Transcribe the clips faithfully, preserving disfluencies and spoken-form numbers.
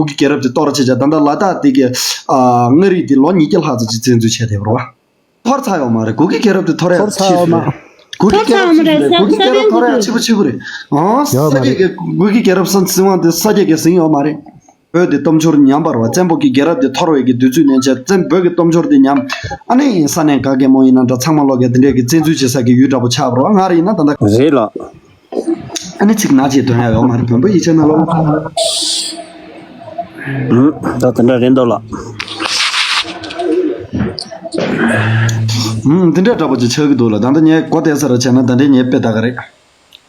གུ་གི་རྒྱལ་རབས་དེ་གཏོར་བྱས་བྱས། ད་ལྟ་ལ་དྭགས་དེ་གི་ཨ་མངའ་རིས་དེ་ལོ་ཉིས་བརྒྱ་ལྷག་ཙམ་ཅིག་བཙན་འཛུལ་བྱས་བསྡད་པ་རེད་བ། འཐོར་ཚར་ཡོད་མ་རེད། གུ་གི་རྒྱལ་རབས་དེ་འཐོར་ཡག་འཐོར་ཚར་ཕྱིས་ཡོད་མ་སུ་རེད། གུ་གི་ཚར་རྒྱལ་ཡོད་རབས་མ་འཐོར་རེད། ས་གུ་གི་ས་རྒྱལ་རབས་འཐོར་ཡག་ཕྱི་པོ་ཕྱི་པོ་རེད། ཨང་། ཡོད་ས་མ་རྒྱལ་རེད། གི་གུ་གི་རྒྱལ་རབས་ས་ཟིན་བ་དེ་ས་སྐྱ་གིས་ཟིན་ཡོད་མ་རེད། བོད་དེ་སྟོབས་འབྱོར་ཉམས་པ་རེད་བ། བཙན་པོ་གི་རྒྱལ་རབས་དེ་འཐོར་བའི་གི་དུས་ཚོད་ནས་བྱས་བཙན་བོད་ཀྱི་སྟོབས་འབྱོར་དེ་ཉམས། ཨ་ནི་ས་གནས་ག་གེ་མོ་ཡིན་ན་འདྲ་ཚང་མ་ལོག་གི་དེ་འདྲས་ཀྱི་བཙན་འཛུལ་བྱེད་ས་གི་ཡུལ་འདྲ་པོ་ཆགས་པ་རེད་བ། ང་ར་ཡིན་ན་ད་ལྟ། རེད་ལགས། ཨ་ནི་ཚིག་ནག་ཅིག་འདོན་ཡག་ཡོད་མ་རེད། བོན་པོ་ཡིག་ཆ་ནང་ལོགས། ཨུམ། ད་དེ་འདྲ་རེད་འདུག་ལགས། ཨུམ། འདི་འདྲ་འདྲ་པོ་ཅིག་ཆགས་ཀྱི་འདུག་ལགས། ད་ལྟ་ངས་གོ་བདེ་ས་ར་བྱས་ན་ད་ལྟའི་ངའི་དཔེ་ད་ག་རེད།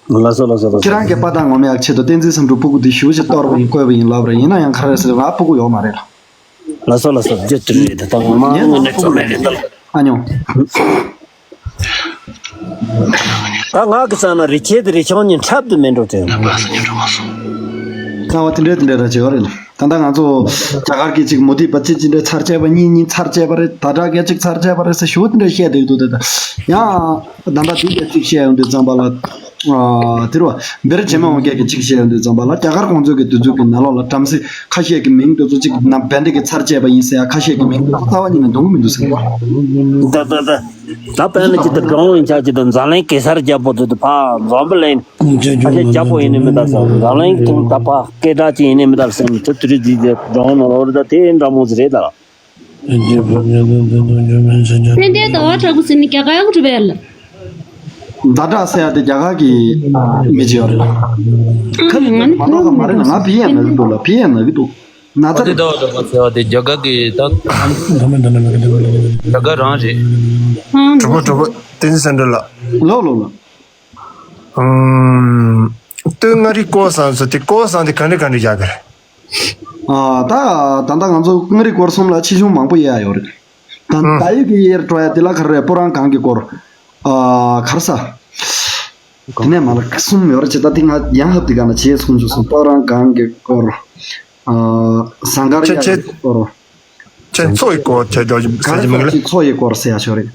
ལགས་སོ་ལགས་སོ་ལགས་སོ། ཁྱེད་རང་གིས་དཔའ་རྟགས་ངོམ་ཡག་ཆེད་དུ་བསྟན་འཛིན་བསམ་འགྲུབ་སྤུ་གུ་འདི་ཞུ་ཅིག་གཏོར་བ་ཡིན་བཀོད་པ་ཡིན་ལབ་རེད། ཡིན་ན་ཡང་ག་རེ་ཟེར་ང་སྤུ་གུ་ཡོད་མ་རེད་ལགས། ལགས་སོ་ལགས་སོ། རྒྱུ་དེ་རེད། ད་ལྟ་ངོ་མ་ངོ་ནས་ཚོར་མེད་རེད་ད་ལགས། ཨ་ཉོ། ད་ང་གི་ས་ན་རི་ཁྱེད་དེ་རི་ཆང་ཉིན་འཁྲབ་ཏུ་མེད་འགྲོ་དེ། རྩ་བ་དེ་འདྲས་དེ་འདྲས་ར་བྱེད་པ་རེད། ད་ལྟ་ང་ཚོ་རྒྱ་གར་གྱི་ཅིག་མུ་ཏིག་པ་ཅི་ཅི་འདྲས་ཚར་བཅད་པ་གཉིས་གཉིས་ཚར་བཅད་པ་རེད། ད་དྲག་གི་ཅིག་ཚར་བཅད་པ་རེད་ཟེར་ཞུ་དེ་འདྲས་བཤད་བསྡད་འདུག་དེ། ད་ཡང་ད་ལྟ་དེ་འདྲས་ཅིག་བཤད་ཡོང་དུས་ཙམ་པ་ལ། ཨ་དེ་རུ་བ་བེར་ཇེ་མ་འོང་སྐད་ཀྱི་ཅིག་བཤད་ཡོང་དུས་ཙམ་པ་ལ། རྒྱ་གར་གོང་འཛུགས་ཀྱི་དུས་ཚོད་ཀྱི་ནང་ལོགས་ལ་བྲམ་ཟེ་ཁ་ཤས་ཀྱི་མིང་དེ་ཚོ་ཅིག་ན་བན་དེ་གི་ཚར་བཅད་པ་ཡིན་ཟེར་ཡ་ཁ་ཤས་ཀྱི་མིང་དེ་ཚོ་རྩ་བ་ཉིད་ནས་འདོན་གི་མི་འདུག་ཟེར་བ། ད་ད་ད། ད་དཔེར་ན་ཅིག་ད་འབྲོང་ཡིན་ཆ་ཅིག་ད་འཛམ་གླིང་གེ་སར་རྒྱལ་པོ་དེ་ད་ཕ་འཛམ་བུ་གླིང་ཨ་ཅེ་རྒྱལ་པོ་ཡིན་ནི་མི་ད་ཟེར། འཛམ་གླིང་དེ་ད་ཕ་སྐད་གྲགས་ཅན་ཡིན་ནི་མི་ད་ཟེར་ནི་ད་དེ་རིགས་ཅིག་ད་འབྲོང་ནོར་བ་རེད། ད་དེ་འདྲ་མོ་ཟིག་རེད་ད། ཏན་ཏན་ཟླ་བ་གྲགས་པ་ཟེར་ནི་རྒྱ་གར་ཡག་གྲུབ་པས་ལ། ཟླ་གྲགས་ཟེར་ཡ་དེ་རྒྱ་གར་གྱི་མི་ཅིག་ཡོད་རེད། ཁ་ལི་ང་ནི་མ་གཏོགས་ཁ་མ་རེད་ན། ང་བི་ཡན་ན་གི་འདུག་ལ། བི་ཡན་ན་གི་འདུག་ན་ཚ་རེད། ཏན་ཟླ་བ་གྲགས་པ་ཟེར་བ་དེ་རྒྱ་གར་གྱི་ད་རྒྱ་གར་རང་རེད། གྲོགས་པོ་གྲོགས་པོ་བསྟན་འཛིན་སེང་གེ་ལགས། ལོ་ལོ་ལོ། ཨུམ། སྟོད་མངའ་རིས་སྐོར་བཟང་ཚོ་དེ་སྐོར་བཟང་དེ་ག་འདྲ་ག་འདྲ་རྒྱག་གི་རེད། ཨ་ད་ད་ལྟ་ང་ཚོ་མངའ་རིས་སྐོར་གསུམ་ལ་ཆེ་ཆུང་མང་པོ་དབྱེ་ཡ་ཡོད་རེད། ད་ཨུམ། ད་ཡོད་ཀྱི་དབྱེར་སྤྲོ་ཡ་དེ་ལ་ག་རེ་རེད། སྤོ་རང་སྒང་གི་སྐོར། ཨ་ག་རེ་ཟ། དེ་ནས་མ་ལ་གསུམ་ཡོད་རེད། ཅེ་ད་དེ་ང་ཡང་ཧབ་དེ་ག་ན་བྱས་གསུངས་ཆོག་སོང་། སྤོ་རང་སྒང་གི་སྐོར། ཨ་ཟངས་དཀར་ཁྱེད་གཡས་ཁྱེད་སྐོར། ཁྱེད་མཚོ་ཡི་སྐོར་བྱས་འཇོག་གི་ག་ཟེར་རེ་གྱི་མི་ཟ་འགྲིག་ཅིག་མཚོ་ཡི་སྐོར་ཟེར་ཡ་ཆོག་རེད།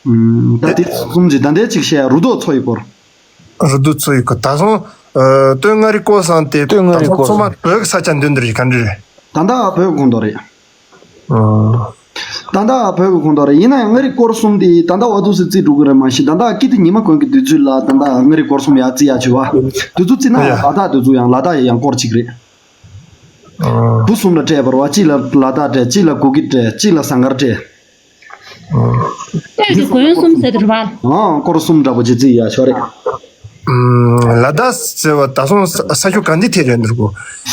ཨུམ། ད་དེ་གསུམ་གྱི་ད་ལྟའི་གཅིག་བཤད་ཡ་རུ་ཐོག་མཚོ་ཡི་སྐོར། རུ་ཐོག་མཚོ་ཡི་སྐོར། ད་སོང་། ཨ་སྟོད་མངའ་རིས་སྐོར་བཟང་དེ་སྟོད་མངའ་ད་རིས་སོང་སྐོར་མཚོ་མ་བཟང་བོད་ཀྱི་ས་ཆ་འདི་འདིར་ག་འདྲ་རེད། ད་ལྟ་བོད་ཀྱི་ཁོངས་གཏོགས་རེད། ཨ། ད་ལྟ་བོད་ཀྱི་ཁོངས་གཏོགས་རེད། ཡིན་ན་ཡང་མངའ་རིས་སྐོར་གསུམ་དེ་ད་ལྟ་འོ་འདུག་སེ་བརྩིས་འགྲོ་གི་རེད། མ་གཞི་ད་ལྟ་སྐྱིད་ལྡེ་ཉི་མ་དགོན་གྱི་དུས་ཚོད་ལ་ད་ལྟ་མངའ་རིས་སྐོར་གསུམ་ཡར་བརྩི་ཡ་བྱས་པ། དེ་ཚོ་བརྩིས་ན་ཡང་ལ་དྭགས་དེ་ཚོ་ཡང་ལ་དྭགས་ཡང་སྐོར་གཅིག་རེད། ཨ། བུ་གསུམ་ལ་སྤྲད་པ་རེད་བ། གཅིག་ལ་ལ་དྭགས་སྤྲད། གཅིག་ལ་གུ་གེ་སྤྲད། གཅིག་ལ་ཟངས་དཀར་སྤྲད། ཨ། སྟོད་ཀྱི་དགོན་གསུམ་ཟེར་དུ་རེད་བ། ཨ་སྐོར་གསུམ་འདྲ་པོ་ཅིག་བརྩི་ཡ་ཆོག་རེད། ཨམ། ལ་དྭགས་ཟེར་བ་ད་སོང་ས་ས་ཆ་ག་འདི་ཐད་རེད་འདུག་གོ།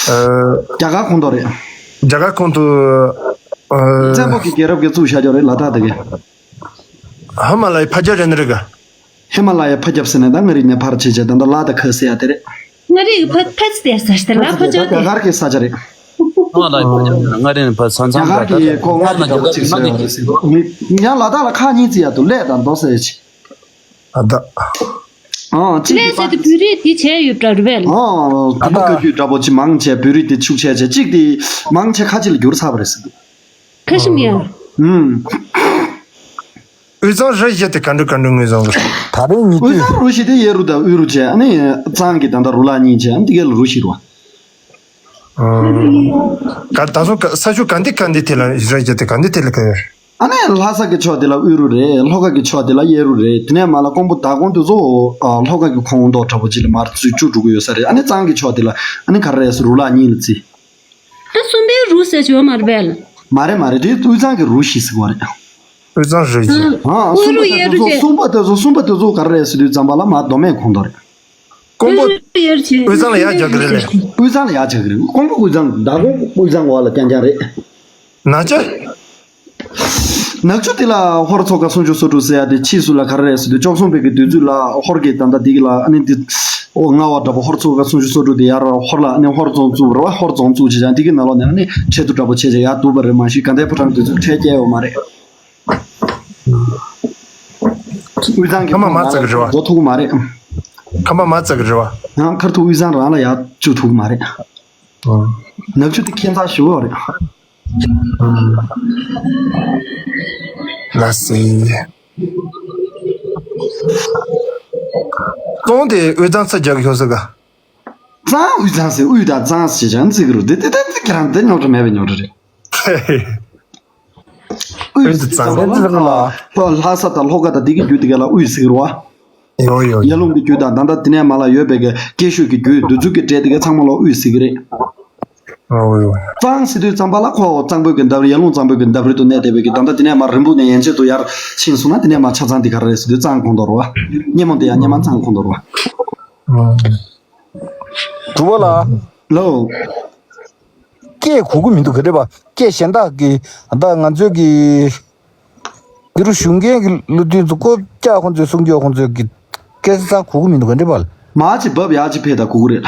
ཨ། རྒྱ་གར་ཁོངས་གཏོགས་རེད། རྒྱ་གར་ཁོངས་གཏོགས། ཨ། བཙན་པོ་གི་རྒྱལ་རབས་ཀྱིས་བཙུགས་བཞག་ཡོད་རེད་ལ་དྭགས་དེ་ག། ཧི་མ་ལ་ཡའི་ཕ་རྒྱལ་རེད་ནི་རེད་ག། ཧི་མ་ལ་ཡའི་ཕ་རྒྱལ་ཟེར་ནས་ད་མངའ་རིས་ནས་ཕར་ཕྱིན་བྱས་ད་ལྟ་ལ་དྭགས་ཁ་ཟེར་ཡ་དེ་རེད། མངའ་རིས་ཀྱི་ཕ་ཕ་ཚི་དེ་ས་ཆ་དེ་ལ་ཕ་ཕ་ཚི་ཚི་དེ་རྒྱ་གར་གྱི་ས་ཆ་རེད། ཧི་མ་ལ་ཡའི་ཕ་རྒྱལ་མངའ་རིས་ནས་ཕར་ས་མཚམས་རྒྱ་གར་གྱི་གོ་ལྔ་དེ་འདྲ་པོ་ཅིག་ཟེར་ཡོད་རེད་ཟེར། ཡང་ལ་དྭགས་ལ་ཁག་གཉིས་བརྩི་ཡ་འདུག། གླེ་དང་མདོ་ཟེར་ཅིག། ཨ་ད། ཨང་གཅིག་གླེ་ཟེར་དེ་བོད་རིགས་དེ་བྱས་ཡོད་པ་རེད་པས། ཨང་བུ་མོ་བཀའ་བརྒྱུད་འདྲ་པོ་ཅིག་མང་བྱས་བོད་རིགས་དེ་ཕྱུག་བྱས་བྱས་གཅིག་དེ་མང་བྱས་ཁ་ཆེ་ལ་བསྒྱུར་ཚར་བ་རེད་ཟེར་འདུག། ཁ་ཤི་མི་ཡ། ཨུམ། དབུས་གཙང་རུ་བཞི་དེ་ག་འདྲ་ག་འདྲ་ངོས་བཟུང་གི་རེད། ད་རེས་ཉིད་དབུས་དུས། གཙང་རུ་བཞི་དེ་གཡས་རུ་དང་དབུས་རུ་བྱས། ཨ་ནི་གཙང་གི་ད་ལྟ་རུ་ལག་གཉིས་བྱས། ཨ་ནི་དེ་ག་ལ་རུ་བཞི་རུ་བ། ཨ། ག་ད་སོ་ག་ས་ཆུ་ག་འདི་ག་འདི་དེ་ལ་རུ་བཞི་དེ་ག་འདི་དེ་ལ་ག་ཡོད། ཨ་ནི་ལྷ་ས་གི་ཕྱོགས་དེ་ལ་དབུས་རུ་རེད། ལྷོ་ཁ་གི་ཕྱོགས་དེ་ལ་གཡས་རུ་རེད། དེ་ནས་མར་ལ་ཀོང་པོ་དྭགས་ཀོང་དེ་ཚོ་ཨ་ལྷོ་ཁ་གི་ཁོངས་གཏོགས་འདྲ་པོ་ཅིག་ལ་མར་ཚུར་བཅུག་འགྲོ་གི་ཡོད་ས་རེད། ཨ་ནི་གཙང་གི་ཕྱོགས་དེ་ལ་ཨ་ནི་ག་རེ་རེད་ཟེར་རུ་ལག་གཉིས་ལ་བརྩི། ད་གསུམ་པའི་རུ་ཟེར་གྱི་ཡོད་མ་རེད་པས། མ་རེད་མ་རེད། དེ་དབུས་གཙང་གི་རུ་བཞི་ཟེར་བ་རེད། དབུས་གཙང་རུ་བཞི། ཨ་དབུས་རུ་གཡས་རུ་བྱས། གསུམ་པ་དེ་ཚོ་གསུམ་པ་དེ་ཚོ་ག་རེ་རེད་ཟེར་དུས་ཙམ་པ་ལ་མར་མདོ་སྨད་ཁོངས་གཏོགས་རེད། ཀོང་པོ། དབུས་གཙང་ལ་ཡར་རྒྱག་གི་རེད་ལེ། དབུས་གཙང་ལ་ཡར་རྒྱག་གི་རེད། ཀོང་པོ་དབུས་གཙང་། མདང་དགོང་དབུས་གཙང་འོག་ལ་རྐྱང་རྐྱང་རེད། ནག་ཆུ། ནག་ཆུ་དེ་ལ་ཧོར་ཚོ་ཁག་སུམ་ཅུ་སོ་དྲུག་ཟེར་ཡ་དེ་ཕྱིས་སུ་ལ་ག་རེ་རེད་ཟེར་དུས་བཅུ་གསུམ་པའི་གི་དུས་ཚོད་ལ་ཧོར་གྱི་ད་ལྟ་དེ་གི་ལ་ཨ་ནི་དེ་ཨོ་རྔ་བ་འདྲ་པོ་ཧོར་ཚོ་ཁག་སུམ་ཅུ་སོ་དྲུག་དེ་ཡར་ཧོར་ལ་ཨ་ནི་ཧོར་རྫོང་བཙུགས་པ་རེད་བ། ཧོར་རྫོང་བཙུགས་བྱས་ཙང་དེ་གི་ནང་ལོགས་ནས་ཨ་ནི་ཁྲལ་བསྡུ་འདྲ་པོ་བྱས་བྱས་ཡར་བསྡུ་བ་རེད། མ་གཞི་དགའ་ལྡན་ཕོ་བྲང་དེ་ཚོ་ཁྲལ་བསྐྱལ་ཡོད་མ་རེད། དབུས་གཙང་གི་ཁ་མ་མ་བཙག་གི་རེད་བ། འགྲོ་ཐུབ་ཀྱི་མ་རེད། ཁ་མ་མ་བཙག་གི་རེད་བ། ཡང་ཁར་ཐུག་དབུས་གཙང་རང་ལ་ཡར་བཅུག་ཐུབ་ཀྱི་མ་རེད། ཨང་། ནག་ཆུ་དེ་ཁྱད་མཚར་ཞེ་པོ་རེད། ཨང་། ལགས་སེ། སྟོང་དེ་དབུས་གཙང་ཚ་རྒྱག་ཤོག་ཟེར་ག། གཙང་། དབུས་གཙང་ཟེར། དབུས་དང་གཙང་ཟེར་ཅང་ཚིག་གི་རུ་དེ་དེ་དེ་དེ་ཁྱེད་རང་དེ་རྙོག་དྲ་མེད་པའི་རྙོག་དྲ་རེད། དབུས་དབུས་གཙང་། ལྷོ་ལྷ་ས་དང་ལྷོ་ཁ་དང་དེ་གི་རྒྱུད་དེ་ག་ལ་དབུས་ཟེར་གི་རུ་བ། ཡོ་ཡོ་ཡོ། ཡར་ཀླུང་གི་རྒྱུད་དང་ད་ལྟ་དེ་ནས་མར་ལ་ཡོད་པའི་གི་སྐྱེ་ཤོད་ཀྱི་རྒྱུད་འདི་ཚོ་གི་གྲས་དེ་ག་ཚང་མ་ལ་དབུས་ཟེར་གི་རེད། ཨོ་ཡོ། གཙང་ཟེར་དུས་ཙམ་པ་ལ་ཁོ་གཙང་པོའི་གི་འདབས་རི། ཡར་ཀླུང་གཙང་པོའི་གི་འདབས་རི་དུ་གནས་བསྡད་པའི་གི་ད་ལྟ་དེ་ནས་མར་རིན་སྤུངས་ནས་ཡན་ཆད་དུ་ཡར་ཕྱིན་སོང་ན་དེ་ནས་མར་ཆ་ཚང་དེ་ག་རེ་རེད་ཟེར་དུས་གཙང་ཁོངས་གཏོགས་རེད་བ། སྙེ་མོ་དེ་ཡང་སྙེ་མ་གཙང་ཁོངས་གཏོགས་རེད་བ། དྲུག་པ་ལ། ལོ། སྐད་གོ་གི་མི་འདུག་ག་རེད་པ། སྐད་གཞན་དག་གི་ད་ང་ཚོའི་གི་འདི་རུ་ཞུགས་མཁན་གྱི་བློ་མཐུན་ཚོ་ཀོ་ཀྱ་ཁོང་ཚོས་གསུང་རྒྱུ་ཁོང་ཚོའི་གི་སྐད་ཆ་ཚང་གོ་གི་མི་འདུག་ག་རེད་པ། མ་ཅི་བབ་ཡ་ཅི་ཕེ་ད་གོ་གི་རེད།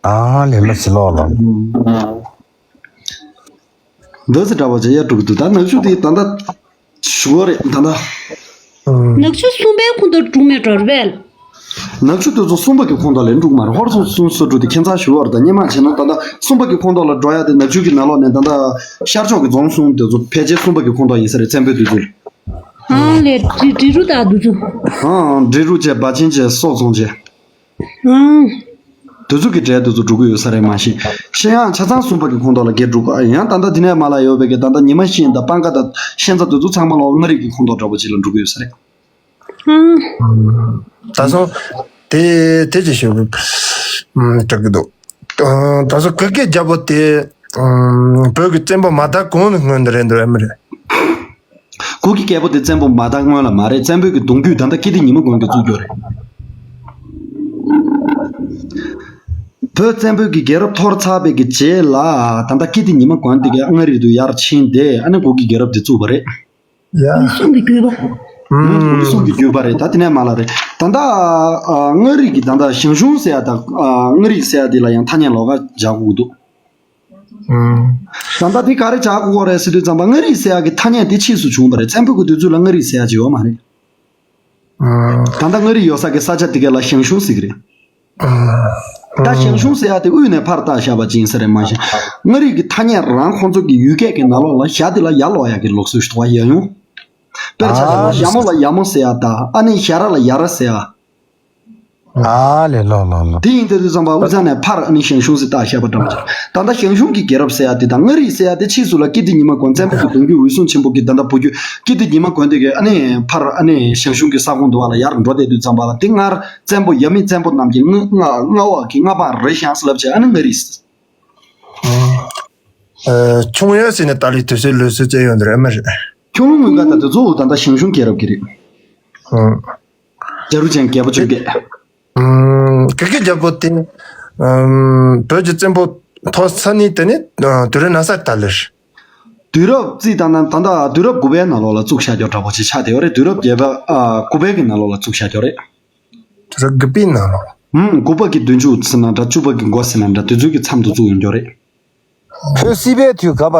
ཨ་ལེ་ལ་ཟི་ལོ་ལོ། འདི་ཟི་འདྲ་བ་ཅི་ཡ་དྲུག་འདུག་ད་ནག་ཆུ་དེ་ད་ད། ཞུ་བ་རེད་ད་ལྟ། ནག་ཆུ་གསུམ་པའི་ཁོངས་གཏོགས་འགྲོ་མེད་འགྲོ་རེད་པས། ནག་ཆུ་དེ་ཚོ་གསུམ་པ་གི་ཁོངས་གཏོགས་ལས་འགྲོ་གི་མ་རེད། ཧོར་སོང་གསུམ་སོ་འགྲོ་དེ་ཁྱེད་ཚང་ཞུ་བ་རེད། ད་སྙེ་མ་བྱས་ན་ད་ལྟ་གསུམ་པ་གི་ཁོངས་གཏོགས་ལ་འགྲོ་ཡ་དེ་ནག་ཆུ་གི་ནང་ལོགས་ནས་ད་ལྟ་ཤར་ཕྱོགས་ཀྱི་རྫོང་གསུམ་དེ་ཚོ་ཕལ་ཆེར་གསུམ་པ་གི་ཁོངས་གཏོགས་ཡིན་ས་རེད། བཙན་པོའི་དུས་ཚོད། ཨ་ལས་འབྲི་འབྲི་རུ་དང་དུ་ཚོ། ཨང་འབྲི་རུ་བྱས་འབའ་ཆེན་བྱས་སོག་རྫོང་བྱས། ཨང་། དེ་ཚོ་གི་གྲས་དེ་ཚོ་འགྲོ་གི་ཡོད་ས་རེད། མ་གཞི་ཤེས་ཡང་ཆ་ཚང་གསུམ་པ་གི་ཁོངས་གཏོགས་ལ་གས་འགྲོ་གི་ཡང་ད་ལྟ་དེ་ནས་མ་ལ་ཡོད་པའི་གི་ད་ལྟ་ཉི་མ་ཤིང་དང་སྤང་ཁ་དང་ཤན་རྩ་དེ་ཚོ་ཚང་མ་ལ་མངའ་རིས་ཀྱི་ཁོངས་གཏོགས་འདྲ་པོ་ཅིག་ལ་འགྲོ་གི་ཡོད་ས་རེད། ཨང་། ད་སོང་དེ་དེ་ཅི་ཞུ་དྲག་གི་འདུག་ད་སོང་གུ་གེ་རྒྱལ་པོ་དེ་བོད་ཀྱི་བཙན་པོ་མ་དར་གོང་ནས་སྔོན་དུ་རེད་འདུག་ཨེ་མ་རེད། གུ་གེ་རྒྱལ་པོ་དེ་བཙན་པོ་མ་དར་སྔོན་ལ་མ་རེད། བཙན་པོའི་གི་གདུང་རྒྱུད་ད་ལྟ་ཀིརྟི་ཉི་མ་དགོན་གྱིས་བཙུགས་རྒྱུ་རེད། བོད་བཙན་པོའི་གི་རྒྱལ་རབས་འཐོར་ཚར་བའི་གི་རྗེས་ལ་ད་ལྟ་ཀིརྟི་ཉི་མ་དགོན་དེ་གི་མངའ་རིས་དུ་ཡར་ཕྱིན་ཏེ་ཨ་ནི་གུ་གེ་རྒྱལ་རབས་དེ་བཙུགས་པ་རེད། ཡ། གསུང་གི་རྒྱུད་པ། ཨུམ། གསུང་གི་རྒྱུད་པ་རེད། ད་དེ་ནས་མ་ལ་རེད། ད་ལྟ་མངའ་རིས་གི་ད་ལྟ་ཞང་ཞུང་ཟེར་ཡ་དང་མངའ་རིས་ཟེར་ཡ་དེ་ལ་ཡང་ཐ་སྙད་ལོགས་ཀ་སྦྱར་དགོས་འདུག་ད་ལྟ་འདི་ག་རེ་བྱ་དགོས་རེད་ཟེར་དུས་ཙམ་པ་མངའ་རིས་ཟེར་ཡག་གི་ཐ་སྙད་དེ་ཕྱིས་སུ་བྱུང་བ་རེད། བཙན་པོ་གི་དུས་ཚོད་ལ་མངའ་རིས་ཟེར་ཡག་ཅིག་ཡོད་མ་རེད། ད་ལྟ་མངའ་རིས་ཡོད་ས་གི་ས་ཆ་དེ་ག་ལ་ཞང་ཞུང་ཟེར་གི་རེད། ད་ཞང་ཞུང་ཟེར་ཡག་དེ་དབུས་ནས་ཕར་བཏགས་བཞག་པ་ཅིག་ཡིན་ས་རེད། མ་གཞི་མངའ་རིས་ཀྱི་ཐ་སྙད་རང་ཁོང་ཚོ་གི་ཡུལ་སྐད་ཀྱི་ནང་ལོགས་ལ་ཞ་དེ་ལ་ཡ་ལོག་ཡག་གི་ལུགས་སྲོལ་ཞིག་འདུག་བ། ཡ་ཡུང་། དཔེར་ཆ་བཞག་ན་ཞྭ་མོ་ལ་ཡ་མོ་ཟེར་ཡག་དང་ཨ་ནི་ཞ་ར་ལ་ཡ་ར་ཟེར་ཡག་ཨ་ལེ་ལོ་ལོ་ལོ། དེ་ཡིན་དུས་ཙམ་པ་དབུས་གཙང་ནས་ཕར་ཨ་ནི་ཞང་ཞུང་ཟེར་བཏགས་བཞག་པ་འདྲ་པོ་ཅིག་ད་ལྟ་ཞང་ཞུང་གི་རྒྱལ་རབས་ཟེར་ཡག་དེ་དང་མངའ་རིས་ཟེར་ཡག་དེ་ཕྱིས་སུ་ལ་ཀིརྟི་ཉི་མ་དགོན་བཙན་པོ་གི་གདུང་རྒྱུད་འོད་སྲུང་ཆེན་པོ་གི་ད་ལྟ་བུ་རྒྱུད་ཀིརྟི་ཉི་མ་དགོན་དེ་གི་ཨ་ནི་ཕར་ཨ་ནི་ཞང་ཞུང་གི་ས་ཁོངས་འདུ་བ་ལ་ཡར་འགྲོ་བསྡད་དུས་ཙམ་པ་ལ་དེ་སྔར་བཙན་པོ་ཡབ་མེས་བཙན་པོ་རྣམས་ཀྱི་མངའ་མངའ་མངའ་འོག་གི་མངའ་འབངས་རེད་ཤག་ཟེར་ལབ་བྱས་ཨ་ནི་མངའ་རིས། ཨ། ཁྱུང་ཡོན་ཟེར་ནས་ཏཱ་ལའི་དུས་ཚོད་ལོས་སུ་བཙལ་ཡོང་དུ་རེད་མ་རེད། ཁྱུང་ལུང་དངུལ་དཀར་དང་དེ་ཚོ་ད་ལྟ་ཞང་ཞུང་རྒྱལ་རབས་ཀྱི་རེད། ཨ། རྒྱ་རུ་ཅན་རྒྱལ་པོ་བཅོ་བརྒྱད། ཨ། གུ་གེ་རྒྱལ་པོ་དེ། ཨམ། བོད་ཀྱི་བཙན་པོ་ཐོག་ས་ནི་དེ་ནི་ཨ། དུས་རབས་ན་ས་ཏཱ་ལའི་རེད། དུས་རབས་རྩིས་བཏང་ན་ད་ལྟ་དུས་རབས་དགུ་པའི་ནང་ལོགས་ལ་བཙུགས་བཞག་རྒྱུ་འདྲ་པོ་ཅིག་ཆགས་བསྡད་ཡོད་རེད། དུས་རབས་བརྒྱད་པ་ཨ། དགུ་པའི་གི་ནང་ལོགས་ལ་བཙུགས་བཞག་རྒྱུ་རེད། དུས་རབས་དགུ་པའི་ནང་ལོགས། ཧུམ། དགུ་པ་གི་བདུན་ཅུ་ཟེར་ན་འདྲ། བཅུ་པ་གི་འགོ་ཟེར་ན་འདྲ། དེ་ཚོའི་གི་མཚམས་དུ་བཙུགས་ཡོང་རྒྱུ་རེད། བོད་སིལ་བུའི་དུས་ག་པ་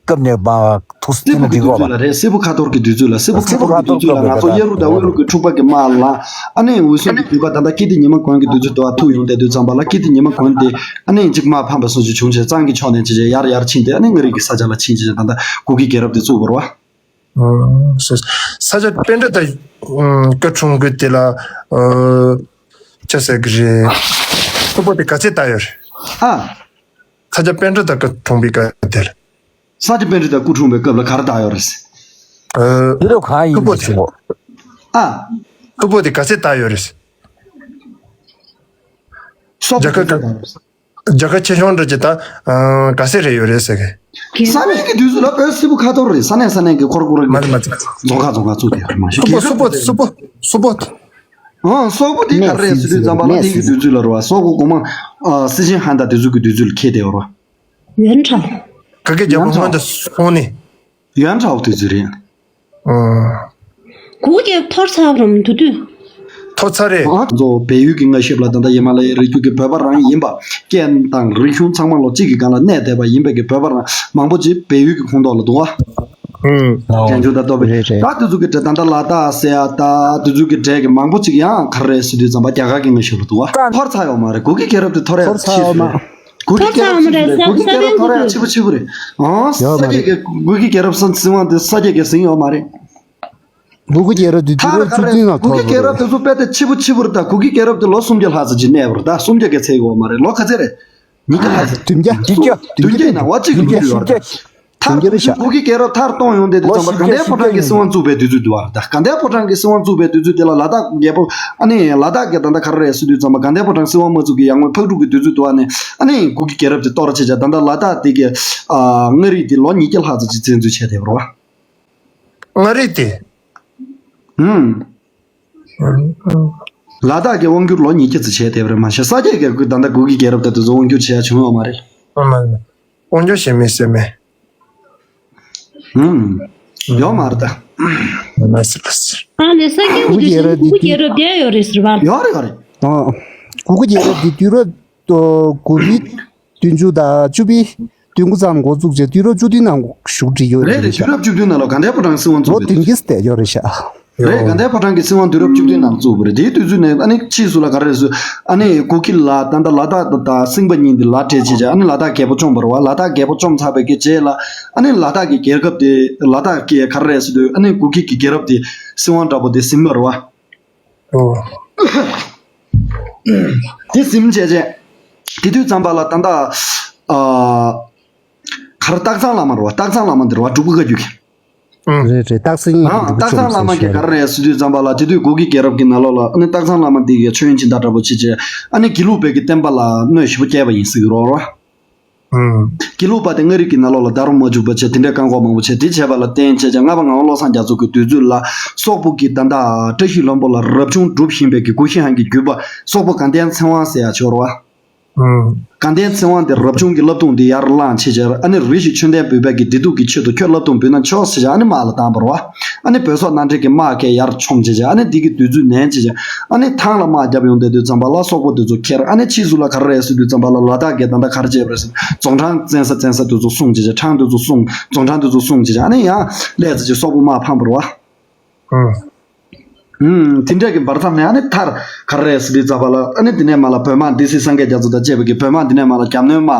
སྐབས་ནས་མར་ཐུགས་སྲིད་ན་འགྲིག་གོ་པ། སིལ་བུ་གི་དུས་ཚོད་ལ་རེད། སིལ་བུ་ཁ་ཐོར་གི་དུས་ཚོད་ལ། སིལ་བུ་ཁ་ཐོར་གི་དུས་ཚོད་ལ་ང་ཚོ་གཡས་རུ་དང་དབུས་རུ་གི་འཁྲུག་པ་གི་དམག་ལ་ཨ་ནི་འོད་སྲུང་གི་དུས་པ་ད་ལྟ་ཀིརྟི་ཉི་མ་དགོན་གི་དུས་ཚོད་དུ་ཨ་ཐུག་ཡོང་བསྡད་དུས་ཙམ་པ་ལ་ཀིརྟི་ཉི་མ་དགོན་དེ་ཨ་ནི་གཅིག་དམག་ཕམ་པ་སོགས་ཅིག་བྱུང་བྱས་གཙང་གི་ཕྱོགས་ནས་ཅིག་ཅིག་ཡར་ཡར་ཕྱིན་ཏེ་ཨ་ནི་མངའ་རིས་ཀྱི་ས་ཆ་ལ་ཕྱིན་ཅིག་ཅིག་ད་ལྟ་གུ་གེ་རྒྱལ་རབས་དེ་བཙུགས་པ་རེད་བ། ས་སྐྱ་པཎྜི་ཏ་སྐུ་འཁྲུངས་དུས་དེ་ལ་ཅི་ཟེར་གི་རེད། སྐུ་པོ་དེ་ག་ཚད་བཏགས་ཡོད་རེད། ཨ། ས་སྐྱ་པཎྜི་ཏ་སྐུ་འཁྲུངས་པའི་སྐབས་དེར། ས་སྐྱ་པཎྜི་ཏ་སྐུ་འཁྲུངས་པའི་སྐབས་ལ་ག་རེ་བཏགས་ཡོད་རེད། ཨ། དུས་རབས་གང་ཡིན་སྐུ་པོ་དེ། ཨ། སྐུ་པོ་དེ་ག་ཚད་བཏགས་ཡོད་རེད། སོག་པོ་རྒྱ་གར་ག་རྒྱ་གར་ཆེ་ཆུང་འདྲ་ཅིག་ད་ག་ཚད་རེ་ཡོད་རེད་ཟེར་གི། ས་གནས་ཀྱི་དུས་ཚོད་ལ་བོད་སིལ་བུ་ཁ་ཐོར་རེད། ས་གནས་ས་གནས་ཀྱི་ཁོར་ཁོར་གྱི་མ་རེད་མ་རེད། རྫོང་ཁག་རྫོང་ཁག་བཙུགས་ཏེ་ཡོད་རེད། མ་གཞི་སོག་པོ་རྒྱལ་སོག་པོ་རབས་སོག་པོ་སོག་པོ། ཨང་། སོག་པོ་དེ་ག་རེ་རེད་ཟེར་དུས་ཙམ་པ་ལ་དེ་གི་དུས་ཚོད་ལ་རེད་བ། སོག་པོ་གོང་མ་སི་ཆེན་ཧན་ད་དེ་ཚོ་གི་དུས་ཚོད་ལ་འཁེལ་བསྡད་ཡོད་རེད་བ། ཡོན་ཁྲའོ། ག་གེ་རྒྱལ་པོ་སྔོན་དུ་སོང་ནས། ཡོན་ཁྲའོ་དུས་ཚོད་རེད། ཨང་། གུ་གེ་ཐོར་ཚར་རམ་དུ་དུས། ཐོར་ཚར་རེད། ཨང་། གཙོ་བོ་བལ་ཡུལ་གྱི་མངའ་ཞབས་ལ་ད་ལྟ་ཧི་མ་ལ་ཡའི་རི་རྒྱུད་ཀྱི་བོད་པ་རང་ཡིན་པ། རྐྱེན་དང་རིག་གཞུང་ཚང་མ་ལོ་གཅིག་གི་སྒང་ལ་གནས་བསྡད་པ་ཡིན་པའི་གི་བོད་པ་རང་མང་པོ་ཅིག་བལ་ཡུལ་གྱི་ཁོངས་གཏོགས་ལ་འདུག་བ། ཨང་། ཨང་། བྱང་ཆུབ་དང་སྟོབས་པའི་རེད་རེད། ད་དེ་ཚོ་གི་གྲས་ད་ལྟ་ལ་དྭགས་ཟེར་ཡ་ད་དེ་ཚོ་གི་གྲས་ཀྱི་མང་པོ་ཅིག་ཡང་ག་རེ་རེད་ཟེར་དུས་ཙམ་པ་རྒྱ་གར་གྱི་མངའ་ཞབས་ལ་འདུག་བ། ཐོར་ཚར་ཡོད་མ་རེད། གུ་གེ་རྒྱལ་རབས་དེ་ཐོར་ཡ་ཐོར་ཚར་ཕྱིས་ཡོད་མ་སུ་རེད། རེད། གུ་གེ་རྒྱལ་རབས་ཐོར་ཚར་ཡོད་མ་རེད། ཐོར་ཡ་གུ་གེ་ཆེ་རྒྱལ་རབས་ཐོར་ཡ་ཆེ་པོ་ཆེ་པོ་རེད། ཨང་། ཡོད་མ་ས་རེད། སྐྱ་གི་གུ་གེ་རྒྱལ་རབས་སམ་ཟིན་དབང་དེ་ས་སྐྱ་གིས་ཟིན་ཡོད་མ་རེད། གུ་གེ་རྒྱལ་རབས་དེ་དུས་རབས་བཅུ་བདུན་ནང་གུ་གེ་ཐོར་རྒྱལ་རབས་དེ་ཚོ་དཔེ་དེ་ཕྱི་པོ་ཕྱི་པོར་ད་གུ་གེ་རྒྱལ་རབས་དེ་ལོ་སུམ་བརྒྱ་ལྷག་ཙམ་ཅིག་གནས་པར་ད་སུམ་བརྒྱ་གས་ཚད་ཡོད་མ་རེད། ལོ་ག་ཚད་རེད། ཉིས་བརྒྱ་ལྷག་ཙམ། བདུན་བརྒྱ། བདུན་བརྒྱ་ཡིན་ན་བ་གཅིག་གི་ལོ་རྒྱུས་ཡོད་རེད། མཐར་བདུན་བརྒྱ་རེད་ཤག་གུ་གེ་རྒྱལ་རབས་མཐར་གཏོང་ཡོང་དེ་དུས་ཙམ་པ་དགའ་ལྡན་ཕོ་བྲང་གི་སྲིད་དབང་བཙུགས་པའི་དུས་ཚོད་དུ་བར་ད་དགའ་ལྡན་ཕོ་བྲང་གི་སྲིད་དབང་བཙུགས་པའི་དུས་ཚོད་དེ་ལ་ལ་དྭགས་རྒྱལ་པོ་ཨ་ནི་ལ་དྭགས་ཀྱི་ད་ལྟ་ག་རེ་རེད་ཟེར་དུས་ཙམ་པ་དགའ་ལྡན་ཕོ་བྲང་སྲིད་དབང་མ་བཙུགས་ཀྱི་ཡར་སྔོན་ཕག་གྲུ་གི་དུས་ཚོད་དུ་ཨ་ནི་ཨ་ནི་གུ་གེ་རྒྱལ་རབས་དེ་གཏོར་བྱས་བྱས་ད་ལྟ་ལ་དྭགས་དེ་གི་ཨ་མངའ་རིས་དེ་ལོ་ཉིས་བརྒྱ་ལྷག་ཙམ་ཅིག་བཙན་འཛུལ་བྱས་བསྡད་པ་རེད་བ། མངའ་རིས་དེ། ཧུམ། ལ་དྭགས་ཀྱི་དབང་བསྒྱུར་ལོ་ཉིས་བརྒྱ་ཙམ་བྱས་བསྡད་པ་རེད་མ་གཞི་ས་སྐྱའི་རྒྱལ་ཁབ་ད་ལྟ་གུ་གེ་རྒྱལ་རབས་དེ་དུས་ཚོད་དབང་བསྒྱུར་བྱས་ཡ་བྱུང་ཡོད་མ་རེད། དབང་སྒྱུར་བྱེད་མི་ཟེར་མེད། ཧུམ། ཡོད་མ་རེད་ད། མ་ཟེར་ལ་ཟེར། ཨ་ནི་ས་སྐྱ་གུ་གུ་གེ་རྒྱལ་རབས་དེ་གུ་གུ་གེ་རྒྱལ་རབས་བསྡད་ཡོད་རེད་ཟེར་བ། ཡོད་རེད་ཡོད་རེད། ཨ། གུ་གུ་རྒྱལ་རབས་དེ་དུས་རབས་དགུ་པའི་བདུན་ཅུ་དང་བཅུ་པའི་བདུན་ཅུ་ཙམ་འགོ་བཙུགས་རྗེས་དུས་རབས་བཅུ་བདུན་ནང་བཞུགས་བསྒྲིགས་ཡོད་རེད་རེད་རེད་ཤག་དུས་རབས་བཅུ་བདུན་ནང་ལ་དགའ་ལྡན་ཕོ་བྲང་སྲིད་དབང་ལོ་བཙུགས་བདུན་བརྒྱ་བསྡད་ཡོད་རེད་ཤག་རེད། དགའ་ལྡན་ཕོ་བྲང་གི་སྲིད་དབང་དུས་རབས་བཅུ་བདུན་ནང་བཙུགས་པ་རེད། དེའི་དུས་ཚོད་ནས་ཨ་ནི་ཕྱིས་སུ་ལ་ག་རེ་རེད་ཟེར། ཨ་ནི་གུ་གེ་ལ་ད་ལྟ་ལ་དྭགས་དང་སིངྒ་གཉིས་འདི་ལ་སྤྲད་བྱས་བྱས་ཨ་ནི་ལ་དྭགས་རྒྱལ་པོ་བཅོམ་པ་རེད་བ། ལ་དྭགས་རྒྱལ་པོ་བཅོམ་ཚར་བའི་གི་རྗེས་ལ་ཨ་ནི་ལ་དྭགས་ཀྱི་རྒྱལ་ཁབ་དེ་ལ་དྭགས་ཀྱི་ག་རེ་རེད་ཟེར་དུས་ཨ་ནི་གུ་གེ་གི་རྒྱལ་རབས་དེ་སྲིད་དབང་འདྲ་པོ་དེ་ཟིན་པ་རེད་བ། ཨོ། དེ་ཟིན་བྱས་བྱས་དེ་དུས་ཙམ་པ་ལ་ད་ལྟ་ཨ་ག་རེ་སྟག་ཚང་བླ་མ་རེད་བ། སྟག་ཚང་བླ་མ་འདི་རེད་བ། འབྲུག་པ་བཀའ་བརྒྱུད་ཀྱི། ཨང་། རེད་རེད། སྟག་སེང་ཡིན་ཨང་། སྟག་ཚང་བླ་མ་གིས་ག་རེ་རེད་ཟེར་དུས་ཙམ་པ་ལ་དེ་དུས་གུ་གེ་རྒྱལ་རབས་ཀྱི་ནང་ལོགས་ལ་ཨ་ནི་སྟག་ཚང་བླ་མ་འདི་གིས་མཆོད་ཡོན་སྦྱིན་བདག་འདྲ་པོ་བྱེད་བྱས་ཨ་ནི་དགེ་ལུགས་པའི་གི་བསྟན་པ་ལ་གནོད་ཞེ་པོ་བསྐྱལ་བ་ཡིན་ཟེར་གི་རེད་བ། ཨང་། དགེ་ལུགས་པ་དེ་མངའ་རིས་ཀྱི་ནང་ལོགས་ལ་ད་རུང་མ་འཇུག་པ་བྱས་དེ་འདྲའི་བཀག་འགོག་མང་པོ་བྱས། དེ་བྱས་པ་ལ་བརྟེན་བྱས་ཀྱང་ལྔ་པ་ངག་དབང་བློ་བཟང་རྒྱ་མཚོ་གི་དུས་ཚོད་ལ་སོག་པོ་གི་ད་ལྟ་བཀྲ་ཤིས་ལྷུན་པོ་ལ་རབ་བྱུང་སྒྲུབ་བཞིན་པའི་གི་གུ་ཤྲི་ཧན་གྱི་བརྒྱུད་པ་སོག་པོ་དགའ་ལྡན་ཚེ་དབང་ཟེར་ཡ་ཅིག་ཡོད་རེད་བ། ཨང་། དགའ་ལྡན་ཚེ་དབང་དེ་རབ་བྱུང་གི་བསླབ་སྡོམ་དེ་ཡར་བླངས་བྱས་བྱས་ཨ་ནི་རེ་ཞིག་ཆོས་ལྡན་བོད་པའི་གི་བདེ་སྡུག་གི་ཆེད་དུ་ཁྱོད་བསླབ་སྡོམ་འབུལ་ན་ཆོག་ཟེར་བྱས་ཨ་ནི་དམག་ལ་བཏང་བ་རེད་བ། ཨ་ནི་བོད་སོག་མནའ་འབྲེལ་གྱི་དམག་གིས་ཡར་མཆོང་བྱས་བྱས་ཨ་ནི་འདི་གི་དུས་ཚོད་ནན་བྱས་བྱས་ཨ་ནི་ཐང་ལ་དམག་བརྒྱབ་ཡོང་བསྡད་དུས་ཙམ་པ་ལ་སོག་པོ་དེ་ཚོ་ཁྱེར། ཨ་ནི་ཕྱིས་སུ་ལ་ག་རེ་རེད་ཟེར་དུས་ཙམ་པ་ལ་ལ་དྭགས་ཀྱིས་ད་ལྟ་ག་རེ་བྱས་པ་རེད་ཟེར་རྫོང་ཕྲན་བཙན་ས་བཙན་ས་དེ་ཚོ་སྲུང་བྱས་བྱས་ཐང་དེ་ཚོ་སྲུང་རྫོང་ཕྲན་དེ་ཚོ་སྲུང་བྱས་བྱས་ཨ་ནི་ཡང་སླེབས་ཚར་བྱས་སོག་པོ་དམག་འཕངས་པ་རེད་བ། ཨང་། ཨུམ། དེ་འདྲ་གི་བར་མཚམས་ནས་ཨ་ནི་མཐར་ག་རེ་རེད་ཟེར་དུས་ཙམ་པ་ལ་ཨ་ནི་དེ་ནས་མར་ལ་བོད་དམག་སྡེ་སྲིད་སངས་རྒྱས་རྒྱ་མཚོ་དང་བཅས་པ་གི་བོད་དམག་དེ་ནས་མར་ལ་རྒྱབ་གནོན་དམག་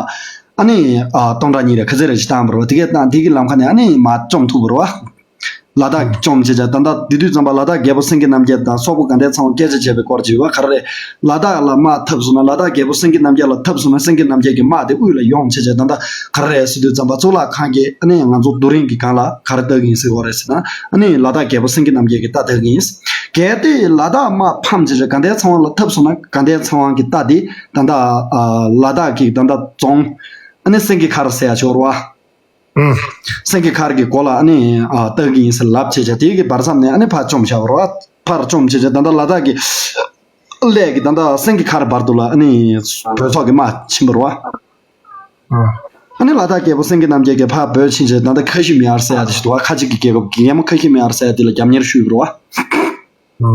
ཨ་ནི་ཨ་སྟོང་ཕྲག་གཉིས་རེ་ག་ཚད་རེ་ཞིག་བཏང་བ་རེད་བ། དེ་གས་བཏང་དེ་གི་ལམ་ཁ་ནས་ཨ་ནི་མར་བཅོམ་ཐུབ་པ་རེད་བ། ལ་དྭགས་བཅོམ་བྱས་བྱས་ད་ལྟ་དེ་དུས་ཙམ་པ་ལ་དྭགས་རྒྱལ་པོ་སེང་གེ་རྣམ་རྒྱལ་དང་སོག་པོ་དགའ་ལྡན་ཚེ་དབང་སྐད་ཆ་བྱས་པའི་སྐོར་ཅིག་ཡོད་བ། ག་རེ་རེད། ལ་དྭགས་ལ་དམག་འཐབ་སོང་ན་ལ་དྭགས་རྒྱལ་པོ་སེང་གེ་རྣམ་རྒྱལ་ལ་འཐབ་སོང་ན་སེང་གེ་རྣམ་རྒྱལ་གྱི་དམག་དེ་དབུས་ལ་ཡོང་བྱས་བྱས་ད་ལྟ་ག་རེ་རེད་ཟེར་དུས་ཙམ་པ་གཙུག་ལག་ཁང་གི་ཨ་ནི་ང་ཚོ་རྡོ་རིང་གི་སྒང་ལ་ག་རེ་བཏགས་ཀྱི་ཡིན་ཟེར་བ་རེད་ཟེར་ན། ཨ་ནི་ལ་དྭགས་རྒྱལ་པོ་སེང་གེ་རྣམ་རྒྱལ་གྱི་རྟ་བཏགས་ཀྱི་ཡིན། གལ་ཏེ་ལ་དྭགས་དམག་ཕམ་བྱས་ཏེ་དགའ་ལྡན་ཚེ་དབང་ལ་འཐབ་སོང་ན་དགའ་ལྡན་ཚེ་དབང་གི་རྟ་དེ་ད་ལྟ་ལ་དྭགས་ཀྱི་ད་ལྟ་རྫོང་ཨ་ནི་སེང་གེ་མཁར་ཟེར་ཡ་ཅིག་ཡོད་རེད་བ། ཨུམ། སེང་གེ་མཁར་གྱི་མགོ་ལ་ཨ་ནི་བཏགས་ཀྱི་ཡིན་ཟེར་ལབ་བྱས་བྱས་དེ་གི་བར་མཚམས་ནས་ཨ་ནི་ཕར་བཅོམ་བཞག་པ་རེད་བ། ཕར་བཅོམ་བྱས་བྱས་ད་ལྟ་ལ་དྭགས་ཀྱི་ཀླད་ཀྱི་ད་ལྟ་སེང་གེ་མཁར་བར་དུ་ལ་ཨ་ནི་བོད་སོག་གི་དམག་ཕྱིན་པ་རེད་བ། ཨ་ནི་ལ་དྭགས་རྒྱལ་པོ་སེང་གེ་རྣམ་རྒྱལ་གྱིས་ཕར་བྲོས་ཕྱིན་བྱས་ད་ལྟ་ཁ་ཤི་མི་ཡར་ཟེར་ཡ་དེ་ཞིག་འདུག་བ། ཁ་ཆེ་གི་རྒྱལ་ཁབ་ཀྱི་རྒྱལ་མོ་ཁ་ཤི་མི་ཡར་ཟེར་ཡ་དེ་ལ་རྒྱབ་གཉེར་ཞུས་པ་རེད་བ།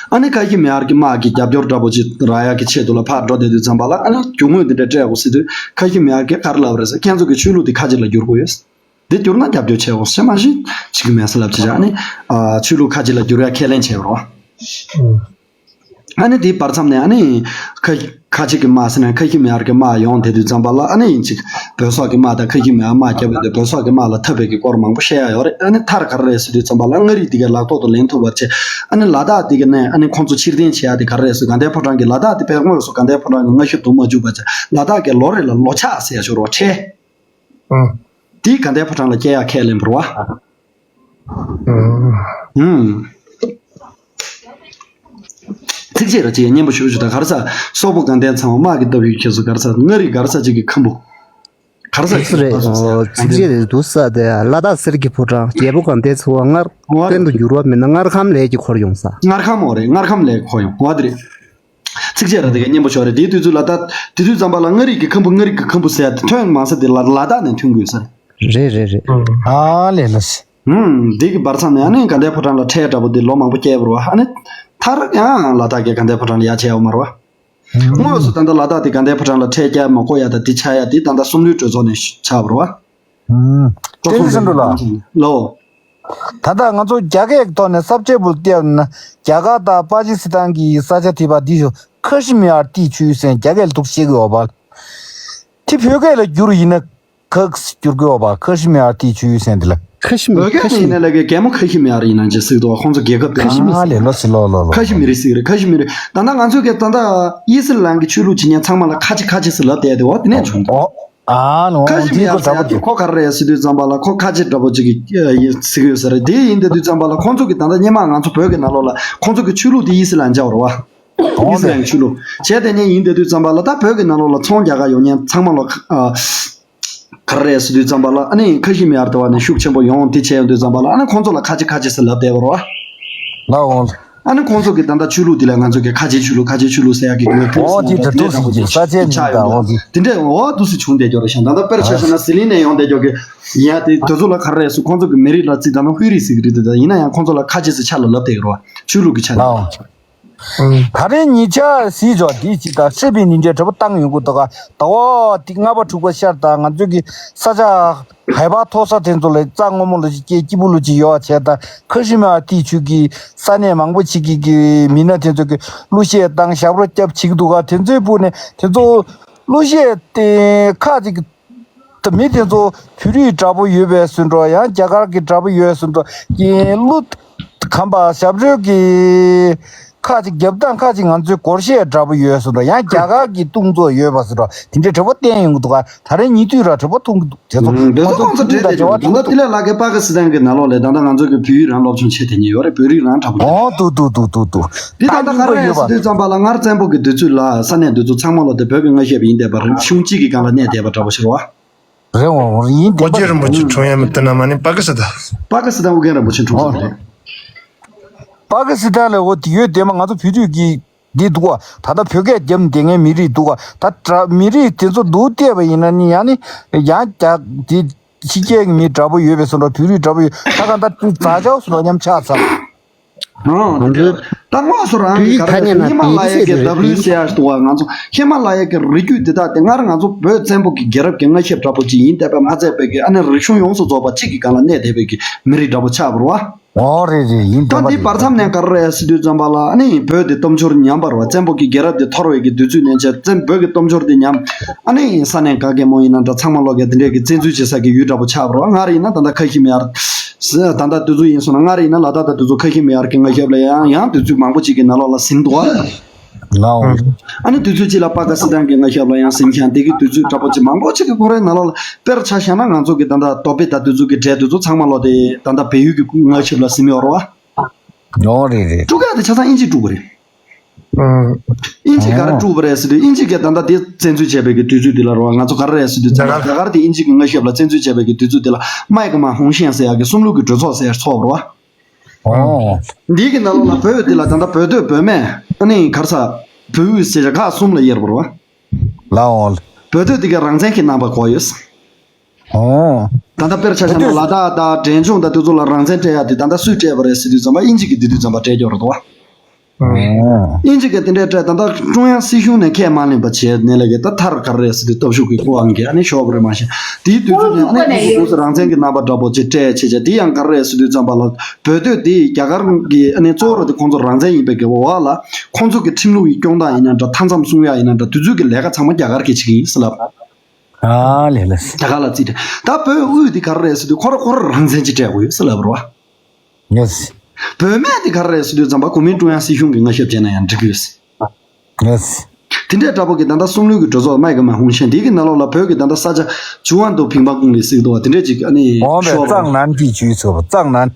ཨ་ནི་ཁ་ཤི་མི་ཡར་གྱི་དམག་གི་རྒྱབ་སྐྱོར་འདྲ་པོ་ཅིག་རག་ཡ་གི་ཆེད་དུ་ལ་ཕར་འགྲོ་བསྡད་དུས་ཙམ་པ་ལ་ཨ་ནི་རྒྱུ་དངོས་འདི་འདྲ་སྤྲད་དགོས་ཟེར་དུས་ཁ་ཤི་མི་ཡར་གྱིས་ག་རེ་ལབ་པ་རེད་ཟེར། ཁྱེད་ཚོ་གི་ཆོས་ལུགས་འདི་ཁ་ཆེ་ལ་བསྒྱུར་དགོས་ཡོད། འདི་བསྒྱུར་ན་རྒྱབ་སྐྱོར་བྱེད་དགོས་ཟེར་མ་གཞི་བྱེད་ཀྱི་མེད་ཟེར་ལབ་བྱས་བྱས་ཨ་ནི་ཆོས་ལུགས་ཁ་ཆེ་ལ་བསྒྱུར་ཡ་ཁས་ལེན་བྱས་པ་རེད་བ། ཨ་ནི་དེའི་བར་མཚམས་ནས་ཨ་ནི་ཁ་ཁ་ཆེ་གི་དམག་ཟེར་ན་ཁ་ཤི་མི་ཡར་གི་དམག་ཡོང་དེ་དུས་ཙམ་པ་ལ་ཨ་ནི་ཡིན་ཅིག་བོད་སོག་གི་དམག་དང་ཁ་ཤི་མི་ཡར་དམག་རྒྱབ་ཡོང་དུས་བོད་སོག་གི་དམག་ལ་འཐབ་པའི་གི་སྐོར་མང་པོ་བཤད་ཡ་ཡོད་རེད། ཨ་ནི་མཐར་ག་རེ་རེད་ཟེར་དུས་ཙམ་པ་ལ་མངའ་རིས་དེ་གའི་ལག་ཐོག་ཏུ་ལེན་ཐུབ་པ་བྱས། ཨ་ནི་ལ་དྭགས་དེ་ག་ནས་ཨ་ནི་ཁོང་ཚོ་ཕྱིར་འཐེན་བྱེད་ཡ་དེ་ག་རེ་རེད་ཟེར་དགའ་ལྡན་ཕོ་བྲང་གི་ལ་དྭགས་དེ་དཔེ་དངོས་སུ་དགའ་ལྡན་ཕོ་བྲང་གི་མངའ་ཤོད་དུ་མ་བཅུག་པ་བྱས་ལ་དྭགས་ཀྱི་ལོ་རེ་ལ་ལོ་ཆག་ཟེར་ཡ་ཤོར་བ་ཁྲལ། ཨང་། དེ་དགའ་ལྡན་ཕོ་བྲང་ལ་སྐྱེལ་ཡ་ཁས་ལེན་པ་རེད་བ། ཨང་། ཨུམ། ཚིགས་བཅད་ར་ཅིག་སྙན་པོ་ཞུ་ཞུ་དང་ག་རེ་ཟ། སོག་པོ་དགའ་ལྡན་ཚེ་དབང་དམག་གི་སྟབས་ཡུལ་ཁྱེད་ཚོ་ག་རེ་ཟ། མངའ་རིས་ག་རེ་ཟ་ཅིག་གི་ཁམ་བུ། ག་རེ་ཟ་ཅིག་གི་ཁམ་བུ་ཟེར་ཡ། ཚིགས་བཅད་རེད་འདུག་ས་དེ་ལ་དྭགས་གསེར་གྱི་ཕོ་བྲང་རྒྱལ་པོ་དགའ་ལྡན་ཚེ་དབང་སྔར་བོ་རེད། བསྟན་དུ་འགྱུར་བ་མིན་ན་སྔར་ཁམས་ལས་ཀྱི་འཁོར་ཡོང་ས། སྔར་ཁམས་འོ་རེད། སྔར་ཁམས་ལས་འཁོར་ཡོང་བ་དེ་རེད། ཚིགས་བཅད་ར་དེ་ག་སྙན་པོ་ཤོར་རེད། དེའི་དུས་ཚོད་ལ་ད་དེ་དུས་ཙམ་པ་ལ་མངའ་རིས་ཀྱི་ཁམ་བུ་མངའ་རིས་ཀྱི་ཁམ་བུ་ཟེར་ཡ་དེ་ཐོན་མ་ཟེར་དེ་ལ་ལ་དྭགས་ནས་ཐོན་དགོས་ས་རེད། རེད་རེད་རེད། ཨ་ལས་ལ་སི། ཧུམ། འདི་གི་བར་མཚམས་ནས་ཨ་ནི་དགའ་ལྡན་ཕོ་བྲང་ལ་ཁྲལ་འདྲ་པོ་འདི་ལོ་མང་པོ་བསྐྱལ་བ་རེད་བ། ཨ་ནི་མཐར་ཡང་ལ་དྭགས་ཀྱིས་དགའ་ལྡན་ཕོ་བྲང་ལ་ཡ་བྱས་ཡོད་མ་རེད་བ། དངོས་སུ་ད་ལྟ་ལ་དྭགས་དེ་དགའ་ལྡན་ཕོ་བྲང་ལ་ཁྲལ་བསྐྱལ་མ་དགོས་ཡ་ད་འདི་ཆགས་ཡ་འདི་ད་ལྟ་སུམ་བློའི་གྲོས་ཚོགས་ནས་ཆགས་པ་རེད་བ། ཧུམ། ཀྲོ་ཏེ་ཚོ་སི་སེང་འགྲོ་ལ། ལོ། ད་ལྟ་ང་ཚོ་རྒྱ་སྐད་ཀྱི་ཐོག་ནས་ས་བཅད་པོ་བལྟས་ན་རྒྱ་གར་དང་པ་ཀི་སི་ཐན་གྱི་ས་ཆ་དེ་བ་འདི་ཁ་ཤི་མི་ཡར་ཏི་ཆུས་ཟེར་རྒྱ་སྐད་ལ་འདུག་བཤད་ཀྱི་ཡོད་པ། དེ་བོད་སྐད་ལ་བསྒྱུར་ཡིན་ན། ཁག་སྐྱུར་གོ་བ་ཁ་ཤི་མི་ཨར་ཏི་ཆུ་ཡུལ་སན་དེ་ལ། ཁ་ཤི་མི་བོད་སྐད་ནས་ཡིན་ན་ལས་ཀའི་རྒན་མོ་ཁ་ཤི་མི་ཨར་ཡིན་ན་ཅེས་ཟེར་འདུག་ཁོང་ཚོ་རྒྱལ་ཁབ་དེ་ཁ་ཤི་མི་ཨ་ལས་ལོ་སི་ལོ་ལོ་ལོ། ཁ་ཤི་མི་རི་ཟེར་རེད། ཁ་ཤི་མི་རི། ད་ལྟ་ང་ཚོ་གི་ད་ལྟ་དབྱི་སི་ལན་གི་ཆོས་ལུགས་ཅིག་ཉན་ཚང་མ་ལ་ཁ་ཆེ་ཁ་ཆེ་ཟེར་ལབ་བསྡད་དེ་འོ་དེ་ནས་བྱུང་འདུག་ཨ་ནོ་ཁ་ཤི་མི་ཨར་ཟེར་ཡ་དེ་ཁོ་ག་རེ་རེད་ཟེར་དུས་ཙམ་པ་ལ་ཁོ་ཁ་ཆེ་འདྲ་པོ་ཅིག་གི་ཡིན་ཟེར་གི་ཡོད་ས་རེད། དེ་ཡིན་བསྡད་དུས་ཙམ་པ་ལ་ཁོང་ཚོ་གི་ད་ལྟ་སྔོན་མ་ང་ཚོ་བོད་ཀྱི་ནང་ལོགས་ལ་ཁོང་ཚོ་གི་ཆོས་ལུགས་དེ་དབྱི་སི་ལན་འཇལ་བ་རེད་བ། ཨི་སི་རལ་ཆོས་ལུགས་བྱས་དེ་ནས་ཡིན་བསྡད་དུས་ཙམ་པ་ལ་ད་བོད་ཀྱི་ནང་ལོགས་ལ་ཚོང་རྒྱག་ག་ཡོང་མཁན་ཚང་མ་ལ་ཨ་ག་རེ་རེད་ཟེར་དུས་ཙམ་པ་ལ་ཨ་ནི་ཁ་ཤི་མི་ཡར་དུ་བ་ནས་ཤུགས་ཆེན་པོ་ཡོང་དེ་བྱས་ཡོང་དུས་ཙམ་པ་ལ་ཨ་ནི་ཁོང་ཚོ་ལ་ཁ་ཆེ་ཁ་ཆེ་ཟེར་ལབ་བསྡད་པ་རེད་བ། ལའོ། ཨ་ནི་ཁོང་ཚོ་གི་ད་ལྟ་ཆོས་ལུགས་དེ་ལ་ང་ཚོ་གི་ཁ་ཆེ་ཆོས་ལུགས་ཁ་ཆེ་ཆོས་ལུགས་ཟེར་ཡག་གི་ངོས་འཕྲོད་ཨོ་དེ་ད་དུ་སི་གི་ས་ཆའི་མི་དང་ཨོ་དེ། དེ་འདྲས་འོ་དུ་སི་བྱུང་བསྡད་ཀྱོག་རེད་ཤག་ད་ལྟ་དཔེར་ཆ་བཞག་ན་ཟི་ལིང་ནས་ཡོང་བསྡད་ཀྱོག་གི་ཡ་དེ་དེ་ཚོ་ལ་ག་རེ་རེད་ཟེར་ཁོང་ཚོ་གི་མི་རིགས་ལ་རྩིས་ད་ན་ཧུའི་རི་ཟེར་གི་རེད་དེ་ད་ཡིན་ན་ཡང་ཁོང་ཚོ་ལ་ཁ་ཆེ་ཟེར་ཆ་ལ་ལབ་བསྡད་ཀྱི་རེད་བ་ཆོས་ལུགས་ཀྱི་ཆ་ལ། ཨོ། ད་རེས་ཉིན་ཆ་གཟིགས་ཆོག་འདི་ཅི་ད་སྲིད་པའི་ཉིན་བྱེད་གྲོད་པ་བཏང་ཡོང་གི་འདུག་ག་ད་འོ་དེ་ལྔ་པ་དྲུག་པ་ཤར་ད་ང་ཚོའི་གི་ས་ཆ་ཧའི་པ་མཐོ་ས་དེ་ཚོ་ལ་རྩྭ་སྔོན་མོ་ལ་ཅིག་སྐྱེ་སྐྱིད་པོ་ལ་ཅིག་ཡོད་བྱས་ད་ཁ་ཤི་མ་ཏི་ཆུ་གི་ས་གནས་མང་པོ་ཅིག་གི་གི་མི་སྣ་དེ་ཚོ་གི་གླུ་གཞས་བཏང་ཞབས་བྲོ་རྒྱབ་བྱེད་ཀྱི་འདུག་ག་དེ་ཚོའི་སྤུ་ནས་དེ་ཚོ་གླུ་གཞས་དེ་ཁ་ཅིག་ད་མི་དེ་ཚོ་བོད་རིགས་འདྲ་པོ་ཡོད་པའི་བཟོ་འདྲ་ཡང་རྒྱ་གར་གྱི་འདྲ་པོ་ཡོད་བཟོ་འདྲ་ཡིན་གླུ་གམ་པ་ཞབས་བྲོའི་གི་ཁ་ཅིག་རྒྱབ་སྟངས་ཁ་ཅིག་ང་ཚོའི་སྒོར་གཞས་འདྲ་པོ་ཡོད་བཟོ་འདྲ་ཡང་རྒྱ་གར་གྱི་སྟོང་ཚོ་ཡོད་པ་བཟོ་འདྲ་དེ་འདྲའི་གྲོད་པ་བསྟན་ཡོང་གི་འདུག་ག་ད་རེས་ཉེ་དུས་ར་གྲོད་པ་མཐོང་གི་འདུག་དེ་ཚོ་ང་ཚོ་ཁོང་ཚོ་ཁྲིམས་དང་འབྲེལ་བ་ད་ལྟ་དེ་ལས་ལྷག་གི་པ་ཀི་སི་ཐན་གྱི་ནང་ལོགས་ལས་ད་ལྟ་ང་ཚོ་གི་བོད་ཡིག་རང་སློབ་སྦྱོང་བྱེད་དེ་ཉིད་ཡོད་རེད། བོད་རིགས་རང་འདྲ་པོ་འདུག་འོ་འདུག་འདུག་འདུག་འདུག་འདུག་འདི་ད་ལྟ་ག་རེ་རེད་ཟེར་དུས་ཙམ་པ་ལ་སྔར་བཙན་པོ་གི་དུས་ཚོད་ལ་ས་གནས་འདི་ཚོ་ཚང་མ་ལོ་དེ་བོད་ཀྱི་སྔ་ཤེས་པ་ཡིན་བསྡད་པ་རེད། གཞུང་གཅིག་གི་སྒང་ལ་གནས་བསྡད་པ་འདྲ་པོ་ཞིག་རེད་བ། རེད་འོང་ཡིན་བསྡད་པ་ཨོ་རྒྱན་རིན་པོ་ཆེ་འཁྲུངས་ཡ་མི་བསྟན་ན་མ་ནི་པ་ཀི་སི་ཐན། པ་ཀི་སི་ཐན་ཨོ་རྒྱན་རིན་པོ་ཆེ་འཁྲུངས་ས་རེད། པ་ཀི་སི་ཐན་ལ་འོ་དེ་ཡོད་བསྡད་མ་ང་ཚོ་བོད་དུས་ཀྱི་འདི་འདུག་བ། ད་ལྟ་བོད་སྐད་རྒྱབ་བསྡད་མཁན་མི་རིགས་འདུག་བ། ད་དྲ་མི་རིགས་དེ་ཚོ་འདུག་བལྟས་པ་ཡིན་ན་ནི་ཡང་ནི་ཡང་རྒྱ་དེ་ཕྱི་རྒྱལ་གྱི་མི་འདྲ་པོ་ཡོད་པའི་བཟོ་འདྲ་བོད་རིགས་འདྲ་པོ་ཡོད་ད་ག་ད་ཙག་ཅོག་བཟོ་འདྲ་མཉམ་ཆགས་ཚར། ཨང་། ང་ཚོའི་ད་དངོས་སུ་རང་གི་བོད་ཡིག་ག་རེ་ཐ་སྙད་ནང་ཧི་མ་ལ་ཡའི་གི་ཌབ་ལིའུ་སི་ཨར་འདུག་བ། ང་ཚོ་ཧི་མ་ལ་ཡའི་གི་རི་རྒྱུད་འདི་དག་དེ་སྔར་ང་ཚོ་བོད་བཙན་པོ་གི་རྒྱལ་རབས་ཀྱི་སྔ་ཤེས་འདྲ་པོ་ཅིག་ཡིན་བསྡད་པ་མ་ཚད་པའི་གི་ཨ་ནི་རིག་གཞུང་ཡོངས་སུ་རྫོགས་པ་གཅིག་གི་སྒང་ལ་གནས་བསྡད་པའི་གི་མི་རིགས་འདྲ་པོ་ཆགས་པ་རེད་བ། ཨོ་རེད་རེད་ཡིན་ད་བསྡད་པ་འདི་རེད། བར་མཚམས་ནས་ག་རེ་རེད་ཟེར་དུས་ཙམ་པ་ལ་ཨ་ནི་བོད་དེ་སྟོབས་འབྱོར་ཉམས་པ་རེད་བ། བཙན་པོ་གི་རྒྱལ་རབས་དེ་འཐོར་བའི་གི་དུས་ཚོད་ནས་བྱས་བཙན་བོད་ཀྱི་སྟོབས་འབྱོར་དེ་ཉམས། ཨ་ནི་ས་གནས་ག་གེ་མོ་ཡིན་ན་འདྲ་ཚང་མ་ལོག་གི་དེ་འདྲས་ཀྱི་བཙན་འཛུལ་བྱེད་ས་གི་ཡུལ་འདྲ་པོ་ཆགས་པ་རེད་བ། སྔར་ཡིན་ན་ད་ལྟ་ཁ་ཤི་མི་ཡར། ད་ལྟ་དུས་ཚོད་ཡིན་སོང་ན་སྔར་ཡིན་ན་ལ་དྭགས་དང་དུས་ཚོད་ཁ་ཤི་མི་ཡར་གྱི་སྔ་ཤེས་ལ་ཡང་ཡང་དུས་ཚོད་མང་པོ་ཅིག་གི་ནང་ལོགས་ལ་ཟིན་འདུག་བ། ལའོ། ཨ་ནི་དུས་ཚོད་གཅིག་ལ་པ་ཀི་སི་ཐན་གྱི་སྔ་ཤེས་ལ་ཡང་ཟིན་ཀྱང་དེ་གི་དུས་ཚོད་འདྲ་པོ་ཅིག་མང་པོ་ཅིག་གི་སྐོར་རའི་ནང་ལོགས་ལ་དཔེར་ཆ་བཞག་ན་ང་ཚོ་གི་ད་ལྟ་རྡོ་པེ་ད་དུས་ཚོད་ཀྱི་གྲས་དུས་ཚོད་ཚང་མ་ལོག་དེ་ད་ལྟ་བལ་ཡུལ་གྱི་སྔ་ཤེས་ལ་ཟིན་ཡོད་རེད་བ། ཡོང་རེད་རེད། དཀྲུག་ཡག་དེ་ཆ་ཚང་དབྱིན་ཇིས་དཀྲུག་པ་རེད། ཨིན་ཇི་ག་རེ་དཀྲུག་པ་རེད་ཟེར་དུས་ཨིན་ཇི་གིས་ད་ལྟ་དེ་བཙན་འཛུལ་བྱས་པའི་གི་དུས་ཚོད་འདི་ལ་རོ་ང་ཚོ་ག་རེ་རེད་ཟེར་དུས་ད་ལྟ་རྒྱ་གར་དེ་ཨིན་ཇི་གི་སྔ་ཤེས་ལ་བཙན་འཛུལ་བྱས་པའི་གི་དུས་ཚོད་འདི་ལ་མེག་མ་ཧུང་ཤན་ཟེར་ཡག་གི་གསུམ་ལུགས་ཀྱི་གྲོས་ཚོགས་ཟེར་ཚོགས་པ་རེད་བ། ཨོ། འདི་གི་ནང་ལོགས་ལ་བོད་འདི་ལ་ད་ལྟ་བོད་སྡོད་བོད་སྨད་ཨ་ནི་ག་རེ་ཟ་བོད་དབུས་ཟེར་ཡག་ཁག་གསུམ་ལ་དབྱེ་བ་རེད་བ། ལའོ། བོད་སྡོད་འདི་ག་རང་བཙན་གྱི་རྣམ་པ་གོ་ཡོད། ཨོ། ད་ལྟ་དཔེར་ཆ་བཞག་ན་ལ་དྭགས་དང་འབྲས་ལྗོངས་དང་དེ་ཚོ་ལ་རང་བཙན་སྤྲད་ཡག་དེ་ད་ལྟ་སུས་སྤྲད་པ་རེད་ཟེར་དུས་ཙམ་པ་ཨིན་ཇི་གིས་དེ་དུས་ཙམ་པ་སྤྲད་ཀྱོག་རེད་དོ། ཨོ། ཨིན་ཇི་གིས་དེ་འདྲའི་སྤྲད་ད་ལྟ་ཀྲུང་དབྱང་སྲིད་གཞུང་ནས་ཁས་མ་ལེན་པ་བྱས་ནས་ལས་ཀའི་ད་མཐར་ག་རེ་རེད་ཟེར་དུས་སྟོབས་ཤུགས་ཀྱི་སྐུ་དབང་གིས་ཨ་ནི་ཤོར་བ་རེད་མ་གཞི་དེའི་དུས་ཚོད་ནས་ཨ་ནི་དེ་ཚོ་ཁོང་ཚོ་རང་བཙན་གྱི་རྣམ་པ་འདྲ་པོ་ཅིག་སྤྲད་བྱས་བྱས་དེ་ཡང་ག་རེ་རེད་ཟེར་དུས་ཙམ་པ་ལ་བོད་སྡོད་དེ་རྒྱ་གར་གྱི་ཨ་ནི་གཙོ་བོ་ར་དེ་ཁོང་ཚོ་རང་བཙན་ཡིན་པའི་གི་འོག་ལ་ཁོང་ཚོ་གི་ཁྲིམས་ལུགས་ཀྱི་སྐྱོང་སྟངས་ཡིན་ན་འདྲ་མཐའ་མཚམས་སྲུང་ཡག་ཡིན་ན་འདྲ་དེ་ཚོའི་གི་ལས་ཀ་ཚང་མ་རྒྱ་གར་གྱིས་བྱེད་ཀྱི་ཡིན་ཟེར་ལབ། ཨ་ལས་ལས། རྒྱ་གར་ལ་རྩིས་སྤྲད། ད་བོད་དབུས་འདི་ག་རེ་རེད་ཟེར་དུས་ཁོ་ར་ཁོ་ར་རང་བཙན་ཅིག་སྤྲད་དགོས་ཡོད་ཟེར་ལབ་རོ། ཡེས། བོད་སྨད་འདི་ག་རེ་རེད་ཟེར་དུས་ཙམ་པ་གོ་མིན་ཀྲུང་དབྱང་སྲིད་གཞུང་གི་སྔ་ཞབས་བྱས་ན་ཡང་འགྲིག་གི་ཡོད་ཟེར། ཡེས། དེ་འདྲའི་འདྲ་པོ་གི་ད་ལྟ་གསུམ་ལུགས་ཀྱི་གྲོས་ཚོགས་མེག་མ་ཧུང་ཤན་འདི་གི་ནང་ལོགས་ལ་བོད་ཀྱི་ད་ལྟ་ས་ཆ་ཇུ་ཝང་དུ་ཕིང་པང་ཀུང་ལི་ཟེར་གི་འདུག་བ་དེ་འདྲས་ཅིག་ཨ་ནི་འོང་བའི་ཤོར་བ། གཙང་ནན་གྱི་ཇུས་ཚོ་གཙང་ནན།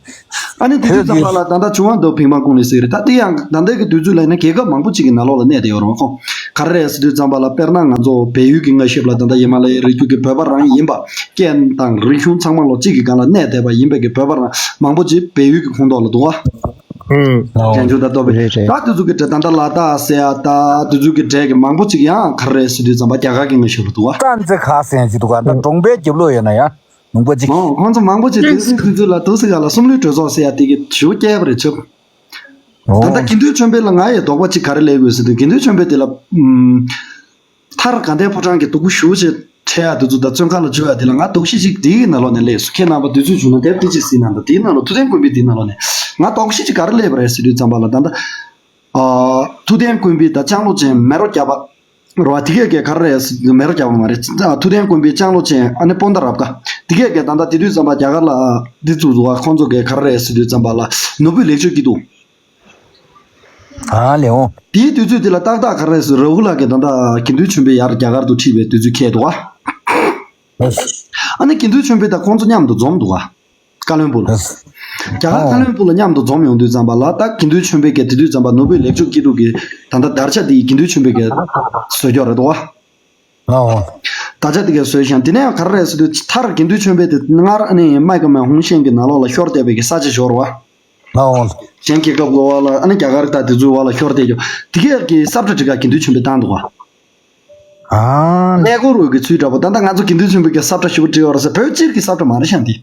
ཨ་ནི་དེ་དུས་ཙམ་པ་ལ་ད་ལྟ་ཇུ་ཝང་དུ་ཕིང་པང་ཀུང་ལི་ཟེར་གི་རེད། ད་དེ་ཡང་ད་ལྟའི་གི་དུས་ཚོད་ལ་ཡིན་ན་རྒྱལ་ཁབ་མང་པོ་ཅིག་གི་ནང་ལོགས་ལ་གནས་བསྡད་ཡོད་རེད་བ་ཁོང་། ག་རེ་རེད་ཟེར་དུས་ཙམ་པ་ལ་དཔེར་ན་ང་ཚོ་བལ་ཡུལ་གྱི་སྔ་ཞབས་ལ་ད་ལྟ་ཧི་མ་ལ་ཡའི་རི་རྒྱུད་ཀྱི་བོད་པ་རང་ཡིན་པ་སྐད་དང་རིག་གཞུང་ཚང་མ་ལོག་གཅིག་གི་སྒང་ལ་གནས་བསྡད་པ་ཡིན་པའི་གི་བོད་པ་རང་མང་པོ་ཅིག་བལ་ཡུལ་གྱི་ཁོངས་གཏོགས་ལ་འདུག་བ། ཨུམ། ཨོ། བྱང་ཆུབ་དང་སྟོབས་རེད་རེད། པའི་ད་དེ་ཚོ་གི་གྲས་ད་ལྟ་ལ་དྭགས་ཟེར་ཡ་ད་དེ་ཚོ་གི་གྲས་ཀྱི་མང་པོ་ཅིག་ཡང་ག་རེ་རེད་ཟེར་དུས་ཙམ་པ་རྒྱ་གར་གྱི་སྔ་ཞབས་ལ་འདུག་བ། ཀྲན་ཙེ་ཁ་ཟེར་ཡ་ཅིག་འདུག་ག་ད་གྲོང་པའི་རྒྱབ་ལོགས་ཡོད་ན་ཡང་མང་པོ་ཅིག་ཨོ། ཁོང་ཚོ་མང་པོ་ཅིག་དེ་ཚོའི་དུས་ཚོད་ལ་དུ་སི་ག་ལ་གསུམ་ལུས་གྲོས་ཚོགས་ཟེར་ཡ་དེ་གི་ཞུ་སྐྱེལ་བ་རེད་ཆོབ། ད་ལྟ་དགེ་འདུན་ཆོས་འཕེལ་ལ་ང་ཡི་དོགས་པ་ཅིག་ག་རེ་སླེབས་དགོས་ཟེར་དུས་དགེ་འདུན་ཆོས་འཕེལ་དེ་ལ་ཨུམ། མཐར་དགའ་ལྡན་ཕོ་བྲང་གི་རྡོ་སྐུ་ཞུ་བྱེད་འཕྲད་ཡག་དེ་ཚོ་དང་བཙོན་ཁང་ལ་འཛུལ་ཡག་དེ་ལ་ང་དོགས་གཞི་ཅིག་དེའི་ནང་ལོགས་ནས་སླེབས་སོང་། ཁྱེད་རྣམ་པ་དུས་ཚོད་བྱུང་ན་དེབ་དེ་ཅིག་གཟིགས་གནང་དང་དེའི་ནང་ལོགས་ཐུབ་བསྟན་ཀུན་དཔེ་དེའི་ནང་ལོགས་ནས་ང་དོགས་གཞི་ཅིག་ག་རེ་སླེབས་པ་རེད་ཟེར་དུས་ཙམ་པ་ལ་ད་ལྟ་ཨ་ཐུབ་བསྟན་ཀུན་དཔེ་དང་ལྕང་ལོ་ཅན་མེ་རོ་རྒྱ་པ། རེད་བ། དེ་གས་གས་ག་རེ་རེད་ཟེར་དུས་མེ་རོ་རྒྱག་པ་མ་རེད། ཐུབ་བསྟན་ཀུན་འཕེལ། ལྕང་ལོ་ཅན། ཨ་ནི་སྤོན་ཟླ་རབ་དགའ། དེ་གས་གས་ད་ལྟ་དེ་དུས་ཙམ་པ་རྒྱ་གར་ལ་འདི་བཙུགས་འདུག་བ། ཁོང་ཚོ་གས་ག་རེ་རེད་ཟེར་དུས་ཙམ་པ་ལ་ནོར་བུའི་ལེགས་བཅོས་སྐྱིད་སྡུག་ཨ་ལེའོ། དེའི་དུས་ཚོད་དེ་ལ་ཏག་ཏག་ག་རེ་རེད་ཟེར། ར་ཧུ་ལ་གིས་ད་ལྟ་དགེ་འདུན་ཆོས་འཕེལ་ཡར་རྒྱ་གར་དུ་ཁྲིད་པའི་དུས་ཚོད་འཁེལ་འདུག་བ། ཨ་ནི་དགེ་འདུན་ཆོས་འཕེལ་དང་ཁོང་ཚོ་མཉམ་དུ་འཛོམས་འདུག་བ། བཀའ་བློན་སྦུག་ལ། རྒྱ་གར་བཀའ་བློན་སྦུག་ལ་མཉམ་དུ་འཛོམས་ཡོང་དུས་ཙམ་པ་ལ། ད་དགེ་འདུན་ཆོས་འཕེལ་གྱིས་དེ་དུས་ཙམ་པ་ནོར་བུའི་ལེགས་བཅོས་སྐྱིད་སྡུག་གི་ད་ལྟ་དར་ཆ་དེ་དགེ་འདུན་ཆོས་འཕེལ་གྱིས་བཟོས་ཀྱོག་རེད་འདུག་བ། ཨོ། དར་ཆ་དེ་གས་བཟོས་ཤིང་། དེ་ནས་ག་རེ་རེད་ཟེར་དུས། མཐར་དགེ་འདུན་ཆོས་འཕེལ་དེ་སྔར་ཨ་ནི་སྨྲས་དཀར་མོན་ཧུང་ཤན་གྱི་ནང་ལོགས་ལ་ཤོར་བསྡད་པའི་གི་ས་ཆ་ཤོར་བ། ཨོ། གཞན་རྒྱལ་ཁབ་ཀྱི་འོག་ལ། ཨ་ནི་རྒྱ་གར་དང་དེ་ཚོའི་འོག་ལ་ཤོར་བསྡད་ཀྱོག་དེ་གས་གི་ས་བཀྲ་སྒྲིག་ག་དགེ་འདུན་ཆོས་འཕེལ་བཏང་འདུག་བ། ཨ། གནས་སྐོར་བ་གི་ཚུལ་འདྲ་པོ། ད་ལྟ་ང་ཚོ་དགེ་འདུན་ཆོས་འཕེལ་གྱིས་ས་བཀྲ་ཞེ་པོ་བྲིས་ཡོད་རེད་ཟེར། བོད་སྤྱིར་གྱི་ས་བཀྲ་མ་རེད་ཤག་འདི།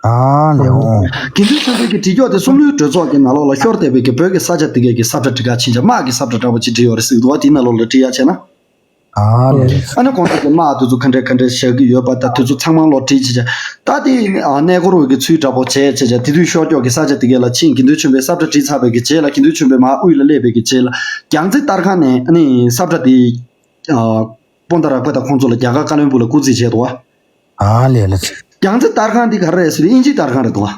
ཨ་ལེའོ། དགེ་འདུན་ཆོས་འཕེལ་གྱིས་བྲིས་ཀྱོག་དེ་གསུམ་ལུས་གྲོས་ཚོགས་ཀྱི་ནང་ལོགས་ལ་ཤོར་བསྡད་པའི་གི་བོད་ཀྱི་ས་ཆ་དེ་གས་གི་ས་བཀྲ་སྒྲིག་ག་ཕྱིན་བྱས། དམག་གི་ས་བཀྲ་འདྲ་པོ་ཅིག་བྲིས་ཡོད་རེད་ཟེར་གྱི་འདུག་བ། དེའི་ནང་ལོགས་ལ་བྲིས་ཡ་བྱས་ན། ཨ་ལེ། ཨ་ནི་ཁོང་ཚོ་གི་དམག་དེ་ཚོ་ག་འདྲས་ག་འདྲས་བཞག་གི་ཡོད་པ་དང་། དེ་ཚོ་ཚང་མ་ལོག་བྲིས་བྱས་བྱས། ད་དེ་ཨ་གནས་སྐོར་བ་གི་ཚུལ་འདྲ་པོ་བྱས་བྱས་བྱས། དེ་དུས་ཤོར་ཀྱོག་གི་ས་ཆ་དེ་གས་ལ་ཕྱིན། དགེ་འདུན་ཆོས་འཕེལ་ས་བཀྲ་བྲིས་ཚར་བའི་གི་རྗེས་ལ། དགེ་འདུན་ཆོས་འཕེལ་མར་དབུས་ལ་སླེབས་པའི་གི་རྗེས་ལ། རྒྱལ་རྩེ་སྟར་ཁང་ནས་ཨ་ནི་ས་བཀྲ་དེ་ཨ་སྤོན་ཟླ་རབ་དགའ་དང་ཁོང་ཚོ་ལ་རྒྱ་གར་བཀའ་བློན་སྦུག་ལ་སྐུར་རྩིས་བྱས་འདུག་བ། ཨ་ལེ་ལེ། རྒྱལ་རྩེ་སྟར་ཁང་འདི་ག་རེ་རེད་ཟེར་དུས་དབྱིན་ཇིའི་སྟར་ཁང་རེད་འདུག་བ།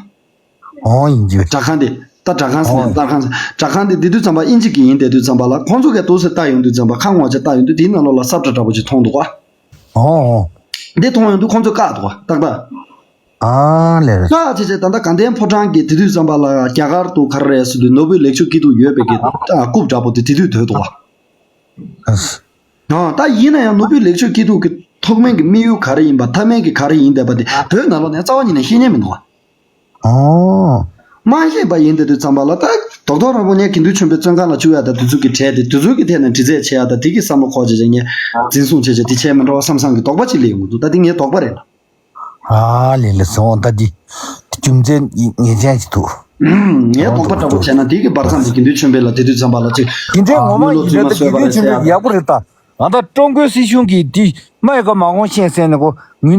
ཨོ། དབྱིན་ཇི། སྟར་ཁང་འདི། ད་སྟར་ཁང་ཟེར་ནས། ཨོ། སྟར་ཁང་ཟེར། སྟར་ཁང་འདི་དེ་དུས་ཙམ་པ་དབྱིན་ཇི་གི་ཡིན་བསྡད་དུས་ཙམ་པ་ལ། ཁོང་ཚོ་གས་འདུག་སེ་ལྟ་ཡོང་དུས་ཙམ་པ། ཁ་ངོ་ཅིག་ལྟ་ཡོང་དུས་དེའི་ནང་ལོགས་ལ་ས་བཀྲ་འདྲ་པོ་ཅིག་མཐོང་འདུག་བ། ཨོ། འདི་མཐོང་ཡོང་དུས་ཁོང་ཚོས་བཀག་འདུག་བ། ཏག་ཏག་ཨ་ལེ་ལེ། བཀག་བྱས་བྱས། ད་ལྟ་དགའ་ལྡན་ཕོ་བྲང་གི་དེ་དུས་ཙམ་པ་ལ་རྒྱ་གར་དུ་ག་རེ་རེད་ཟེར་དུས་ནོར་བུའི་ལེགས་བཅོས་སྐྱིད་སྡུག་ཡོད་པའི་གི་ཨ་རྐུབ་འདྲ་པོ་དེ་དེ་དུས་བརྡོལ་འདུག་བ། ཨ། ཨ། ད་ཡིན་ན་ཡང་ནོར་བུའི་ལེགས་བཅོས་སྐྱིད་སྡུག་གི་ཐོག་མའི་གི་དམིགས་ཡུལ་ག་རེ་ཡིན་པ། མཐའ་མའི་གི་ག་རེ་ཡིན་བསྡད་པ་དེ་བོད་ནང་ལོགས་ནས་རྩ་བ་ཉིད་ནས་ཤེས་མཁན་མི་འདུག་བ། ཨོ། མ་ཤེས་པ་ཡིན་བསྡད་དུས་ཙམ་པ་ལ། ད་རྡོག་རྡོག་ར་པོ་ངས་དགེ་འདུན་ཆོས་འཕེལ་བཙོན་ཁང་ལ་བཅུག་ཡ་དང་། དེ་ཚོ་གི་གྲས་དེ། དེ་ཚོ་གི་ཐད་ནས་འདྲི་རྩད་བྱེད་ཡ་དང་། དེ་གི་བསམ་བློ་འཁོར་བྱས་བྱས། ངས་འཛིན་བཟུང་བྱས་བྱས་དེ་བྱས་མི་འགྲོ་བསམ་བསམ་གི་དོགས་པ་ཅིག་སླེབས་ཡོང་གི་འདུག་ད་དེ་ངའི་དོགས་པ་རེད་ལ། ཨ་ལེ་ལེ། སོང་། ད་འདི་རྒྱུ་མཚན་ངེས་ཅན་ཞིག་འདུག་ངས་དོགས་པ་འདྲ་པོ་བྱས་ན། དེ་གི་བར་མཚམས་དེ་དགེ་འདུན་ཆོས་འཕེལ་ལ་དེ་དུས་ཙམ་པ་ལ་ཅིག་དེ་འདྲའི་ཨ་ངོ་མ་ཡིན་ན་ད་དགེ་འདུན་ཆོས་འཕེལ་ཡག་པོ་རེད་ད། ང་ད་ཀྲུང་གོའི་སྲིད་གཞུང་གིས་འདི་སྨྲས་དཀར་མོན་ཧུང་ཤན་ཟེར་ནས་ཁོ་ངུ་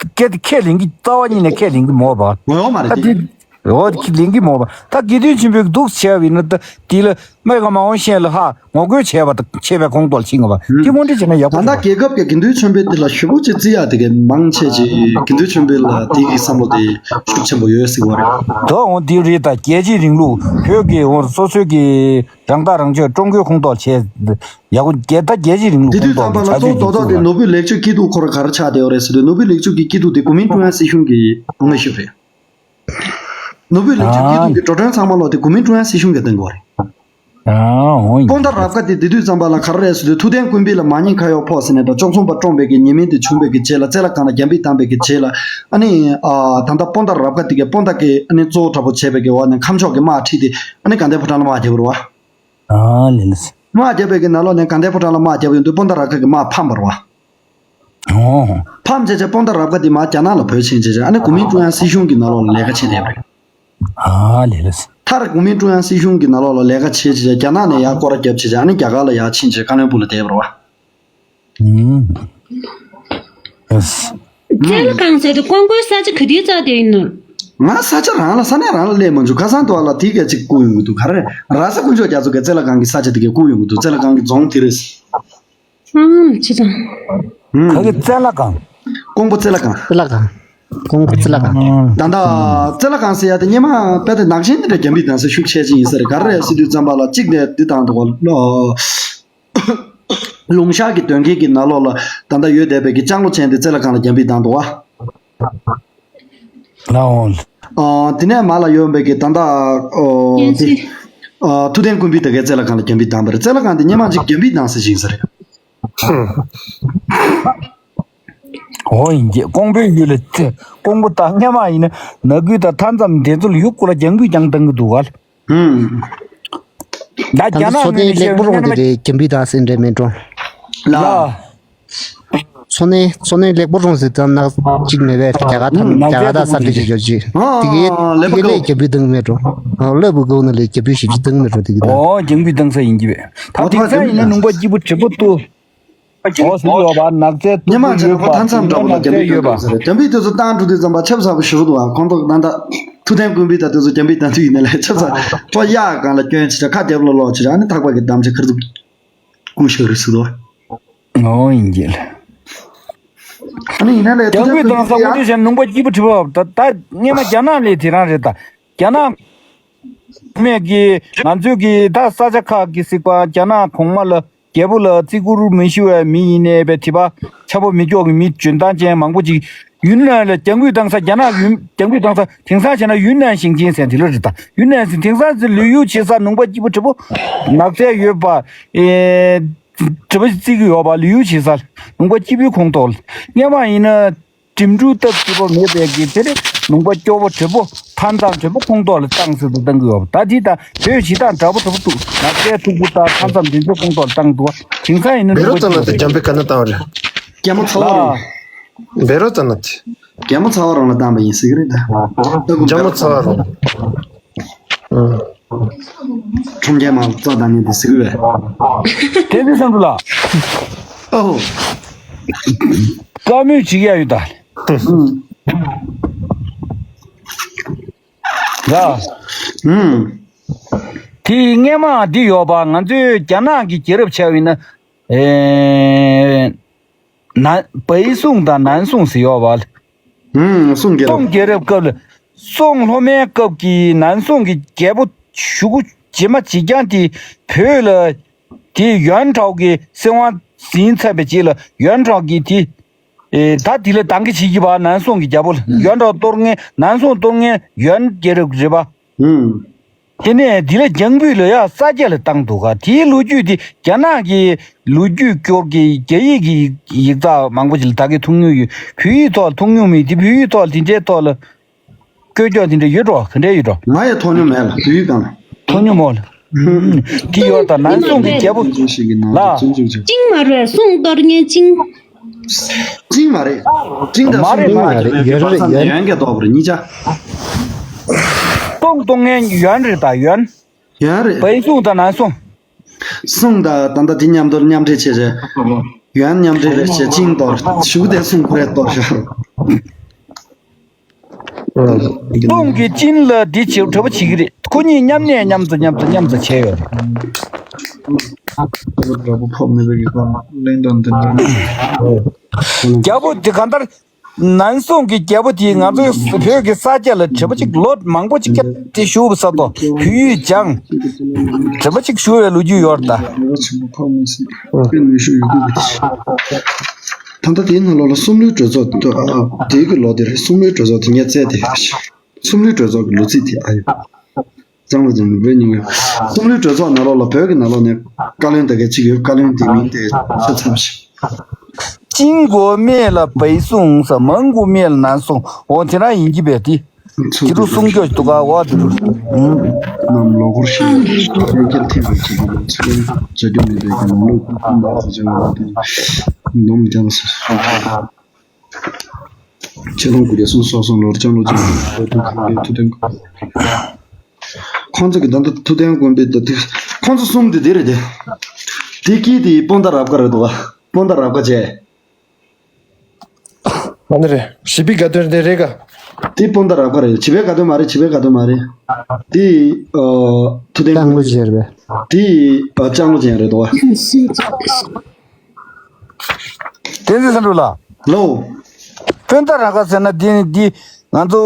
སྐད་དེ་ཁས་ལེན་གི། རྩ་བ་ཉིད་ནས་ཁས་ལེན་གི་མོ་བ། ངོ་མ་རེད་ད་དེ། འོ་དེ་ཁས་ལེན་གི་མོ་བ། ད་དགེ་འདུན་ཆོས་འཕེལ་གི་འདུག་བྱས་པ་ཡིན་ན། ད་དེ་ལ་སྨྲས་དཀར་མོན་ཧུང་ཤན་ལ་ཧ་ངོ་རྒོལ་བྱས་པ་དང་། བྱས་པའི་ཁོང་ཁྲོ་ལ་ཕྱིན་གི་བ། དེ་ངོ་འདྲི་བྱས་ན་ཡག་པོ་ད་ལྟ་རེད་བ། རྒྱལ་ཁབ་ཀྱི་དགེ་འདུན་ཆོས་འཕེལ་དེ་ལ་ཞེ་པོ་ཅིག་བརྩི་ཡ་དེ་གས་མང་ཆེ་ཅིག་དགེ་འདུན་ཆོས་འཕེལ་ལ་དེ་གི་བསམ་བློ་དེ་ཤུགས་ཆེན་པོ་ཡོད་ཟེར་གི་བ་རེད། ད་འོ་དེ་རེད། ད་རྒྱལ་གཅེས་རིང་ལུགས། བོད་ཀྱི་འོ་སོ་སོའི་གི་རང་ཐག་རང་གཅོད་ཀྲུང་གོའི་ཁོངས་གཏོགས་བྱས། ཡག་པོ་རྒྱལ། ད་རྒྱལ་གཅེས་རིང་ལུགས་དེ་དུས་ཁོངས་ཙམ་པ་གཏོགས་ལ་ལ་ཆ་ཚང་རྒྱུས་རྡོག་ཅིག་རྡོག་དེ་ཚུད་ལ། ནོར་བུའི་ལེགས་བཅོས་སྐྱིད་སྡུག་ཁོ་རང་ག་རེ་ཆགས་བསྡད་ཡོད་རེད་ཟེར་དུས། ནོར་བུའི་ལེགས་བཅོས་ཀྱི་སྐྱིད་སྡུག་དེ་གོ་མིན་ཀྲུང་དབྱང་སྲིད་གཞུང་གི་དབང་ཤུགས་རེད། ནོར་བུའི་ལེགས་བཅོས་སྐྱིད་སྡུག་གི་འགྲོ་གྲོན་ཚང་མ་ལོག་དེ་གོ་མིན་ཀྲུང་དབྱང་སྲིད་གཞུང་གིས་འདང་གི་རེད། ཨ། འོ་ཡིན། སྤོན་ཟླ་རབ་དགའ་དེ་དེ་དུས་ཙམ་པ་ལ་ག་རེ་རེད་ཟེར་དུས། ཐུབ་བསྟན་ཀུན་འཕེལ་ལ་མ་ཉེས་ཁ་གཡོགས་ཕོག་ཟེར་ནས། ད་བཅུ་གསུམ་པ་བཀྲོངས་པའི་གི་ཉེས་མིང་དེ་བྱུང་བའི་གི་རྗེས་ལ། རྩེ་ལྷ་ཁང་ལ་རྒྱ་འབུད་བཏང་བའི་གི་རྗེས་ལ། ཨ་ནི་ཨ་ད་ལྟ་སྤོན་ཟླ་རབ་དགའ་དེ་གས་སྤོན་ཟླ་གིས་ཨ་ནི་གཙོ་བོ་འདྲ་པོ་བྱས་པའི་གི་འོག་ནས་ཁམས་ཕྱོགས་ཀྱི་དམག་ཁྲིད་དེ། ཨ་ནི་དགའ་ལྡན་ཕོ་བྲང་ལ་དམག་རྒྱབ་པ་རེད་བ། ཨ་ལེ་ལེ། དམག་རྒྱབ་པའི་གི་ནང་ལོགས་ནས་དགའ་ལྡན་ཕོ་བྲང་ལ་དམག་རྒྱབ་ཡོང་དུས་སྤོན་ཟླ་རབ་དགའ་གི་དམག་ཕམ་པ་རེད་བ། ཨོ། ཕམ་བྱས་བྱས་སྤོན་ཟླ་རབ་དགའ་དེ་མར་རྒྱ་ནག་ལ་བྲོས་ཕྱིན་བྱས་བྱས། ཨ་ནི་གོ་མིན་ཀྲུང་དབྱང་སྲིད་གཞུང་གི་ནང་ལོགས་ལ་ལས་ཀ་བྱེད་བསྡད་པ་རེད། ཨ་ལེ་ལེ། མཐར་གོ་མིན་ཀྲུང་དབྱང་སྲིད་གཞུང་གི་ནང་ལོགས་ལ་ལས་ཀ་བྱེད་བྱས་བྱས། རྒྱ་ནག་ནས་ཡར་སྐོར་ར་བརྒྱབ་བྱས་བྱས། ཨ་ནི་རྒྱ་གར་ལ་ཡར་ཕྱིན་བྱས་བཀའ་བློན་སྦུག་ལ་བསྡད་པ་རེད་བ། ཨུམ། ཨེས། རྩེ་ལྷ་ཁང་ཟེར་དུས་ཀོང་པོའི་ས་ཆ་ག་དུས་བཙགས་བསྡད་ཡིན་ནམ། ང་ས་ཆ་རང་ལ། ས་གནས་རང་ལ་སླེབས་མ་བྱུང་། ཁ་སང་དུ་བ་ལ་དེ་ག་ཅིག་བསྐུར་ཡོང་གི་འདུག་ག་རེ། ར་ས་དཀོན་མཆོག་རྒྱ་མཚོ་གིས་རྩེ་ལྷ་ཁང་གི་ས་ཆ་དེ་ག་བསྐུར་ཡོང་གི་འདུག་རྩེ་ལྷ་ཁང་གི་རྫོང་དེ་རེད། ཨང་། ཅི་དང་། ཨུམ། ག་གི་རྩེ་ལྷ་ཁང་། ཀོང་པོ་རྩེ་ལྷ་ཁང་། རྩེ་ལྷ་ཁང་། ཀོང་པོ་རྩེ་ལྷ་ཁང་། ཨང་། ད་ལྟ་རྩེ་ལྷ་ཁང་ཟེར་ཡ་དེ་སྔོན་མ་དཔེ་དེ་ནག་ཆེན་དེ་འདྲ་རྒྱ་འབུད་བཏང་ས་ཤུགས་ཆེ་ཅིག་ཡིན་ས་རེད། ག་རེ་རེད་ཟེར་དུས་ཙམ་པ་ལ་གཅིག་ནས་འདི་བཏང་འདུག་ག་ལུང་ཤར་གྱི་དོན་རྐྱེན་གྱི་ནང་ལོགས་ལ་ད་ལྟ་ཡོད་བསྡད་པའི་གི་ལྕང་ལོ་ཅན་དེ་རྩེ་ལྷ་ཁང་ལ་རྒྱ་འབུད་བཏང་འདུག་བ། ཨོ། ཨ། དེ་ནས་མར་ལ་ཡོད་པའི་གི་ད་ལྟ་ཨོ་དེ་ཨ་ཐུབ་བསྟན་ཀུན་འཕེལ་དེ་གའི་རྩེ་ལྷ་ཁང་ལ་རྒྱ་འབུད་བཏང་བ་རེད། རྩེ་ལྷ་ཁང་དེ་སྔོན་མ་ཅིག་རྒྱ་འབུད་བཏང་ས་ཞིག་ཡིན་ས་རེད། ཨོ་ཡིན་གྱི། ཀོང་པོའི་ཡུལ་ལ་ཀོང་པོ་ད་སྔོན་མ་ཡིན་ན་ནག་ཁུལ་དང་མཐའ་མཚམས་དེ་ཚོ་ལ་ཡུལ་སྐོར་ལ་རྒྱང་འབུད་རྒྱང་བཏང་གི་འདུག་ག་ཧུམ། ད་ད་རྒྱ་ནག་ཚོ་ནས་ནས་གླེགས་བོ་རོང་དེ་རེད། རྒྱ་འབུད་བཏང་ཟིན་རེད་མེད་འགྲོ། ལ། ཚོ་ནས་ཚོ་ནས་གླེགས་བོ་རོང་ཟེར་ཙམ་ནག་གཅིག་མེད་པས། རྒྱ་གར་ཐམ་ནག་རྒྱ་གར་ད་ས་འདྲ་ཞིག་ཡོད་ཅི། ཨ་དེ་གའི་ཨ་དེ་ལེ་གའི་པ་ལས་རྒྱ་འབུད་བཏང་མེད་འགྲོ། ཨ་ལེ་པ་གའི་ནང་ལས་རྒྱ་འབུད་ཞིབ་ཅིག་བཏང་མེད་འགྲོ་དེ་གའི་ད། ཨོ་རྒྱ་འབུད་བཏང་ས་ཡིན་གྱི་བས། ད་ཨོ་དེང་ད་སང་ཡིན་ན་ནུང་པ་སྐྱིད་པོ་བྲེ་པོ་ཏུ། ཨོ་སུ་ཡོད་པ་ནག་རྩེ་ཏུ་སྔོན་མ་ཏུ་བྱས་ན་ཡོད་པ། ཁོ་མཐའ་མཚམས་འདྲ་པོ་ལ་རྒྱ་འབུད་བཏང་ས་རེད། རྒྱ་འབུད་དེ་ཚོ་བཏང་འགྲོ་དུས་ཙམ་པ་ཆབ་གསང་པོ་ཞེ་པོ་འདུག་ག་ཁོང་ཚོ་ད་ལྟ་ཐུབ་བསྟན་ཀུན་འཕེལ་དང་དེ་ཚོ་རྒྱ་འབུད་བཏང་དུས་ཡིན་ན་ལས་ཆབ་གསང་པོ་གཡག་སྒང་ལ་བསྐྱོན་བྱས། ཁ་རྒྱབ་ལ་ལོག་བྱས། ཨ་ནི་ཐག་པ་གིས་བསྡམས་བྱས་ཁ་ཐུག་བསྐུར་ཤག་རེད་ཟེར་འདུག་ག་ཨོ་ཡིན་གྱི་ལ། ཨ་ནི་ཡིན་ན་ལས་ཀྱང་གུས་དང་ས་ངོ་དེ་བཞིན་ལུང་པ་སྐྱིད་པོ་བྲིས་པ་ད་ད་སྔས་མ་རྒྱ་ནག་ལས་དེ་རང་རེད་ད། རྒྱ་ནག་མེད་ཀྱི་ང་ཚོས་ཀྱི་ད་ས་ཆ་ཁག་གི་སྲིད་པ་རྒྱ་ནག་གོང་མ་ལ་རྒྱལ་པོ་ལ་བརྩི་བཀུར་མི་ཞུ་བའི་མི་ཡིན་ནའི་བས་དེ་པ་ཆ་པོ་མི་ཀྱོག་གི་མི་འཇོན་ཐང་ཅན་མང་པོ་ཅིག་ཡུན་ནན་ལ་ཀྱང་གུས་དང་ས་རྒྱ་ནག་ཡུན་ཀྱང་གུས་དང་ས་དེང་སང་བྱས་ན་ཡུན་ནན་ཞིང་ཆེན་ཟེར་དེ་ལ་རེད་ད། ཡུན་ནན་ཟེར་དེང་སང་ཟེར་ལུས་ཡུལ་ཆེ་ས་ལུང་པ་སྐྱིད་པོ་བྲིས་པོ་ནགས་ཚལ་ཡོད་པ་ཨེ། གྲི་པ་ཞིག་བརྩི་གི་ཡོད་པ་ལུས་ཡུལ་བྱེད་ས་ལུང་པ་སྐྱིད་པོའི་ཁོངས་གཏོགས་ལ་སྔས་མ་ཡིན་ན་འགྲིམ་འགྲུལ་སྟབས་བདེ་པོ་མེད་པའི་གི་དེ་རེད། ལུང་པ་སྐྱོ་པོ་བྲེ་པོ་མཐའ་མཚམས་བྲེ་པོ་ཁོངས་གཏོགས་ལ་བཏང་ཟེར་དུ་བཏང་གི་ཡོད་པ་ད་དེ་ད་བོད་གཞི་དང་འདྲ་པོ་འདྲ་པོ་འདུག་ནགས་ཚལ་མཐུག་པོ་དང་མཐའ་མཚམས་འདི་ཚོ་ཁོངས་གཏོགས་ལ་བཏང་འདུག་བ། དེང་སང་ཡིན་ན་བེ་རོ་ལུང་པ་ཙམ་ན་སྐྱིད་པོ་དེ་རེད། འཇམ་པའི་ཁ་ན་བཏང་བ་རེད། རྒྱ་མོ་ཚ་བ་རང་རེད། བེ་རོ་ཙམ་ན་དེ། རྒྱ་མོ་ཚ་བ་རང་ལ་བཏང་པ་ཡིན་ཟེར་གི་རེད་ད། ལྟ་བུ་རྒྱ་མོ་ཚ་བ་རང་། ཁྲོམ་རྒྱལ་མ་རྩ་དང་ཉེ་དུ་ཟེར་བས། དེ་དུས་སམ་དུ་ལ། ཨོ། བཀའ་མོལ་བྱེད་ཡ་ཡོད་ད། ད། ཨུམ། དེ་སྔས་མ་འདི་ཡོད་པ་ང་ཚོའི་རྒྱ་ནག་གི་རྒྱལ་རབས་ཆགས་ཡིན་ན། ཨེ། ན་北宋དང་南宋ཟེར་ཡོད་པ། ཧུམ། སུང་རྒྱལ་རབས། སུང་རྒྱལ་རབས་སྐབས་ལ། སུང་ལྷོ་མའི་སྐབས་ཀྱི་ནན་སུང་གི་རྒྱལ་པོ་གཞུག་གུ་རྗེས་མ་རྗེས་རྐྱང་དེ་བོད་ལ་དེ་ཡོན་ཁྲའོ་གི་སྲིད་དབང་ཟིན་ཚར་བའི་རྗེས་ལ་ཡོན་ཁྲའོ་གིས་དེ་ཨེ་ད་དེ་ལ་འདང་གི་བྱེད་ཀྱི་བ། ནན་སུང་གི་རྒྱལ་པོ་ལ་ཡོན་ཁྲའོ་གཏོར་མཁན་ནན་སུང་གཏོར་མཁན་ཡོན་རྒྱལ་རབས་རེད་པ། ཧུམ། དེ་ནས་འདི་ལ་རྒྱང་འབུད་ལ་ཡ་ས་སྐྱ་ལ་བཏང་འདུག་ག་དེའི་ལོ་རྒྱུས་དེ་རྒྱ་ནག་གི་ལོ་རྒྱུས་སྐྱོར་གྱི་རྒྱ་ཡིག་གི་ཡིག་ཚགས་མང་པོ་ཞིག་ལ་ད་གིན་ཐུག་མྱོང་ཡོད། བོད་ཡིག་ཐོག་ལ་ཐུག་མྱོང་མེད་དེ། བོད་ཡིག་ཐོག་ལ་དེ་འདྲའི་ཐོག་ལ་བཀོད་ཀྱོག་དེ་འདྲ་ཡོད་འགྲོ། ག་འདྲ་ཡོད་འགྲོ། ང་ཡང་མཐོང་མྱོང་མེད་ལ། བོད་ཡིག་སྒང་ལ། མཐོང་མྱོང་མོ་ལ། དེ་ཡོད་ད། ནན་སུང་གི་རྒྱལ་པོ་ཅིང་ཞིག་གི་ནང་ལ་ལ། ཅིང་ཅིང་ཅིང་། ཅིང་མ་རེད། སུང་གཏོར་མཁན་ཅིང་། ཅིང་མ་རེད། ཅིང་དང་མ་རེད། སུང་མ་རེད། ཡོན་རེད། ཡོན་ཡོན་གྱི་ཐོག་པ་རེད་གཉིས་ཆ། སུང་གཏོར་མཁན་ཡོན་རེད་ད། ཡོན། ཡོན་རེད།北宋དང་南宋། སུང་དང་ད་ལྟ་དེ་མཉམ་དུ་མཉམ་འབྲེལ་བྱས་བྱས། ཡོན་མཉམ་འབྲེལ་རེད་བྱས་ཅིང་གཏོར་ཞུ་དེ་སུང་ཁོ་རེ་གཏོར་ཤག་སྟོང་གི་ཅིན་ལ་འདི་བྱེད་གྲོགས་པོ་བྱེད་ཀྱི་རེད། ཁོ་གཉིས་མཉམ་ནས་མཉམ་དུ་མཉམ་དུ་མཉམ་དུ་བྱས་ཡོད་རེད། རྒྱ་པོ་ཕོག་མེད་པའི་གི་གླེང་སྟངས་འདི་འདྲ། རྒྱལ་པོ་དེ་གང་ལྟར་ནན་སུང་གི་རྒྱལ་པོ་དེས་ང་ཚོའི་བོད་ཀྱི་ས་སྐྱ་ལ་གྲོགས་པོ་གཅིག་ལོ་མང་པོ་གཅིག་བསྐྱལ་ཏེ་བཞུགས་པ་ས་ཐོག་བོད་ཡིག་སྦྱངས་གྲོགས་པོ་གཅིག་བཞུགས་པའི་ལོ་རྒྱུས་ཡོད་རེད་ད། ད་ལྟ་དེའི་ནང་ལོགས་ལ་གསུམ་ལོའི་གྲོས་ཚོགས་དེ་ཨ་ཨ་དེའི་གི་ལོ་དེ་རེད། གསུམ་ལོའི་གྲོས་ཚོགས་དེ་ངས་བཙལ་ཏེ་གསུམ་ལོའི་གྲོས་ཚོགས་ཀྱི་ལོ་ཚིགས་དེ་ཨ་ཡོད། གཙང་ལོ་དེ་ནི་བོད་རྙིང་བའི་གསུམ་ལོའི་གྲོས་ཚོགས་ནང་ལོགས་ལ་བོད་ཀྱི་ནང་ལོགས་ནས་བཀའ་བློན་དེ་ག་གཅིག་ཡོད། བཀའ་བློན་དེ་མིང་དེ་ཤ་ཚ་བ་ཞིག་ཅིང་གོ་མེ་ལ་北宋ས་蒙古མེ་ལ་南宋འོ་དེ་རང་ཡིན་གྱི་བས་དེ། ཚུར་དེ་རུ་གསུང་སྐྱོ་ཞིག་འདུག་ག་འོ་དེ་རུ། རྣམས་ལོ་འཁོར་ཞིག་ལ་ཕན་ཁྱེར་ཐེབས་པའི་ཆེད་དུ་ཚུར་བྱ་རྒྱུ་མེད་པའི་གི་ནང་ལོགས་ཀུན་ལ་ཚེ་ཆེན་པོ་དེ་ནོམ་རྒྱང་སོ་སོ། ཆེ་ལོང་དགུ་བརྒྱ་སུམ་ཅུ་སོ་གསུམ་ལོར་ལྕང་ལོ་ཅིག་ལ་ཐུགས་ཐུགས་ལྡན་དགོན་པའི་ད་དེ་ཁོང་ཚོ་གི་ད་ལྟ་ཐུགས་ལྡན་དགོན་པའི་ད་དེ་ཁོང་ཚོ་གསུམ་དེ་དེ་རེད་དེ། དེ་དཀྱིལ་དེ་སྤོན་ཟླ་རབ་དགའ་རེད་འདུག་ག་སྤོན་ཟླ་རབ་དགའ་བྱས། ཨ་ནི་རེད། བྱིས་པའི་དགའ་སྟོན་དེ་རེད་ག་དེ་སྤོན་ཟླ་རབ་དགའ་རེད། བྱིས་པའི་དགའ་སྟོན་མ་རེད། བྱིས་པའི་དགའ་སྟོན་མ་རེད། དེ་ཨ་ཐུགས་ལྡན་དགོན་པའི་དེ་ཨ་ལྕང་ལོ་ཅན་རེད་འདུག་ག་བསྟན་འཛིན་བསམ་གྲུབ་ལགས། ལོ། སྤོན་ཟླ་རབ་དགའ་ཟེར་ན་འདི་ནི་འདི་ང་ཚོ་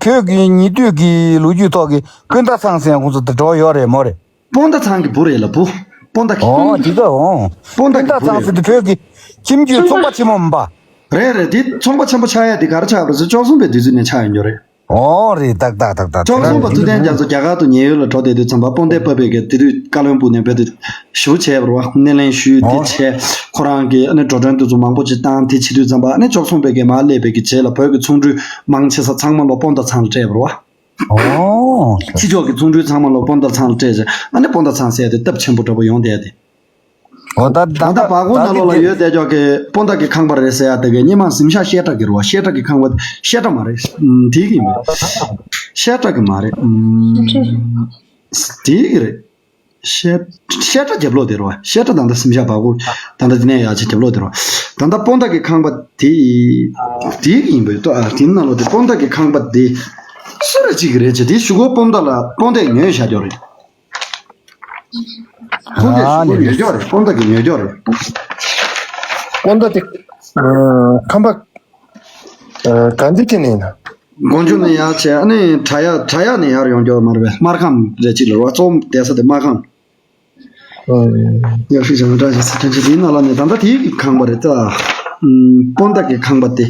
བོད་ཀྱི་ཉེ་དུས་ཀྱི་ལོ་རྒྱུས་ཐོག་གི་སྤོན་ཟླ་ཚང་ཟེར་ཁོང་ཚོ་དེ་འགྲོ་ཡོད་རེད་མོ་རེད། སྤོན་ཟླ་ཚང་གི་བུ་རེད་ལ་བུ། སྤོན་ཟླ་གི་ཨོ་དེ་ག་ཨོ། སྤོན་ཟླ་གི་བུ་རེད། ཚང་ཟེར་དུས་བོད་ཀྱི་ཁྱིམ་རྒྱུད་ཚོང་པ་ཆེན་མོ་མིན་པ། རེད་རེད། དེ་ཚོང་པ་ཆེན་པོ་ཆགས་ཡ་དེ་ག་རེ་ཆགས་པ་རེད་ཟེར་བཅུ་གསུམ་པའི་དུས་ཚོད་ནས་ཆགས་ཡོད་རེད། ཨོ་རེད་ཏག་ཏག་ཏག་ཏག་བཅུ་གསུམ་པ་ཐུབ་བསྟན་རྒྱ་མཚོ་རྒྱ་གར་དུ་ཉེན་གཡོལ་ལ་འགྲོ་བསྡད་དུས་ཙམ་པ་སྤོན་ཟླའི་པ་ཕས་ཀྱི་དེ་དུས་བཀའ་བློན་སྦུག་ནས་བོད་དུ་ཞུ་བྱས་པ་རེད་བ། སྣེ་ལེན་ཞུས་དེ་ཨོ་བྱས་ཁོ་རང་གི་ཨ་ནི་འགྲོ་གྲོན་དེ་ཚོ་མང་པོ་ཅིག་བཏང་དེ་བྱེད་དུས་ཙམ་པ་ཨ་ནི་བཅུ་གསུམ་པའི་གི་མར་སླེབས་པའི་གི་རྗེས་ལ་བོད་ཀྱི་ཚོང་འགྲུལ་མང་ཆེ་ས་ཚང་མ་ལོ་སྤོན་ཟླ་ཚང་ལ་སྤྲད་པ་རེད་བ། ཨོ། ཕྱི་ཕྱོགས་ཀྱི་ཚོང་འགྲུལ་ཚང་མ་ལོ་སྤོན་ཟླ་ཚང་ལ་སྤྲད་རྗེས་ཨ་ནི་སྤོན་ཟླ་ཚང་ཟེར་ཡ་དེ་སྟབས་ཆེན་པོ་འདྲ་པོ་ཡོང་བསྡད་དེ། ཨོ་ད་ད་ད་ལྟ་བར་སྐོར་ནང་ལོགས་ལ་ཡོད་བསྡད་ཀྱོག་གི་སྤོན་ཟླ་གི་ཁང་པ་རེད་ཟེར་ཡ་དེ་གའི་སྔོན་མ་གཟིམ་ཤག་བཤད་གྲྭ་གི་རེད་བ། བཤད་གྲྭ་གི་ཁང་པ་བཤད་གྲྭ་མ་རེད། ཨུམ་དེ་གི་ཡིན་པ། བཤད་གྲྭ་གི་མ་རེད། ཨུམ་དེ་གི་རེད། བཤད་བཤད་གྲྭ་རྒྱབ་ལོགས་དེ་རེད་བ། བཤད་གྲྭ་ད་ལྟ་གཟིམ་ཤག་བར་སྐོར་ད་ལྟ་དེ་ནས་ཡར་ཆེ་རྒྱབ་ལོགས་དེ་རེད་བ། ད་ལྟ་སྤོན་ཟླ་གི་ཁང་པ་དེ་དེ་གི་ཡིན་པ་ཡོད་དོ། ཨ་དེ་ནང་ལོགས་དེ་སྤོན་ཟླ་གི་ཁང་པ་དེ་སུ་རེ་གཅིག་གི་རེད་ཅེ་དེ་ཞུ་སྒོ་སྤོན་ཟླ་ལ་སྤོན་ཟླས་ཉོས་བཞག་ཀྱོག་རེད། ཁོང་དེ་ཞུ་སྒོ་ཉོས་ཀྱོག་རེད། སྤོན་ཟླ་གི་ཉོས་ཀྱོག་རེད། སྤོན་ཟླ་དེ་ཁམས་པ་ག་འདི་དེ་ནས་ཡིན་ན། དགོན་ཆུ་ནས་ཡར་བྱས། ཨ་ནི་བྲག་གཡབ་བྲག་གཡབ་ནས་ཡར་ཡོང་རྒྱུ་མ་རེད་པས། སྨར་ཁམས་རེད་ཅིག་ལ་རོ། གཙོ་བོ་བསྡད་ས་དེ་སྨར་ཁམས། ཡག་ཤོས་བྱང་བཀྲ་ཤིས་ཚེ་ཐོན་ཆེ་དེའི་ནང་ལ་ནས། ད་ལྟ་དེའི་གི་ཁང་པ་རེད་ད། སྤོན་ཟླ་གི་ཁང་པ་དེ།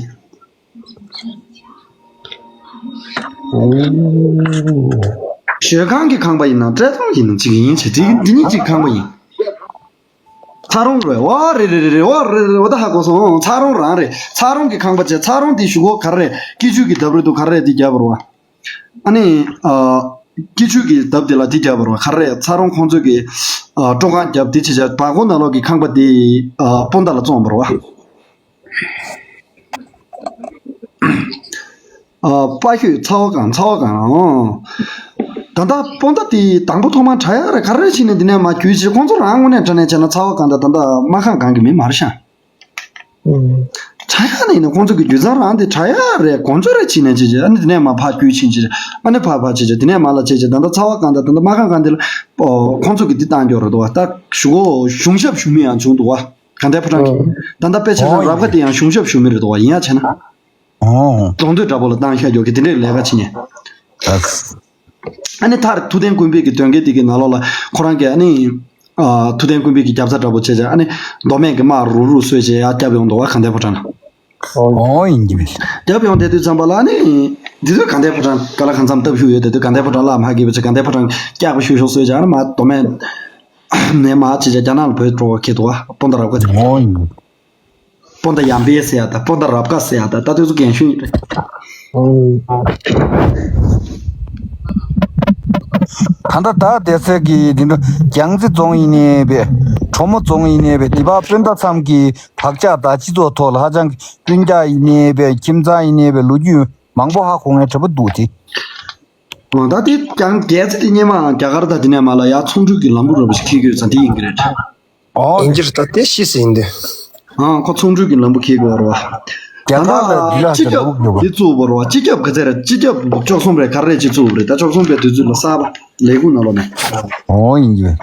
ཞོལ་ཁང་གི་ཁང་པ་ཡིན་ན་བཀྲས་མཐོང་ཡིན་ན་གཅིག་ཡིན་བྱས། དེ་འདི་གཉིས་གཅིག་ཁང་པ་ཡིན། ཚ་རོང་རེད། ཨོ་རེད་རེད་རེད་རེད། ཨོ་རེད་རེད་རེད། ཨོ་ད་ཧ་གོ་སོང་། ཚ་རོང་རང་རེད། ཚ་རོང་གི་ཁང་པ་བྱས། ཚ་རོང་དེ་གཞུག་གུ་ག་རེ་རེད། སྐྱིད་ཆུ་གི་འདབས་རེད་འདུག་ག་རེ་རེད། དེ་རྒྱབ་རེད་པ། ཨ་ནི། ཨ། སྐྱིད་ཆུ་གི་འདབས་དེ་ལ་དེ་རྒྱབ་རེད་པ། ག་རེ་རེད། ཚ་རོང་ཁོང་ཚོ་གི། ཨ། སྤྲོ་ཁང་རྒྱབ་དེ་བྱས་བྱས། བར་སྐོར་ནང་ལོགས་ཀྱི་ཁང་པ་དེ། ཨ། སྤོན་ཟླ་ལ་བཙོངས་པ་རེད་པ། ཨ། དཔའ་ཤོད་ཚ་བ་གང་། ཚ་བ་གང་། ཨོ། ད་ལྟ་སྤོན་ཟླ་དེ་དང་པོ་ཐོག་མར་བྲག་གཡབ་རེད་ག་རེ་རེད་བྱས་ནས་འདི་ནས་མར་བརྒྱུད་བྱས། ཁོང་ཚོ་རང་དངོས་གནས་དྲང་གནས་བྱས་ན་ཚ་བ་གང་དང་ད་ལྟ་སྨར་ཁམས་གང་གི་མི་མ་རེད་ཤག་ཨུམ། བྲག་གཡབ་ནས་ཡིན་ན་ཁོང་ཚོ་གི་རྒྱུ་མཚན་རང་དེ་བྲག་གཡབ་རེད། དགོན་ཆུ་རེད་བྱས་ནས་བྱས་བྱས། ཨ་ནི་འདི་ནས་མར་ཕར་བརྒྱུད་ཕྱིན་བྱས། ཨ་ནི་ཕར་ཕར་བྱས་བྱས། འདི་ནས་མར་ལ་བྱས་བྱས། ད་ལྟ་ཚ་བ་གང་དང་ད་ལྟ་སྨར་ཁམས་གང་དེ་ལ། ཨོ། ཁོང་ཚོ་གི་འདི་བཏང་རྒྱུ་རེད་འདུག་པ། ད་གཞུག་གུ་གཞུང་ཞབས་ཞུ་མི་ཡང་བྱུང་འདུག་པ། དགའ་ལྡན་ཕོ་བྲང་གི། ཨོ། ད་ལྟ་དཔེ་ཆ་ནང་། ཨོ། རབ་ཁ་དེ་ཡང་གཞུང་ཞབས་ཞུ་མི་རེད་འདུག་པ། ཡིན་ཡང་བྱས་ན། ཨོ། གདོང་འདོད་འདྲ་པོ་ལ་བཏང་བཞག་རྒྱུ་གི་དེ་འདྲའི་ལས་ཀ་བྱེད་མཁན། ཨ། ཨ་ནི་མཐར་ཐུབ་བསྟན་ཀུན་འཕེལ་གྱི་དོན་རྐྱེན་དེ་གི་ནང་ལོགས་ལ་ཁོ་རང་གིས་ཨ་ནི། ཨ། ཐུབ་བསྟན་ཀུན་འཕེལ་གྱི་རྒྱབ་རྩ་འདྲ་པོ་བྱས་བྱས། ཨ་ནི་མདོ་སྨད་ཀྱི་དམག་རུག་རུག་བཟོས་བྱས་ཡར་བརྒྱབ་ཡོང་འདུག་པ། དགའ་ལྡན་ཕོ་བྲང་ལ། ཨོ། ཡིན་གྱི་མེད། བརྒྱབ་ཡོང་བསྡད་དུས་ཙམ་པ་ལ་ཨ་ནི། འདི་དུས་དགའ་ལྡན་ཕོ་བྲང་ག་ལ་གང་འཚམ་སྟབས་ཤུགས་ཡོད་བསྡད་དུས། དགའ་ལྡན་ཕོ་བྲང་ལ་མ་གི་བྱས། དགའ་ལྡན་ཕོ་བྲང་སྐྱག་པ་ཤུག་ཤུག་བཟོས་བྱས། ཨ་ནི་མར་མདོ་སྨད་ནས་མར་བྱས་བྱས་རྒྱ་ནག་ལ་བྲོས་འགྲོ་བ་ཁེལ་འདུག་པ། སྤོན་ཟླ་རབ་དགའ་དེ། ཨོ། ཡིན། སྤོན་ཟླ་ཡར་འཕེལ་ཟེར་ཡ་དང་། སྤོན་ཟླ་རབ་དགའ་ཟེར་ཡ་དང་། ད་དེ་ཚོ་རྒན་གཞོན་ཡིན་རེད། ད་ལྟ་ད་བསྡད་ས་གི་འདི་འདྲ་རྒྱལ་རྩེ་རྫོང་ཡིན་ནའི་བས། གྲོ་མོ་རྫོང་ཡིན་ནའི་བས། འདི་པ་སྤུན་ཟླ་ཚང་གི་བག་ཆགས་དང་སྤྱི་ཚོགས་ཐོག་ལ་ཧ་ཅང་གི་སྤུན་ཀྱག་ཡིན་ནའི་བས། ཁྱིམ་ཚང་ཡིན་ནའི་བས། ལོ་རྒྱུས་མང་པོ་ཧ་གོ་མཁན་འདྲ་པོ་འདུག་སྟེ། ཨོ། ད་དེ་རྒྱལ་རྩེ་དེ་སྔོན་མ་རྒྱ་གར་དང་དེ་ནས་མར་ལ་ཡར་ཚོང་འགྲུལ་གྱི་ལམ་བུ་འདྲ་པོ་ཞིག་འཁེལ་གྱི་ཡོད་ཙང་དེ་ཡིན་གྱི་རེད། ཨོ། ཡིན་གྱི་རེད། ད་དེ་ཤེས་ཟིན་འདི། ཨ། ཁོ་ཚོང་འགྲུལ་གྱི་ལམ་བུ་འཁེལ་དགོས་རེད་པ། རྒྱ་གར་ལ་ད་སྤྱི་ཁྱབ་དེ་བཙུགས་པ་རེད་པ། སྤྱི་ཁྱབ་ག་ཚད་རེད། སྤྱི་ཁྱབ་བཅུ་གསུམ་རེད་ག་རེ་རེད་ཅིག་བཙུགས་པ་རེད། ད་བཅུ་གསུམ་པའི་དུས་ཚོད་ལ་གསར་པ་ལས་ཁུངས་ནང་ལོགས་ནས། ཨོ། ཡིན་གྱི་རེད།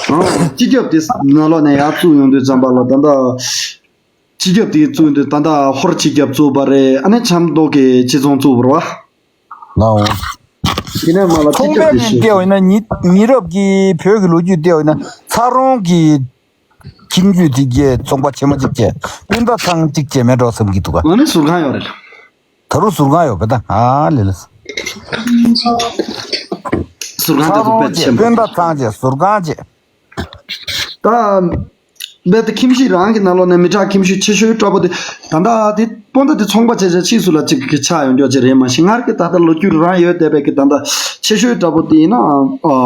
ཨ། སྤྱི་ཁྱབ་དེ་ནང་ལོགས་ནས་ཡར་བཙུགས་ཡོང་དུས་ཙམ་པ་ལ་ད་ལྟ་སྤྱི་ཁྱབ་དེ་བཙུགས་དུས་ད་ལྟ་ཧོར་སྤྱི་ཁྱབ་བཙུགས་པ་རེད། ཨ་ནི་ཆབ་མདོ་གི་སྤྱི་ཚོགས་བཙུགས་པ་རེད་པ། ལའོ། དེ་ནས་མར་ལ་སྤྱི་ཁྱབ་དེ་ཚོང་པའི་ནས་བལྟས་པ་ཡིན་ན་ཉི་ཉི་རབས་ཀྱི་བོད་ཀྱི་ལོ་རྒྱུས་བལྟས་པ་ཡིན་ན། ཚ་རོང་གི་ཁྱིམ་རྒྱུད་དེ་གས་ཚོང་པ་ཆེན་མོ་གཅིག་བྱས། སྤུན་ཟླ་ཚང་གཅིག་བྱས་མེད་འགྲོ་བསམ་གྱི་འདུག་ག། ཨ་ནི་ཟུར་ཁང་ཡོད་རེད། ད་རུང་ཟུར་ཁང་ཡོད་པ་ད། ཨ་ལེ་ལེ། ཟུར་ཁང་དེ་ཚོ་དཔེ་ཆེན་པོ། སྤུན་ཟླ་ཚང་བྱས། ཟུར་ཁང་བྱས། ད། རྦད་དེ་ཁྱིམ་གཞིས་རང་གི་ནང་ལོགས་ནས་མི་དྲག་ཁྱིམ་རྒྱུད་ཆེ་ཤོས་འདྲ་པོ་དེ། ད་ལྟ་དེ་སྤོན་ཟླ་དེ་ཚོང་པ་བྱས་བྱས་ཕྱིས་སུ་ལ་ཅིག་གི་ཆགས་ཡོང་རྒྱུ་ཅིག་རེད། མ་གཞི་སྔར་གྱི་ད་ལྟ་ལོ་རྒྱུས་རང་ཡོད་བསྡད་པའི་གི་ད་ལྟ་ཆེ་ཤོས་འདྲ་པོ་དེ་ཡིན་ན། ཨ།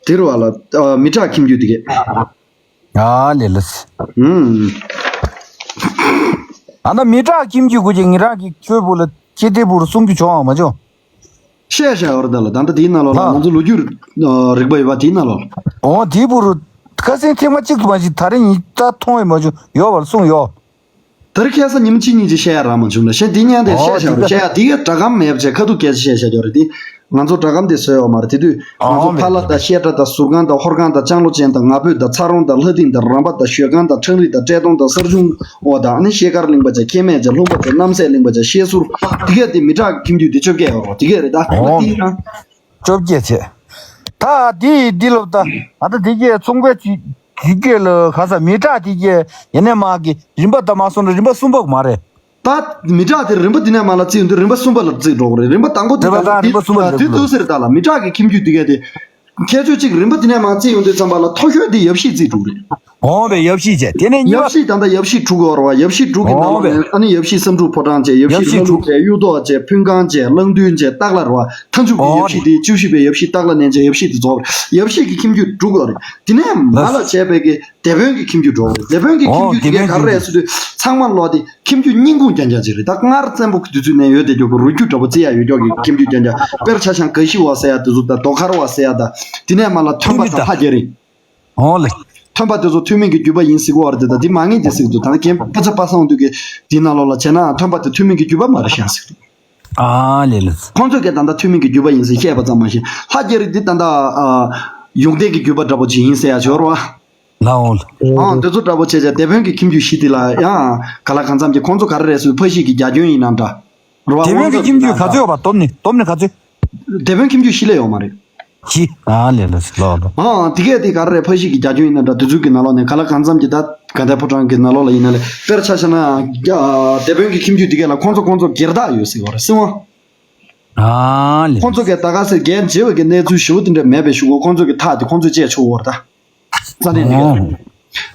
དེ་རུ་བ་ལ། ཨ། མི་དྲག་ཁྱིམ་རྒྱུད་དེ་གས། ཨ་ལེ་ལེ། ཨུམ། ཨ་ན་མི་དྲག་ཁྱིམ་རྒྱུད་ཀྱི་ངེད་རང་གི་ཁྱོད་བུ་ལ་ཁྱེད་དེ་བུ་རུ་གསུང་རྒྱུ་བྱུང་བ་མ་བྱུང་། བཤད་བཞག་ཡོད་རེད་ད་ལ། ད་ལྟ་དེའི་ནང་ལོགས་ལ། ཨ། ང་ཚོ་ལོ་རྒྱུས་རིག་པ་ཡོད་པ་དེའི་ནང་ལོགས་ལ། འོ། དེའི་བུ་རུ་ཁ་སང་ཐེངས་མ་གཅིག་ཏུ་མ་གཞི་ད་རེས་ཉིན་ལྟར་མཐོང་ཡོད་མ་བྱུང་། ཡོད་པར་གསུངས་ཡོད། ད་རེས་ཁ་སང་ཉིན་གཅིག་གཉིས་ཅིག་བཤད་ཡ་རག་མ་བྱུང་ལ། གཞན་དེ་ཉན་དེ། ཨོ། བཤད་བཞག་རེད། བཤད་ཡ་དེ་གས་སྒྲ་སྒམ་མེད་པ་བྱས་ཁ་ཐུག་སྐད་ཆ་བཤད་བཞག་ཡོད་རེད་དེ། ང་ཚོ་སྒྲ་སྒམ་དེ་བཟོས་ཡོད་མ་རེད། དེ་དུས་ང་ཚོ་ཨོ་ཕ་ལ་དང་བཤད་གྲྭ་དང་ཟུར་ཁང་དང་ཧོར་ཁང་དང་ལྕང་ལོ་ཅན་དང་ང་ཕོད་དང་ཚ་རོང་དང་ལྷ་ལྡིང་དང་རམ་པ་དང་ཞོལ་ཁང་དང་ཁྲང་རི་དང་བཀྲས་མཐོང་དང་གསར་གཞུང་འོ་དང་། ཨ་ནི་ཤེལ་དཀར་གླིང་པ་བྱས། ཁེ་མེད་བྱས། ལྷུང་པ་བྱས། རྣམ་སྲས་གླིང་པ་བྱས། ཤེལ་ཟུར། དེ་གས་དེ་མི་དྲག་ཁྱིམ་རྒྱུད་དེ་བཅོ་བརྒྱད་ཡོད་རེད། དེ་གས་རེད་ད། ཨོ། དེ་ཡང་བཅོ་བརྒྱད་བྱས། ད་དེ་འདི་ལོ་ད་ཨ་ད་དེ་གས་ཚོང་པའི་ཅིག་དེ་གས་ལ་ག་ས་མི་དྲག་དེ་གས་ཡེ་ནས་མ་གི་རིམ་པ་ད་མ་སོང་ན་རིམ་པ་གསུམ་པ་མ་རེད། ད་མི་དྲག་དེ་རིམ་པ་འདི་ནས་མ་ལ་བརྩིས་ཡོང་དུས་རིམ་པ་གསུམ་པ་ལ་བརྩིས་འགྲོ་གི་རེད། རིམ་པ་དང་པོ་དེ། དེ་ལ་ད་རིམ་པ་གསུམ་པ་ལ་དེ་བརྩི་དགོས་རེད། ད་ལ་མི་དྲག་གི་ཁྱིམ་རྒྱུད་དེ་གས་དེ། ཁྱད་ཆོས་གཅིག་རིམ་པ་འདི་ནས་མ་བརྩིས་ཡོང་དུས་ཙམ་པ་ལ་མཐོ་ཤོས་དེ་ཡབ་གཞིས་བརྩིས་འགྲོ་གི་རེད། འོང་བའི་ཡབ་གཞིས་བྱས། དེ་ནས་གཉིས་པ། ཡབ་གཞིས་ད་ལྟ་ཡབ་གཞིས་དྲུག་ཡོད་རེད་པ། ཡབ་གཞིས་དྲུག་གི་ནང་ལོགས་ནས་ཨ་ནི་ཡབ་གཞིས་བསམ་འགྲུབ་ཕོ་བྲང་བྱས། ཡབ་གཞིས་ལྷ་ལུང་བྱས། གཡུ་ཐོག་བྱས། ཕུན་ཁང་བྱས། གླང་མདུན་བྱས། སྟག་ལྷ་རེད་པ། མཐའ་མཇུག་གི་ཡབ་གཞིས་དེ་བཅུ་བཞི་པའི་ཡབ་གཞིས་སྟག་ལྷ་གནས་བྱས། ཡབ་གཞིས་དེ་ཚོ་རེད། ཡབ་གཞིས་ཀྱི་ཁྱིམ་རྒྱུད་དྲུག་ཡོད་རེད། དེ་ནས་མར་ལ་བྱས་པའི་གི་སྡེ་དཔོན་གྱི་ཁྱིམ་རྒྱུད་འགྲོ་གི་རེད། སྡེ་དཔོན་གྱི་ཁྱིམ་རྒྱུད་དེ་ག་རེ་རེད་ཟེར་དུས་ཚང་མ་ལོག་དེ། ཁྱིམ་རྒྱུད་རྙིང་ཁུངས་རྐྱང་རྐྱང་ཅིག་རེད། ད་སྔར་བཙན་པོ་གི་དུས་ཚོད་ནས་ཡོད་བསྡད་རྒྱུ་གི་རུས་རྒྱུད་འདྲ་པོ་བརྩི་ཡ་ཡོད་རྒྱུ་གི་ཁྱིམ་རྒྱུད་རྐྱང་རྐྱང་། དཔེར་ཆ་བཞག་ན་དགའ་བཞི་བ་ཟེར་ཡ་དེ་ཚོ་དང་རྡོ་མཁར་བ་ཟེར་ཡ་དང་། དེ་ནས་མར་ལ་ཐོན་པ་དང་ལྷ་རྒྱལ་རིང་། འོང་ལེ། ཐོན་པ་དེ་ཚོ་ཐོན་མིའི་རྒྱུད་པ་ཡིན་ཟེར་གི་ཡོད་རེད་དེ། ད་དེ་མ་ངེས་དེ་ཟེར་གི་འདུག་ད་རྒན་པ་ཚ་པ་སངས་དུས་ཀྱི་དེའི་ནང་ལོགས་ལ་བྱས་ན་ཐོན་པ་དེ་ཐོན་མིའི་རྒྱུད་པ་མ་རེད་ཤག་ཟེར་གི་འདུག་ཨ་ལེ་ལེ། ཁོང་ཚོས་ཀྱི་ད་ལྟ་ཐོན་མིའི་རྒྱུད་པ་ཡིན་ཟེར་བཤད་པ་ཙམ་མ་ཤེས། ལྷ་རྒྱལ་རིང་དེ་ད་ལྟ་ཨ་ཡོན་ཏན་གྱི་རྒྱུད་པ་འདྲ་པོ་ཅིག་ཡིན་ཟེར་ཡ་ཅིག་ཡོད་རེད་པ། ལའོ། ཨང་། དེ་ཚོ་འདྲ་པོ་བྱས་བྱས་སྡེ་དཔོན་གྱི་ཁྱིམ་རྒྱུད་བཞི་དེ་ལ་ཡང་ག་ལ་གང་འཚམ་གྱི་ཁོང་ཚོ་ག་རེ་རེད་ཟེར་ཕ་གཞིས་ཀྱི་རྒྱ་ཁྱོན་ཡིན་ན་འདྲ། རེད་བ། སྡེ་དཔོན་གྱི་ཁྱིམ་རྒྱུད་ག་ཚོད་ཡོད་པ་སྡོམ་ནི་སྡོམ་ནི་ག་ཚོད། སྡེ་དཔོན་ཁྱིམ་རྒྱུད་བཞི་ལས་ཡོད་མ་རེད། བཞི། ཨ་ལས་ལས་ལོ་ལོ། ཨང་། དེ་གས་དེ་ག་རེ་རེད། ཕ་གཞིས་ཀྱི་རྒྱ་ཁྱོན་ཡིན་ན་འདྲ། དེ་ཚོ་གི་ནང་ལོགས་ནས་ག་ལ་གང་འཚམ་གྱི་ད་དགའ་ལྡན་ཕོ་བྲང་གི་ནང་ལོགས་ལ་ཡིན་ན་ལས། དཔེར་ཆ་བཞག་ན་སྡེ་དཔོན་གྱི་ཁྱིམ་རྒྱུད་དེ་གས་ལ་ཁོང་ཚོ་ཁོང་ཚོ་སྒེར་བདག་ཡོད་ཟེར་བ་རེད། སྲིད་དབང་། ཨ་ལས། ཁོང་ཚོ་གས་ད་ག་ཟེར་འགན་བརྗེ་བའི་གི་གནས་ཚུལ་ཞེ་པོ་དེ་འདྲ་མེད་པའི་གཞུག་གུ་ཁོང་ཚོ་གི་ཐག་དེ་ཁོང་ཚོས་བཅད་ཆོག་བར་ད། རྩ་ནས་མེད་ཡ་རེད།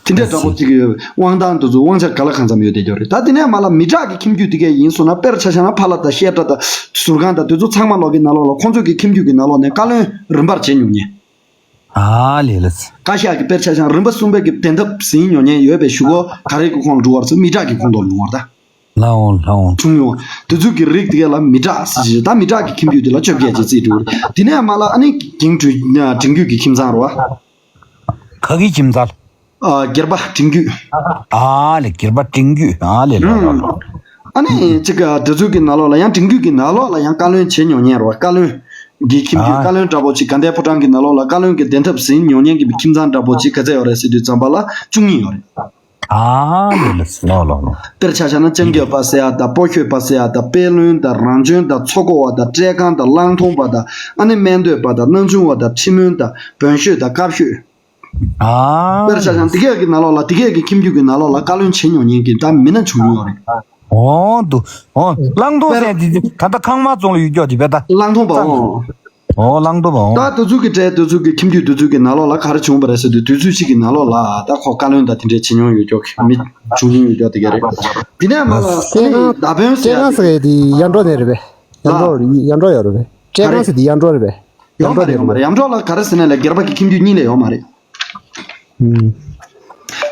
དེ་འདྲའི་འདྲ་པོ་ཅིག་ཡོད། དབང་ཐང་དེ་ཚོ་དབང་ཆ་ག་ལ་གང་འཚམ་ཡོད་བསྡད་ཀྱི་ཡོད་རེད། ད་དེ་ནས་མ་ལ་མི་དྲག་གི་ཁྱིམ་རྒྱུད་དེ་གས་ཡིན་སོང་ན། དཔེར་ཆ་བཞག་ན་ཕ་ལྷ་དང་བཤད་གྲྭ་དང་ཟུར་ཁང་དང་དེ་ཚོ་ཚང་མ་ལོག་གི་ནང་ལོགས་ལ་ཁོང་ཚོ་གི་ཁྱིམ་རྒྱུད་ཀྱི་ནང་ལོགས་ནས་བཀའ་བློན་རིམ་པར་བྱེད་མྱོང་མཁན། ཨ་ལས་ལས། བཀའ་ཤག་གི་དཔེར་ཆ་བཞག་ན་རིམ་པ་གསུམ་པའི་གི་བདེན་ཐབས་ཟིན་མྱོང་མཁན་ཡོད་པའི་གཞུག་གུ་ག་རེ་གི་ཁོངས་ལ་འགྲོ་བ་རེད་ཟེར། མི་དྲག་གི་ཁོངས་གཏོགས་ལ་འགྲོ་བ་རེད་ད། ལའོ་ལའོ། བྱུང་ཡོང་། དེ་ཚོ་གི་རིགས་དེ་གས་ལ་མི་དྲག་ཟེར་གྱི་རེད། ད་མི་དྲག་གི་ཁྱིམ་རྒྱུད་དེ་ལ་བཅོ་བརྒྱད་ཅེས་བརྩིས་འགྲོ་གི་རེད། དེ་ནས་མ་ལ་ཨ་ནི་འབྲིང་རྒྱུད་འབྲིང་རྒྱུད་ཀྱི་ཁྱིམ་ཚང་རེད་བ། ག་གི་ཁྱིམ་ཚང་། ཨ། སྒེར་པ་འབྲིང་རྒྱུད། ཨ་ལས། སྒེར་པ་འབྲིང་རྒྱུད། ཨ་ལས་ལོ་ལོ་ལོ། ཨ་ནི་ཅིག་དེ་ཚོ་གི་ནང་ལོགས་ལ་ཡང་འབྲིང་རྒྱུད་ཀྱི་ནང་ལོགས་ལ་ཡང་བཀའ་བློན་བྱེད་མྱོང་མཁན་རེད་བ། བཀའ་བློན་གྱི་ཁྱིམ་རྒྱུད། ཨ། བཀའ་བློན་འདྲ་པོ་ཅིག་དགའ་ལྡན་ཕོ་བྲང་གི་ནང་ལོགས་ལ་བཀའ་བློན་གྱི་བདེན་ཐབས་ཟིན་མྱོང་མཁན་གྱི་ཁྱིམ་ཚང་འདྲ་པོ་ཅིག་ག་ཚད་ཡོད་རེད་ཟེར་དུས་ཙམ་པ་ལ་བཅུ་གཉིས་ཡོད་རེད། ཨ་ལས་ལས་ལོ་ལོ་ལོ། དཔེར་ཆ་བཞག་ན་སྤྱང་ཀི་པ་ཟེར་ཡ་དང་། སྤོ་ཤོད་པ་ཟེར་ཡ་དང་། དཔལ་བློན་དང་། རང་བྱོན་དང་། མཚོ་སྐོར་བ་དང་། བཀྲས་ཁང་དང་། གླང་མཐོང་པ་དང་། ཨ་ནི་སྨན་སྡོད་པ་དང་། སྣང་ཆུང་བ་དང་། ཁྲི་མོན་དང་། བོན་ཤོད་དང་། དཀར་ཤོད། ཨ། དཔེར་ཆ་བཞག་ན་དེ་གས་ཀྱི་ནང་ལོགས་ལ། དེ་གས་ཀྱི་ཁྱིམ་རྒྱུད་ཀྱི་ནང་ལོགས་ལ་བཀའ་བློན་བྱེད་མྱོང་མཁན་གྱི་ད་མི་སྣ་བྱུང་མྱོང་རེད། འོ་འདུག་འོ། གླང་མཐོང་ཟེར་དེ་ད་ལྟ་ཁང་དམར་རྫོང་ལ་ཡོད་ཀྱོག་དེ་བས་ད། གླང་མཐོང་པ། འོ། འོ། གླང་མཐོང་པ། འོ། ད་དེ་ཚོ་གི་གྲས་དེ་ཚོ་གི་ཁྱིམ་རྒྱུད་དེ་ཚོ་གི་ནང་ལོགས་ལ་ག་རེ་བྱུང་བ་རེད་ཟེར་དུས། དུས་ཚོད་གཅིག་གི་ནང་ལོགས་ལ་ད་ཁོ་བཀའ་བློན་དང་དེ་འདྲས་བྱེད་མྱོང་ཡོད་ཀྱོག་མི་བྱུང་མྱོང་ཡོད་ཀྱོག་དེ་གས་རེད། དེ་ནས་མ་ལ་ཨ་ནི་མདའ་དཔོན་ཟེར་ཡ་དེ། ཟེར་དེ་ཡར་འབྲོག་ནས་རེད་པས། ཡར་འབྲོག་ཡར་འབྲོག་ཡོད་རེད་པས། བཀྲས་ཁང་ཟེར་དེ་ཡར་འབྲོག་རེད་པས། ཡོད་མ་རེད། ཡོད་མ་རེད། ཡར་འབྲོག་ལ་ག་རེ་ཟེར་ན་ལས། སྒེར་པ་གི་ཁྱིམ་རྒྱུད་གཉིས་ལས་ཡོད་མ་རེད། ཨུམ།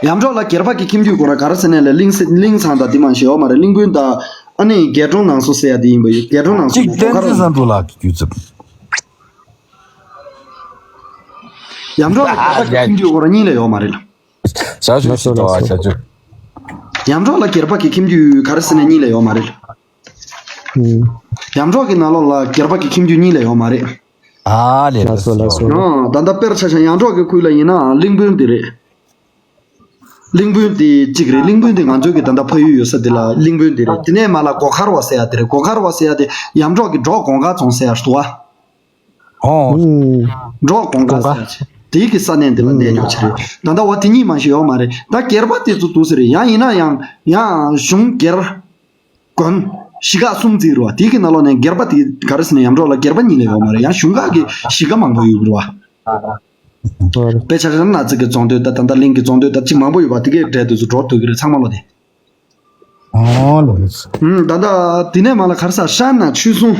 ཡར་འབྲོག་ལ་སྒེར་པ་གི་ཁྱིམ་རྒྱུད་ཁོ་ར་ག་རེ་ཟེར་ན་ལས། གླིང་སེ་གླིང་ཚང་དང་དེ་མ་ཞིག་ཡོད་མ་རེད། གླིང་དཔོན་དང་། ཨ་ནི་རྒྱལ་གྲོང་ནང་སོ་ཟེར་ཡ་དེ་ཡིན་པ་ཡོད། རྒྱལ་གྲོང་ནང་སོ་གཅིག་ནས་བསྟན་འཛིན་བཟང་དྲུག་ལགས་ཀྱི་རྒྱུད་ཚབ། ཡར་འབྲོག་ལ་སྒེར་པ་གི་ཁྱིམ་རྒྱུད་ཁོ་ར་གཉིས་ལས་ཡོད་མ་རེད། ལགས་སོ་ལགས་སོ། ཡར་འབྲོག་ལ་སྒེར་པ་གི་ཁྱིམ་རྒྱུད་ག་རེ་ཟེར་ན་གཉིས་ལས་ཡོད་མ་རེད། ཨུམ། ཡར་འབྲོག་གི་ནང་ལོགས་ལ་སྒེར་པ་གི་ཁྱིམ་རྒྱུད་གཉིས་ལས་ཡོད་མ་རེད། ཨ་ལས། ལགས་སོ་ལགས་སོ། ཨ། ད་ལྟ་དཔེར་ཆ་བཞག་ཡར་འབྲོག་གི་ཁུལ་ལ་ཡིན་ན་གླིང་དཔོན་དེ་རེད། གླིང་དཔོན་དེ་གཅིག་རེད། གླིང་དཔོན་དེ་ང་ཚོའི་གི་ད་ལྟ་ཕ་ཡུལ་ཡོད་ས་དེ་ལ་གླིང་དཔོན་དེ་རེད། དེ་ནས་མ་ལ་སྒོ་མཁར་བ་ཟེར་ཡ་དེ་རེད། སྒོ་མཁར་བ་ཟེར་ཡ་དེ་ཡར་འབྲོག་གི་འབྲོག་གོང་དཀར་རྫོང་ཟེར་ཡ་ཞིག་འདུག་བ། ཨོ། ཨུམ། འབྲོག་གོང་དཀར་ཟེར་ཡ་ཅིག་དེའི་གི་ས་གནས་འདི་ལ་གནས་ཡོད་ཅིག་རེད། ད་ལྟ་བ་དེ་གཉིས་མ་ཞིག་ཡོད་མ་རེད། ད་སྒེར་པ་དེ་ཚོ་འདུག་ས་རེད། ཡང་ཡིན་ན་ཡང་ཡང་གཞུང་སྒེར། དགོན། གཞིས་ཀ་གསུམ་བརྩིས་རེད་བ། དེའི་གི་ནང་ལོགས་ནས་སྒེར་པ་དེ་ག་རེ་ཟེར་ན་ཡར་འབྲོག་ལ་སྒེར་པ་གཉིས་ལས་ཡོད་མ་རེད། ཡང་གཞུང་ཁག་གི་གཞིས་ཀ་མང་པོ་ཡོད་རེད་བ། དཔེར་ཆ་བཞག་ན་ནག་རྩེ་གི་རྫོང་སྡོད་དང་། ད་ལྟ་གླིང་གི་རྫོང་སྡོད་དང་གཅིག་མང་པོ་ཡོད་པ། དེ་གའི་གྲས་དེ་ཚོ་འགྲོ་ཐུབ་ཀྱི་རེད། ཚང་མ་ལོ་དེ། ཨོ་ལོ། ཨུམ། ད་ལྟ་དེ་ནས་མ་ལ་ག་རེ་ཟ། ཧྲན་ན་ཆོལ་གསུམ།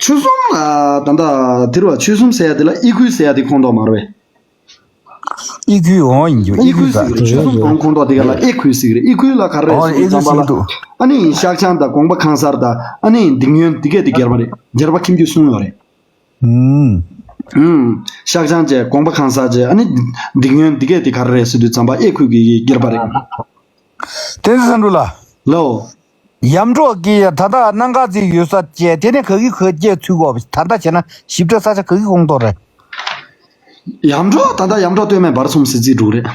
ཆོལ་གསུམ་ལ་ད་ལྟ་དེ་རུ་བ་ཆོལ་གསུམ་ཟེར་ཡ་དེ་ལ་ཨི་ཁུལ་ཟེར་ཡ་དེ་ཁོངས་གཏོགས་མ་རེད་པས། ཨི་ཁུལ། འོ་ཡིན་རྒྱུ། ཨི་ཁུལ་ཟེར་གི་རེད། ཆོལ་གསུམ་རྫོང་ཁོངས་གཏོགས་དེ་ག་ལ་ཨི་ཁུལ་ཟེར་གི་རེད། ཨི་ཁུལ་ལ་ག་རེ་རེད་ཟེར་དུས་ཙམ་པ་ལ། ཨ་ནི་ཤག་བྱང་དང་། གོང་པ་ཁང་གསར་དང་། ཨ་ནི་འདིང་ཡོན་དེ་གས་དེ་སྒེར་པ་རེད། སྒེར་པ་ཁྱིམ་རྒྱུད་གསུམ་ཡོད་རེད། ཨུམ། ཨུམ། ཤག་བྱང་བྱས། གོང་པ་ཁང་གསར་བྱས། ཨ་ནི་འདིང་ཡོན་དེ་གས་དེ་ག་རེ་རེད་ཟེར་དུས་ཙམ་པ་ཨི་ཁུལ་གྱི་སྒེར་པ་རེད། བསྟན་འཛིན་བསམ་གྲུབ་ལགས། ལོ། ཡར་འབྲོག་གི་ད་ལྟ་སྣ་ཁ་ཅིག་ཡོད་ས་བཅས་དེ་ནས་ག་གི་ག་བཅས་ཚུད་དགོས། ད་ལྟ་བྱས་ན་ཞིབ་ཕྲ་ས་ཆ་ག་གི་ཁོངས་གཏོགས་རེད། ཡར་འབྲོག་ད་ལྟ་ཡར་འབྲོག་སྟོད་སྨད་བར་གསུམ་ཟེར་རྩིས་འགྲོ་གི་རེད།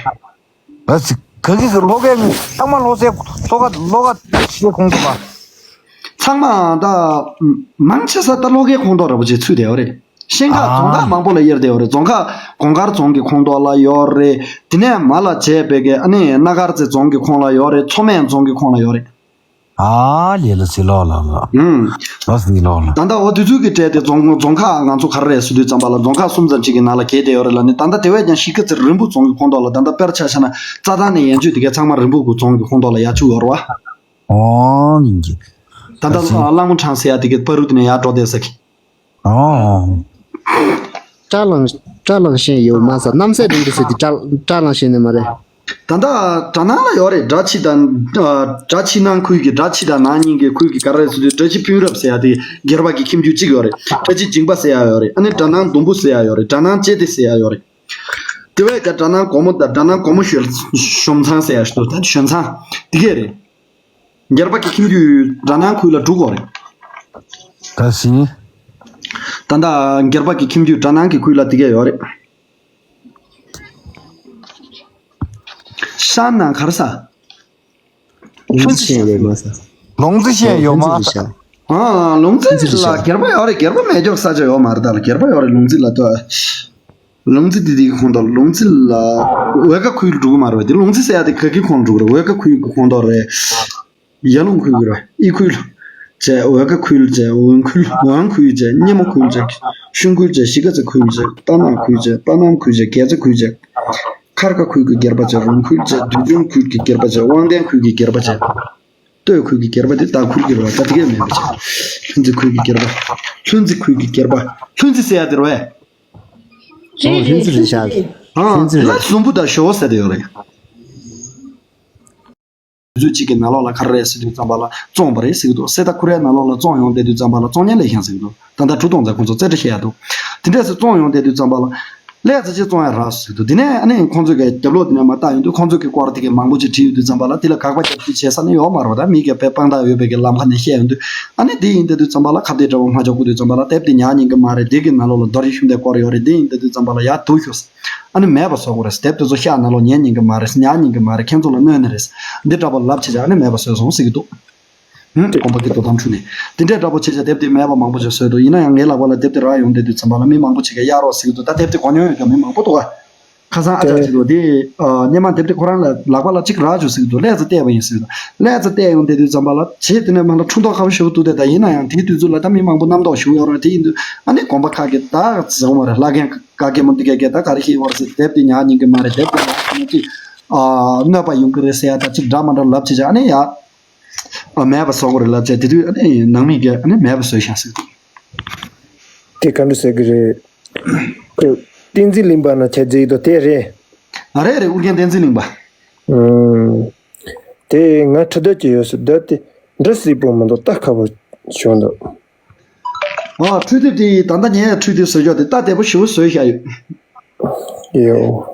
ཨ་ཙི། ག་གི་ལྷོ་ཁའི་ཚང་མ་ལྷོ་སའི་ལྷོ་ཁ་ལྷོ་ཁ་ཞེས་ཁོངས་གཏོགས་པ། ཚང་མ་ད་མང་ཆེ་ས་ད་ལྷོ་ཁའི་ཁོངས་གཏོགས་འདྲ་པོ་ཅིག་ཚུད་བསྡད་ཡོད་རེད། ཤིང་ཁ་རྫོང་ཁག་མང་པོ་ལ་དབྱེར་བསྡད་ཡོད་རེད། རྫོང་ཁག་གོང་དཀར་རྫོང་གི་ཁོངས་གཏོགས་ལ་ཡོད་རེད། དེ་ནས་མར་ལ་བྱས་པའི་གི་ཨ་ནི་སྣ་དཀར་རྩེ་རྫོང་གི་ཁོངས་ལ་ཡོད་རེད། མཚོ་སྨད་རྫོང་གི་ཁོངས་ལ་ཡོད་རེད། ཨ་ལས། ལ་སི་ལོ་ལ་ལ། ཨུམ། ལ་སི་ལོ་ལ། ད་ལྟ་འོ་དེ་ཚོ་གི་གྲས་དེ་རྫོང་རྫོང་ཁག་ང་ཚོ་ག་རེ་རེད་ཟེར་དུས་ཙམ་པ་ལ་རྫོང་ཁག་གསུམ་ཙམ་ཅིག་གི་ནང་ལ་གྱེས་བསྡད་ཡོད་རེད་ལ་ནི། ད་ལྟ་དེ་བས་ཀྱང་གཞིས་ཀ་རྩེ་རིན་སྤུངས་རྫོང་གི་ཁོངས་གཏོགས་ལ། ད་ལྟ་དཔེར་ཆ་བཞག་ན་རྩྭ་ཐང་ནས་ཡན་ཆོད་དེ་གས་ཚང་མ་རིན་སྤུངས་ཀྱི་རྫོང་གི་ཁོངས་གཏོགས་ལ་ཡར་ཚུད་ཡོད་རེད་བ། ཨོ་ཡིན་གྱི། ད་ལྟ་ཨ་ཙི། གླང་མོ་འཕྲང་ཟེར་ཡ་དེ་གི་བར་དུ་ནས་ཡར་འགྲོ་བསྡད་ས་གི། ཨོ། བཀྲ་ལངས་བཀྲ་ལངས་ཤན་ཡོད་མ་ཟ། རྣམ་སྲས་རིང་པོ་ཟེར་དེ་བཀྲ་བཀྲ་ལངས་ཤན་ནི་མ་རེད། ད་ལྟ་གྲ་ནང་ལ་ཡོད་རེད། གྲ་ཕྱི་དང་། ཨ། གྲ་ཕྱི་ནང་ཁུལ་གྱི། གྲ་ཕྱི་དང་ནང་གཉིས་ཀྱི་ཁུལ་གྱི་ག་རེ་ཟེར་དུས། གྲ་ཕྱི་ཕུན་རབ་ཟེར་ཡ་དེ་སྒེར་པ་གི་ཁྱིམ་རྒྱུད་གཅིག་ཡོད་རེད། གྲ་ཕྱི་འཇིང་པ་ཟེར་ཡ་ཡོད་རེད། ཨ་ནི་གྲ་ནང་ལྡུམ་བུ་ཟེར་ཡ་ཡོད་རེད། གྲ་ནང་ལྕེ་བདེ་ཟེར་ཡ་ཡོད་རེད། དེ་བས་ཀྱང་གྲ་ནང་སྒོ་མོ་དང་། གྲ་ནང་སྒོ་མོ་ཞོལ་ཞོམ་ཚང་ཟེར་ཡ་ཞིག་འདུག་ད་ཞོན་ཚང་དེ་གས་རེད། སྒེར་པ་གི་ཁྱིམ་རྒྱུད་གྲ་ནང་ཁུལ་ལ་དྲུག་ཡོད་རེད། ག་ཟིན། ད་ལྟ་སྒེར་པ་གི་ཁྱིམ་རྒྱུད་གྲ་ནང་གི་ཁུལ་ལ་དེ་གས་ཡོད་རེད། ཅང་ན་གར་ས། ལུང་རྩི་ཤེས་ཡོད་མ་ས། ལུང་རྩི་ཤེས་ཡོད་མ་ས། ལུང་རྩི་རེད་ཤག་ཨ་ལུང་རྩི་ལ་སྒེར་པ་ཡོད་རེད། སྒེར་པ་མེད་ཅོག་ས་ཆ་ཡོད་མ་རེད། ད་ལ་སྒེར་པ་ཡོད་རེད། ལུང་རྩི་ལ་ལྟོས། ལུང་རྩི་དེ་དེའི་ཁོངས་གཏོགས། ལུང་རྩི་ལ་ཝེ་ཀ་ཁུལ་འགྲོ་གི་མ་རེད་པ། དེ་ལུང་རྩི་ཟེར་ཡ་དེ་ག་གི་ཁོངས་འགྲོ་གི་རེད། ཝེ་ཀ་ཁུལ་གི་ཁོངས་གཏོགས་རེད། ཡར་ཀླུང་ཁུལ་གྱི་རེད། དབྱི་ཁུལ་བྱས། ཝེ་ཀ་ཁུལ་བྱས། ཝུན་ཁུལ། ཝང་ཁུལ་བྱས། སྙེ་མོ་ཁུལ་བྱས། ཤུན་ཁུལ་བྱས། གཞིས་ཀ་རྩེ་ཁུལ་བྱས། རྟ་ནག་ཁུལ་བྱས། པ་ནམ་ཁུལ་བྱས། རྒྱལ་རྩེ་ཁུལ་བྱས། མཁར་ཁ་ཁུལ་གྱི་སྒེར་པ་བྱས། རོང་ཁུལ་བྱས། བདུད་ལྗོངས་ཁུལ་གྱི་སྒེར་པ་བྱས། དབང་ལྡན་ཁུལ་གྱི་སྒེར་པ་བྱས། སྟོད་ཁུལ་གྱི་སྒེར་པ་དེ་ད་ཁུལ་གྱི་རེད་པ། ད་དེ་གས་མེད་པ་བྱས། ལྷུན་རྩེ་ཁུལ་གྱི་སྒེར་པ། ལྷུན་རྩེ་ཁུལ་གྱི་སྒེར་པ། ལྷུན་རྩེ་ཟེར་ཡ་དེ་རེད་པས། རེད་རེད། ལྷུན་རྩེ་རེད་ཤག་ཨ་ལྷུན་རྩེ་རེད། ལ་ཟུམ་བུ་དང་ཞོ་ཟེར་དེ་ཡོད་རེད། དུས་ཚོད་གཅིག་གི་ནང་ལོགས་ལ་ག་རེ་རེད་ཟེར་དུས་ཙམ་པ་ལ་བཙོངས་པ་རེད་ཟེར་གི་འདུག་སེ་ད་ཁུ་རའི་ནང་ལོགས་ལ་བཙོངས་ཡོང་བསྡད་དུས་ཙམ་པ་ལ་བཙོངས་ཉེན་ལས་ཤང་ཟེར་གི་འདུག་ད་ལྟ་གྲུ་གཏོང་ཚེ་ཁོང་ཚོ་རྩེ་གྲ་བཤད་ཡ་འདུག་དེ་འདྲས་སེ་བཙོངས་ཡོང་བསྡད་དུས་ཙམ་པ་ལ་ཀླད་རྩ་ཆེ་བཙོང་ཡ་རག་ཟེར་གི་འདུག་དེ་ནས་ཨ་ནི་ཁོང་ཚོ་གི་རྒྱབ་ལོགས་དེ་ནས་མར་བལྟ་ཡོང་དུས་ཁོང་ཚོ་གི་སྐོར་དེ་གི་མང་པོ་ཅིག་བྲིས་ཡོང་དུས་ཙམ་པ་ལ་དེ་ལ་དགག་པ་རྒྱབ་རྒྱུ་བྱེད་ས་ནི་ཡོད་མ་རེད་པ། ད་མི་གི་དཔེ་དཔང་རྟགས་ཡོད་པའི་གི་ལམ་ཁ་ནས་བཤད་ཡོང་དུས་ཨ་ནི་དེ་ཡིན་བསྡད་དུས་ཙམ་པ་ལ་ཁ་གཏད་འདྲ་བོ་མ་འཇོག་དགོས་དུས་ཙམ་པ་ལ་དེབ་དེ་ཉར་ཉན་གི་མ་རེད། དེ་གི་ནང་ལོགས་ལ་རྡོ་རྗེ་ཤུན་ལྡན་སྐོར་ཡོད་རེད། དེ་ཡིན་བསྡད་དུས་ཙམ་པ་ལ་ཡར་དུ་ཤོག་ཨ་ནི་མེད་པ་བཟོ་དགོས་རེད། དེབ་དེ་ཚོ་ཤག་ནང་ལོགས་ཉན་ཉན་གི་མ་རེད། ཉར་ཉན་གི་མ་རེད། ཁྱེད་ཚོ་ལ་གནོད་ནི་རེད། འདི་འདྲ་པོ་ལབ་བྱས་བྱས་ཨ་ནི་མེད་པ་བཟོས་སོང་ཟེར་གི་འདུག་ཧུམ། དགོན་པ་གི་དོ་དམ་ཁྲུས་ནས་དེ་འདྲའི་འདྲ་པོ་བྱས་བྱས་དེབ་དེ་མེད་པ་མང་པོ་ཅིག་བཟོས་འདུག་ཡིན་ན་ཡང་ངའི་ལག་པ་ལ་དེབ་དེ་རག་ཡོང་བསྡད་དུས་ཙམ་པ་ལ་མི་མང་པོ་ཅིག་གིས་གཡར་རོགས་ཟེར་གི་འདུག་ད་དེབ་དེ་གོ་མྱོང་ཡོད་མཁན་མི་མང་པོ་འདུག་ག་ཁ་སང་ཨ་ཅག་ཅིག་འདུག་དེ་སྔོན་མ་དེབ་དེ་ཁོ་རང་ལ་ལག་པ་ལ་གཅིག་རག་བྱུང་ཟེར་གི་འདུག་ཀླད་རྩ་བལྟས་པ་ཡིན་ཟེར་གི་འདུག་ཀླད་རྩ་བལྟས་ཡོང་བསྡད་དུས་ཙམ་པ་ལ་བྱས་དེ་ནས་མ་ལ་འཁྲུངས་ཐོག་ཁ་པོ་ཞེ་པོ་འདུག་དེ་ད་ཡིན་ན་ཡང་དེའི་དུས་ཚོད་ལ་ད་མི་མང་པོ་རྣམ་རྟོག་ཞུ་ཡོད་རེད། དེ་ཡིན་དུས་ཨ་ནི་དགོན་པ་ཁག་གི་ད་ཟེར་བ་རེད། བླ་རྒན་ག་གེ་མོ་འདི་གས་གས་ད་ག་རེ་ཤེས་ཡོད་རེད་ཟེར། དེབ་དེ་ཉར་ཉན་གི་མ་རེད། དེབ་དེ་ཉར་ཉན་གི་ཨ་གནོད་པ་ཡོང་གི་རེད་ཟེར་ཡ་ད་ཅིག་འདྲ་མ་འདྲ་ལབ་བྱས་བྱས་ཨ་ནི་ཡ་ཨ་མེད་པ་བཟོ་དགོས་རེད་ལབ་བྱས། དེ་དུས་ཨ་ནི་ནང་མི་གས་ཨ་ནི་མེད་པ་བཟོས་ཤག་ཟེར། དེ་ག་འདྲ་ཟེར་གི་རེད། ཁོས་བསྟན་འཛིན་གླིང་པ་ན་བྱས་རྗེས་དོ་དེ་རེད། ཨ་རེད་རེད། ཨུ་རྒྱན་བསྟན་འཛིན་གླིང་པ། ཨུམ། དེ་ང་ཁྲི་སྟོད་ཀྱི་ཡོད་སུ་སྡོད་དེ་འདྲ་སྲིད་པོ་མི་འདུག་ད་ཁ་པོ་བྱུང་འདུག་ཨ་འཕྲུལ་དེབ་དེ་ད་ལྟ་ངས་འཕྲུལ་དེབ་བཟོས་ཀྱོག་དེ་ད་བདེ་པོ་ཞེ་པོ་བཟོས་བཞག་ཡོད། ཡོ།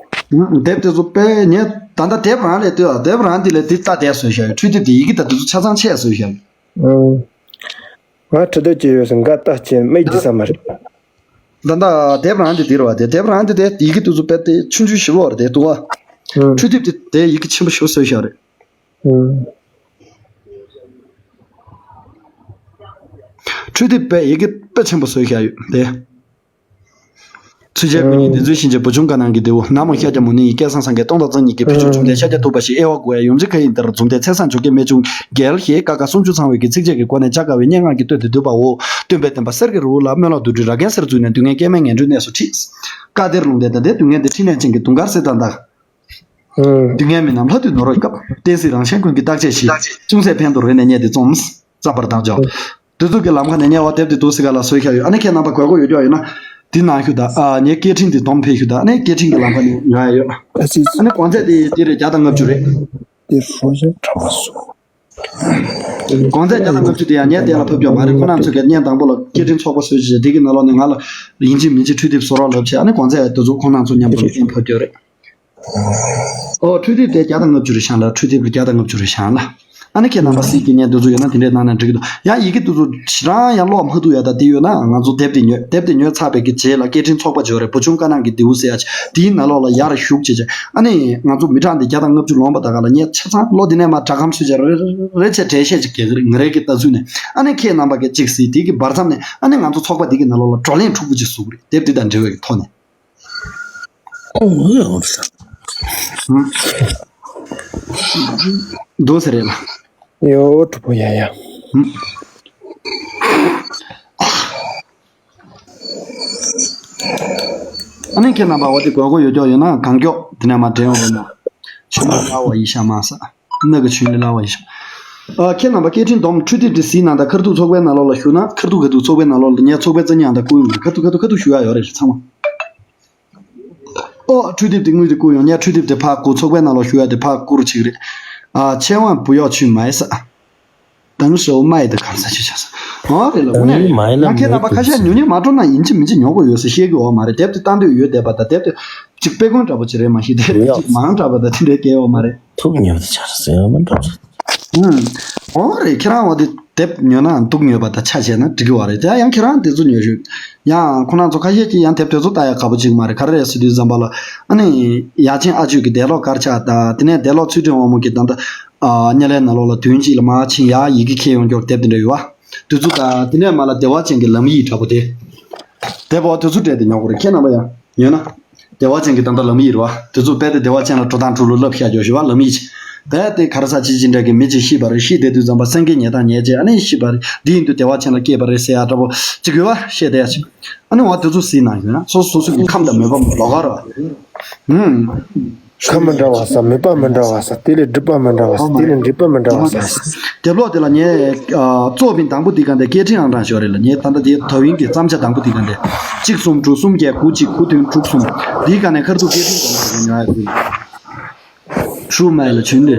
ཨུམ། དེབ་དེ་ཚོ་དཔེ་ངས་ད་ལྟ་དེབ་རང་ལས་ལྟོས་ཨ། དེབ་རང་དེ་ལས་དེ་ད་བདེ་བཟོས་བཞག་ཡོད། འཕྲུལ་དེབ་དེ་ཡི་གེ་ད་དེ་ཚོ་ཆ་ཚང་ཆེ་བཟོས་བཞག་ཡོད། ཨུམ། ང་ཁྲི་སྟོད་ཀྱི་ཡོད་སུ་འགའ་ལྟ་ཆེན་མེད་ཀྱི་ས་མ་རེད། ད་ལྟ་དེབ་རང་དེ་དེ་རེད་བ། དེ་དེབ་རང་དེ་དེ་ཡི་གེ་དེ་ཚོ་དཔེ་དེ་ཆུང་ཆུང་ཞེ་པོ་རེད་དེ་འདུག་བ། ཨུམ། འཕྲུལ་དེབ་དེ་དེ་ཡི་གེ་ཆེན་པོ་ཞེ་པོ་བཟོས་བཞག་རེད། ཨུམ། འཕྲུལ་དེབ་དཔེ་ཡི་གེ་དཔེ་ཆེན་པོ་བཟོས་བཞག་ཡོད་དེ། ཚུལ་འཆལ་ཀུན་ཉིད་བདེན་རྫུན་ཤིན་རྗེ་བུ་ཆུང་ཀ་ནང་གི་རྡེའུ། ནག་མོ་ཤཱཀྱ་མུ་ནེ་ཡིས་སྐལ་བཟང་སངས་རྒྱས་སྟོང་དང་རྩ་གཉིས་ཀྱི་ཕུལ་བྱུང་འབྱུང་ལྡན་ཤཱཀྱ་ཐུབ་པ་ཞིག་དབྱེ་བ་བགོ་ཡ་ཡོངས་འཛིན་མཁན་ཡིན་ལྟར་མཛུབ་མཐའི་ཚེས་བཟང་ཇོ་སྐད་རྨད་བྱུང་རྒྱལ་ཞེས་ཀ་ཁ་སུམ་ཅུ་ཚང་བའི་གི་ཚིགས་བཅད་ཀྱི་སྒོ་ནས་ལྕགས་དཀར་བའི་སྙན་ངག་གི་གཏོས་དེ་བསྡུས་པའོ། སྟོན་པའི་བསྟན་པ་གསེར་གྱི་རི་བོ་ལ། སྨོན་ལམ་བདུད་འདུལ་ར་གན་གསེར་བཙུགས་ནས། སྡུག་བསྔལ་སྐྱེ་མེད་ངན་འགྲོའི་གནས་སུ་ཁྲིད། བཀའ་གཏེར་ལུང་བསྟན་དང་ལྡན་སྡུག་བསྔལ་འདི་ཕྲིན་ལས་ཅན་གྱི་དུང་དཀར་གསེར་དང་འདྲ། སྡུག་བསྔལ་མི་རྣམས་ལྷ་དུ་ནོར་བའི་སྐབས། བསྟན་སྲིད་རང་གཞན་ཀུན་གྱི་བརྟག་དཔྱད་ཞིག་ཅུང་ཟད་ཕན་དུ་རེ་ནས་རྙེད་དེ་རྩོམ། རྩོམ་པར་བདག་འཇོག་དེ་ཚོ་གི་ལམ་ཁ་ནས་དམྱལ་བ་དེབ་དེ་འདུག་སེ་ག་ལ་བཟོས་བཞག་ཡོད། ཨ་ནི་ཁྱེད་རྣམ་པ་དགོས་མཁོ་ཡོད་ཀྱོག་ཡོད་ན། འདི་ནང་བཞུགས་དང་། ཨ་ངའི་སྐད་འཕྲིན་འདི་སྡོམ་ཕེབས་བཞུགས་དང་། ཨ་ནི་སྐད་འཕྲིན་གྱི་ལམ་ཁ་ནས་ཡོང་ཡ་ཡོད། ཨ་ཙི་ཙི། ཨ་ནི་གོང་ཚད་དེ་དེ་རེད། བརྒྱ་དང་ལྔ་བཅུ་རེད། དེ་ཧྲོ་ཞན་གྲགས་པ་སོ། གོང་ཚད་བརྒྱ་དང་ལྔ་བཅུ་དེ་ཡང་ངས་གཏན་ལ་ཕབ་ཀྱོག་མ་རེད། ཁོང་རྣམ་ཚོ་གིས་བརྙན་དང་པོ་ལ་སྐད་འཕྲིན་ཚོགས་པ་བཟོས་བྱས་དེ་གི་ནང་ལོགས་ནས་ང་ལ་ཡིན་གཅིག་མིན་གཅིག་འཕྲུལ་དེབ་བཟོ་རོགས་ལབ་བྱས། ཨ་ནི་གོང་ཚད་དེ་ཚོ་ཁོང་རྣམ་ཚོ་མཉམ་དུ་གཏན་ཕབ་ཀྱོག་རེད། ཨོ་འཕྲུལ་དེབ་དེ་བརྒྱ་དང་ལྔ་བཅུ་རེ་བཞག་ལ། འཕྲུལ་དེབ་ཀྱི་བརྒྱ་དང་ལྔ་བཅུ་རེ་བཞག་ལ། ཨ་ནི་ཁྱེད་རྣམ་པ་སྲིད་ཀྱི་བརྙན་དེ་ཚོ་ཡོད་ན་དེ་འདྲས་གནང་ན་འགྲིག་གི་འདུག་ཡང་ཡི་གེ་དེ་ཚོ་ཞེ་དྲག་ཡང་ཀློག་མ་ཐུབ་ཡ་ད་དེ་ཡོད་ན་ང་ཚོ་དེབ་དེ་ཉོས། དེབ་དེ་ཉོས་ཚར་བའི་གི་རྗེས་ལ་སྐད་འཕྲིན་ཚོགས་པ་ཅིག་ཡོད་རེད། བུ་ཆུང་དཀར་ནག་གི་རྡེའུ་ཟེར་ཡ་ཅིག་དེའི་ནང་ལོགས་ལ་ཡར་ཞུགས་བྱས་བྱས། ཨ་ནི་ང་ཚོ་མི་གྲངས་དེ་བརྒྱ་དང་ལྔ་བཅུ་ལོངས་པ་ད་ག་ལ་ངས་ཆ་ཚང་ཀློག་དེ་ནས་མར་སྦྲག་སྒམ་བཟོས་བྱས་རེ་རེ་རེ་བྱས་འགྲེལ་བཤད་ཅིག་རྒྱག་གི་རེད། ང་རའི་གི་ལྟ་ཚུལ་ནས། ཨ་ནི་ཁྱེད་རྣམ་པ་གི་ཅིག་གཟིགས། དེ་གི་བར་མཚམས་ནས་ཨ་ནི་ང་ཚོ་ཚོགས་པ་དེ་གི་ནང་ལོགས་ལ་བགྲོ་གླེང་ཕྲུ་གུ་ཅིག་བཟོ་གི་རེད། དེབ་དེ་དང་འབྲེལ་བའི་གི་ཐོག་ནས། ཨོ་ཨོ་ཨོ། འདུག་ཟེར་རེད་ལ། ཡོ་གྲུ་པོ་ཡ་ཡ། ཨ་ནི་ཁྱེད་རྣམ་པ་འོ་དེ་དགོས་མཁོ་ཡོད་ཀྱོག་ཡོད་ན་གང་མགྱོགས་དེ་ནས་མར་འདྲེན་འོང་བས་ན། ཆུ་མ་ལ་བ་ཡི་ཤ་མ་ས། སྣ་གི་ཆུ་ལ་ལ་བ་ཡི་ཤ། ཨ་ཁྱེད་རྣམ་པ་སྐད་འཕྲིན་སྡོམ་འཕྲུལ་དེབ་དེ་གཟིགས་ན་ད་ཁ་ཐུག་ཚོགས་པའི་ནང་ལོགས་ལ་ཞུགས་ན། ཁ་ཐུག་ཁ་ཐུག་ཚོགས་པའི་ནང་ལོགས་ལ་ངས་ཚོགས་པའི་རྩ་ཉི་ཨང་དང་བསྐུར་ཡོང་གི། ཁ་ཐུག་ཁ་ཐུག་ཁ་ཐུག་ཞུགས་ཡ་ཡོད་རེད་ཚང་མ། ཨོ་འཕྲུལ་དེབ་དེ་དངུལ་དེ་བསྐུར་ཡོང་། ངས་འཕྲུལ་དེབ་དེ་ཕར་བསྐུར། ཚོགས་པའི་ནང་ལོགས་ཞུགས་ཡ་དེ་ཕར་བསྐུར་བྱེད་ཀྱི་རེད། ཨ་ཆེ་ཝང་བུ་ཡོག་ཆུ་མའི་ས། དང་ཞོ་མའི་དེ་གང་ས་ཆུ་ཆ་ས། ཨོ་རེད་ལ། དངུལ་མ་ཡིན་ན་ང་ཁྱེད་རྣམ་པ་ཁ་ཤས་ཉུང་ཉུང་མ་སྤྲོ་ན་ཡིན་གཅིག་མིན་གཅིག་ཉོ་དགོས་ཡོད་ཟེར་བཤད་གི་ཡོད་མ་རེད། དེབ་དེ་ལྟ་འདོད་ཡོད་བསྡད་པ་དང་། དེབ་དེ་གཅིག་དཔེ་མཁོ་འདྲ་པོ་ཅིག་རེད་མ་གཞི། དེབ་གཅིག་མང་དྲགས་པ་དང་དེ་འདྲའི་སྐད་ཡོད་མ་རེད། ཐུགས་ཉོ་ཟེར་བྱ་ཟེར་ཡོད་མ་འདྲ་པོ། ཨུམ། ཨོ་རེད། ཁྱེད་རང་བ་དེ། དེབ་ཉོས་ན་སྡུག་ཉོས་པ་དང་ཆ་བཞག་ན་འགྲིག་གི་བ་རེད། དེ་ཡང་ཁྱེད་རང་དེ་ཚོ་ཉོས་ཤོག་ཡང་ཁོ་རང་ཚོ་ཁ་ཤས་ཀྱིས་ཡང་དེབ་དེ་ཚོ་ལྟ་ཡག་དགའ་པོ་ཅིག་མ་རེད། ག་རེ་རེད་ཟེར་དུས་ཙམ་པ་ལ། ཨ་ནི་ཡ་ཆེན་ཨ་ཆོས་ཀྱི་འདས་ལོག་དཀར་ཆག་དང་། དེ་ནས་འདས་ལོག་ཚུལ་ཁྲིམས་དབང་མོ་གི་ད་ལྟ་ཨ་དམྱལ་བའི་ནང་ལོགས་ལ་དུས་ཡུན་གཅིག་ལ་མར་ཕྱིན་ཡག་ཡི་གེ་ཁྱེར་ཡོང་རྒྱུར་དེབ་དེ་འདྲ་ཡོད་བ། དེ་ཚོ་དང་དེ་ནས་མར་ལ་བདེ་བ་ཅན་གྱི་ལམ་ཡིག་འདྲ་པོ་དེ། དེབ་འོ་དེ་ཚོ་སྤྲད་དེ་ཉོ་དགོས་རེད། ཁྱེད་རྣམ་པ་ཡང་ཉོས་ན། བདེ་བ་ཅན་གྱི་ད་ལྟ་ལམ་ཡིག་རེད་བ། དེ་ཚོ་རྦད་དེ་བདེ་བ་ཅན་ལ་འགྲོ་སྟངས་འགྲོ་ལུགས་བསླབ་བཞག་རྒྱུ་ཞུ་བ་ལམ་ཡིག་རྦད་དེ་ག་རེ་ཟ་ཅི་ཅི་འདྲ་གི་མི་གཅིག་ཤི་བ་རེད། ཤི་བསྡད་དུས་ཙམ་པ་སེང་གེ་ཉལ་སྟངས་ཉལ་བྱས། ཨ་ནི་ཤི་བ་རེད། འདི་ཡིན་དུས་བདེ་བ་ཅན་ལ་སྐྱེས་པ་རེད་ཟེར་ཡག་འདྲ་པོ་གཅིག་ཡོད་བ། བཤད་བསྡད་ཡག་ཅིག་ཨ་ནི་འོ་དེ་ཚོ་གཟིགས་གནང་ཡོད་ན་སོ་སོ་སོ་གི་ཁམས་དང་མོས་པ་ལོགས་ཀ་རེད་བ། ཧུམ། ཁམས་མི་འདྲ་བ་ཟ། མོས་པ་མི་འདྲ་བ་ཟ། དེ་ལས་སྒྲིབ་པ་མི་འདྲ་བ་ཟ། དེ་ལས་འདྲེས་པ་མི་འདྲ་བ་ཟ། དེབ་ཀློག་དེ་ལ་ངས་ཨ་གཙོ་བོ་དང་པོ་དེ་ག་འདྲ། སྐད་འཕྲིན་ཨང་གྲངས་ཞོག་རེད་ལ། ངས་ད་ལྟ་དེ་དོ་དབྱིན་གྱི་བརྩམས་བྱ་དང་པོ་དེ་ག་འདྲ། གཅིག་གསུམ་དྲུག་གསུམ་བརྒྱད་དགུ་གཅིག་དགུ་བདུན་དྲུག་གསུམ། དེའི་ག་ནས་ཁ་ཐུག་སྐད་འཕྲིན་དང་པོ་དེ་ཉོ་ཡག་དེ། ཧྲུའུ་མའི་ལ་བྱོན་ཏེ།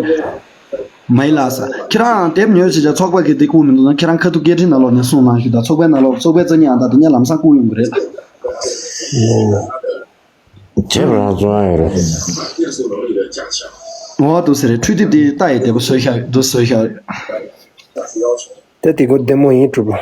མའི་ལ་ས། ཁྱེད་རང་དེབ་ཉོས་བྱས་ཀྱང་ཚོགས་པ་གིས་དེ་བསྐུར་མི་འདུག་ན། ཁྱེད་རང་ཁ་ཐུག་སྐད་འཕྲིན་ནང་ལོགས་ནས་གསུངས་གནང་ཞུ་དང་། ཚོགས་པའི་ནང་ལོགས་ཚོགས་པའི་རྩ་གཉིས་ཨང་རྟགས་དེ་ཉིད་ལམ་སང་བསྐུར་ཡོང་གི་རེད། དེབ་རང་བཙོང་ཡ་རེད། འོ་འདུག་ཟེར་རེད། འཕྲུལ་དེབ་དེ་ལྟ་ཡི་བདེ་པོ་བཟོས་ཤག་འདུག་བཟོས་ཤག་དེ་དེ་གོ་བདེ་མོ་ཡིན་གྲུབ་པ།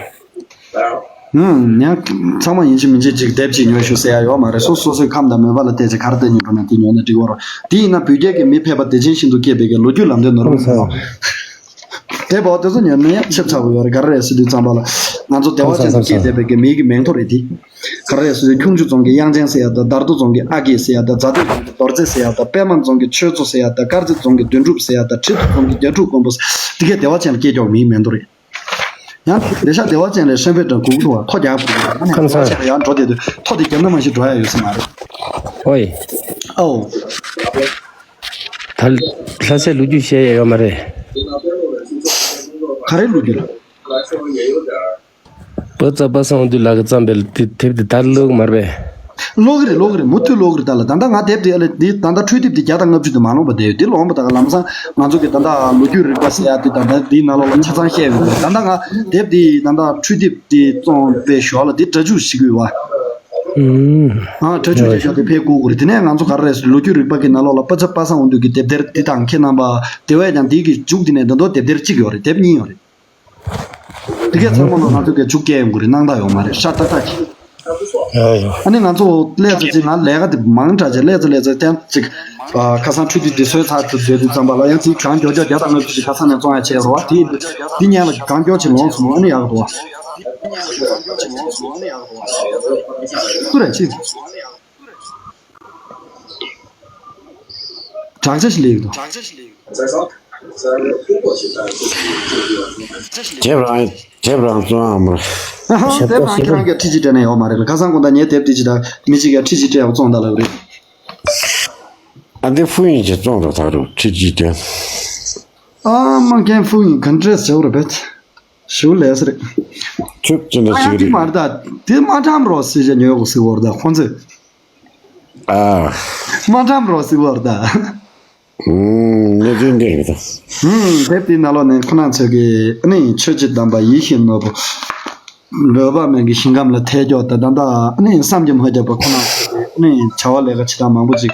ཧུམ། ཡང་ཚང་མ་ཡིན་གཅིག་མིན་གཅིག་ཅིག་དེབ་ཅིག་ཉོ་ཤོག་ཟེར་ཡ་ཡོད་མ་རེད། སོ་སོ་སོའི་ཁམས་དང་མོས་པ་ལ་བལྟས་ཚེ་ག་རེ་བལྟས་ཉོས་པ་ན་དེ་ཉོས་ན་འགྲིག་གི་རེད། དེ་ཡིན་ན་བོད་རྒྱལ་གྱི་མི་ཕལ་པ་བདེ་ཆེན་ཤིན་ཏུ་སྐྱེས་པའི་གི་ལོ་རྒྱུས་ལམ་སྟོན་ནོར་བུ་ཟེར་བ། དེབ་འོ་དེ་ཚོ་ཉོས་ན་ཡང་ཆེབ་ཚ་པོ་ཡོད་རེད། ག་རེ་རེད་ཟེར་དུས་ཙམ་པ་ལ། ང་ཚོ་བདེ་བ་ཅན་དུ་སྐྱེས་བསྡད་པའི་གི་མིའི་གི་མིང་ཐོ་རེད་དེ། ག་རེ་རེད་ཟེར་དུས་ཁྱུང་མཆུ་རྫོང་གི་དབྱངས་ཅན་ཟེར་ཡ་དང་། དར་མདོ་རྫོང་གི་ཨ་རྒས་ཟེར་ཡ་དང་། རྫ་སྟོད་རྫོང་གི་རྡོར་རྩེ་ཟེར་ཡ་དང་། པད་མ་རྫོང་གི་ཆོས་མཚོ་ཟེར་ཡ་དང་། དཀར་མཛེས་རྫོང་གི་དོན་གྲུབ་ཟེར་ཡ་དང་། ཁྲི་ཐོག་རྫོང་གི་རྒྱ་ཕྲུག་མགོན་པོ་ཟེར། དེ་གས་བདེ་བ་ཅན་ལ་སྐྱེས་མགྱོགས་མིའི་མིང་ཐོ་རེད། ཡང་དེ་ཤ་བདེ་བ་ཅན་ལས་ཧྲེན་ཕེ་ཏྲ་གུག་ཐུ་བ་ཐོ་རྒྱག་པ་ཡང་ན་བདེ་བ་ཅན་ལ་ཡང་འགྲོ་བསྡད་དུས་ཐོ་དེ་བརྒྱབ་ན་མ་གཞི་འགྲོ་ཡ་ཡོད་ས་མ་རེད། ཨོའི། ཨོ། ད་ལྷ་སའི་ལོ་རྒྱུས་བཤད་ཡ་ཡོད་མ་རེད། ག་རེ་ལོ་རྒྱུས་ལ། པ་ཙ་པ་སངས་དུས་ལ་གི་བརྩམས་པའི་དེ་དེབ་དེ་ད་ཀློག་མ་རེད་པས། ཀློག་གི་རེད། ཀློག་གི་རེད། མུ་མཐུད་ཀློག་གི་རེད། ད་ལ་ད་ལྟ་ང་དེབ་དེ་ཨ་ལེ་འདི་ད་ལྟ་འཕྲུལ་དེབ་དེ་བརྒྱ་དང་ལྔ་བཅུ་དེ་མ་ལོངས་པ་དེ་དེ་ལོངས་པ་ད་ག་ལམ་སང་ང་ཚོ་གི་ད་ལྟ་ལོ་རྒྱུས་རིག་པ་ཟེར་ཡ་དེ་ད་ལྟ་འདིའི་ནང་ལོགས་ལ་ཆ་ཚང་བཤད་ཡོད་རེད། ད་ལྟ་ང་དེབ་དེ་ད་ལྟ་འཕྲུལ་དེབ་དེ་བཙོང་པའི་ཞོར་ལ་དེ་སྒྲ་འཇུག་བྱེད་ཀྱི་ཡོད་བ། ཨུམ། ཨ་སྒྲ་འཇུག་བྱེད་ཞོར་དེ་ཕར་བསྐུར་དགོས་རེད། དེ་ནས་ང་ཚོ་ག་རེ་རེད་ཟེར་ལོ་རྒྱུས་རིག་པ་གི་ནང་ལོགས་ལ་པ་ཚབ་པ་སངས་འོང་དུས་ཀྱི་དེབ་དེར་དེ་དང་ཁྱེད་རྣམ་པ་དེ་བས་ཀྱང་དེའི་གི་མཇུག་དེ་ནས་ད་དུང་དེབ་དེར་གཅིག་ཡོད་རེད། དེབ་གཉིས་ཡོད་རེད། དེ་གས་ཚང་མ་ལ་ང་ཚོ་གས་མཇུག་སྐྱེལ་ཡོང་གི་རེད། སྣང་དག་ཡོད་མ་རེད། ཤ་ཏག་ཏག་ཅིག་ཡ་ཡ། ཨ་ནི་ང་ཚོ་སླེབས་ཚེ་ཅིག་ང་ལས་ཀ་དེ་མང་དྲགས་བྱས། སླེབས་ཚེ་སླེབས་ཚེ་ཐེངས་ཅིག་ཨ་ཁ་སང་འཕྲུལ་དེབ་དེ་བཟོས་ཚར་དུས་བཟོས་དུས་ཙམ་པ་ལ་ཡང་ཅིག་གང་མགྱོགས་མགྱོགས་བརྒྱ་དང་ལྔ་བཅུ་ཞིག་ཁ་སང་ནས་བཙོང་ཡ་བྱས་རོགས། དེ་འདི་ཉན་ལ་གང་མགྱོགས་ཅིག་ལོངས་སོང་། ཨ་ནི་ཡག་འདུག་བ། ཀུ་རེ་ཅིག་དྲག་ཆ་ཞིག་སླེབས་འདུག་དེབ་རང་དེབ་རང་བཙོང་ཨ་མར། ཨ་ཧ། དེབ་རང་ཁྱེད་རང་གིས་ཁྲི་གཅིག་སྤྲད་ན་ཡོད་མ་རེད་ལ། ཁ་སང་དགོང་དག་ངས་དེབ་དེ་ཅིག་དང་མི་གཅིག་གིས་ཁྲི་གཅིག་སྤྲད་ཡག་བཙོང་ད་ལབ་རེད། ཨ་འདི་ཧྥུ་ཡིན་གྱིས་བཙོང་དང་ད་རུ་ཁྲི་གཅིག་སྤྲད། ཨ་མ་མཁན་ཧྥུ་ཡིན་ག་འདྲས་བྱེད་རེད་པས། ཞུ་ལས་རེད། ཁྱོད་ཅི་འདྲ་ཨ་ཡང་ཞིག་དེ་རེད། མ་རེད་ད། དེ་མ་འགྲམ་རོགས་ཟེར་བྱས་ཉོས་དགོས་ཟེར་བ་རེད་ད་ཁོང་ཚོས། ཨ། མ་འགྲམ་རོགས་ཟེར་བ་རེད་ད། ཨུམ། གནས་ཚུལ་འདི་རེད་ད། ཨུམ། དེབ་དེའི་ནང་ལོགས་ནས་ཁོ་རང་ཚོས་ཀྱི་ནི་ཆོས་ཀྱི་དམ་པ་ཡིད་བཞིན་ནོར་བུ། འོད་དཔག་མེད་ཀྱི་ཞིང་ཁམས་ལ་ཐལ་འགྱུར་དང་། ད་ལྟ་ནི་བསམ་གྱིས་མ་ཁྱབ་པ་ཁོ་རང་ཚོས་ཀྱི་ནི་བྱ་བ་ལས་ཀ་བྱེད་སྟངས་མང་པོ་ཅིག་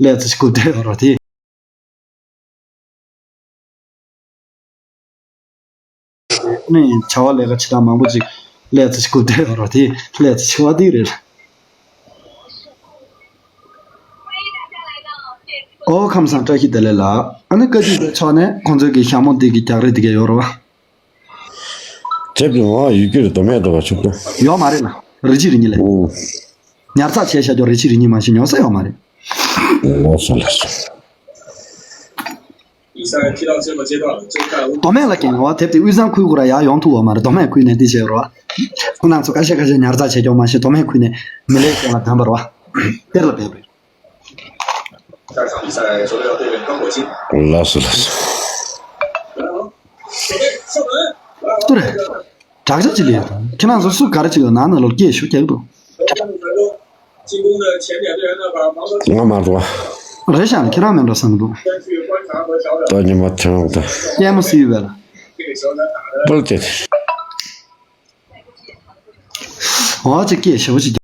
སླེབས་ཚེ་སྐུ་བལྟས་ཡོད་རོགས་དེ། ནི་བྱ་བ་ལས་ཀ་བྱེད་སྟངས་མང་པོ་ཅིག་སླེབས་ཚེ་སྐུ་བལྟས་ཡོད་རོགས་དེ། སླེབས་ཚེ་ཆེ་བ་དེ་རེད། ཨོ་ཁམས་བཟང་། བཀྲ་ཤིས་བདེ་ལེགས་ལགས། ཨ་ནི་བཀའ་བརྒྱུད་པའི་ཕྱོགས་ནས་ཁོང་ཚོའི་གི་ཞྭ་མོ་འདི་གི་རྒྱག་རེས་འདི་གས་ཡོད་རེད་བ། དེབ་ཀྱི་ངོ་བོ་ཡོད་རྒྱུ་རེད། མདོ་སྨད་དུ་བ་ཕྱུག་པོ། ཡོད་མ་རེད་ལ། རེ་གཅིག་རེ་གཉིས་ལས། ཨུ། ཉར་ཚགས་བྱས་བཞག་རྒྱུ་རེ་གཅིག་རེ་གཉིས་མ་ཞིག་ཉོ་ས་ཡོད་མ་རེད། ལགས་སོ་ལགས་སོ། མདོ་སྨད་ལ་ཀྱང་ངོ་བོ་དེབ་དེ་དབུས་གཙང་ཁུལ་གུ་ར་ཡར་ཡོང་ཐུབ་པ་མ་རེད། མདོ་སྨད་ཁུལ་ནས་འདི་བྱས་རོགས། ཁོང་རྣམ་ཚོ་ཁ་ཤས་ཁ་ཤས་ཉར་ཚགས་བྱས་ཀྱང་མ་ཤེས། མདོ་སྨད་ཁུལ་ནས་མི་ལས་ཀྱང་ལ་ཕན་པ་རོགས། གཏེར་ལ་ཕན་པ་རེད། ལགས་སོ་ལགས་སོ། ཏུ་རེད། དྲག་ཆ་ཅི་ལས་ཡོད་དང་། ཁྱེད་རང་ཚོ་སུ་ག་རེ་བྱེད་ཡོད་ན་ནང་ལོགས་སྐད་ཞུ་རྒྱག་འདུག་ང་མ་རོ། རེད་ཤག་ནི་ཁྱེད་རང་མིན་འགྲོ་བསམ་གི་འདུག་ད་ཉི་མ་ཐོན་འོང་ད། ལྟད་མོ་སྲིད་པས་ལ། པུལ་ཏེ། འོ་ཅིག་སྐད་ཞེ་པོ་ཅིག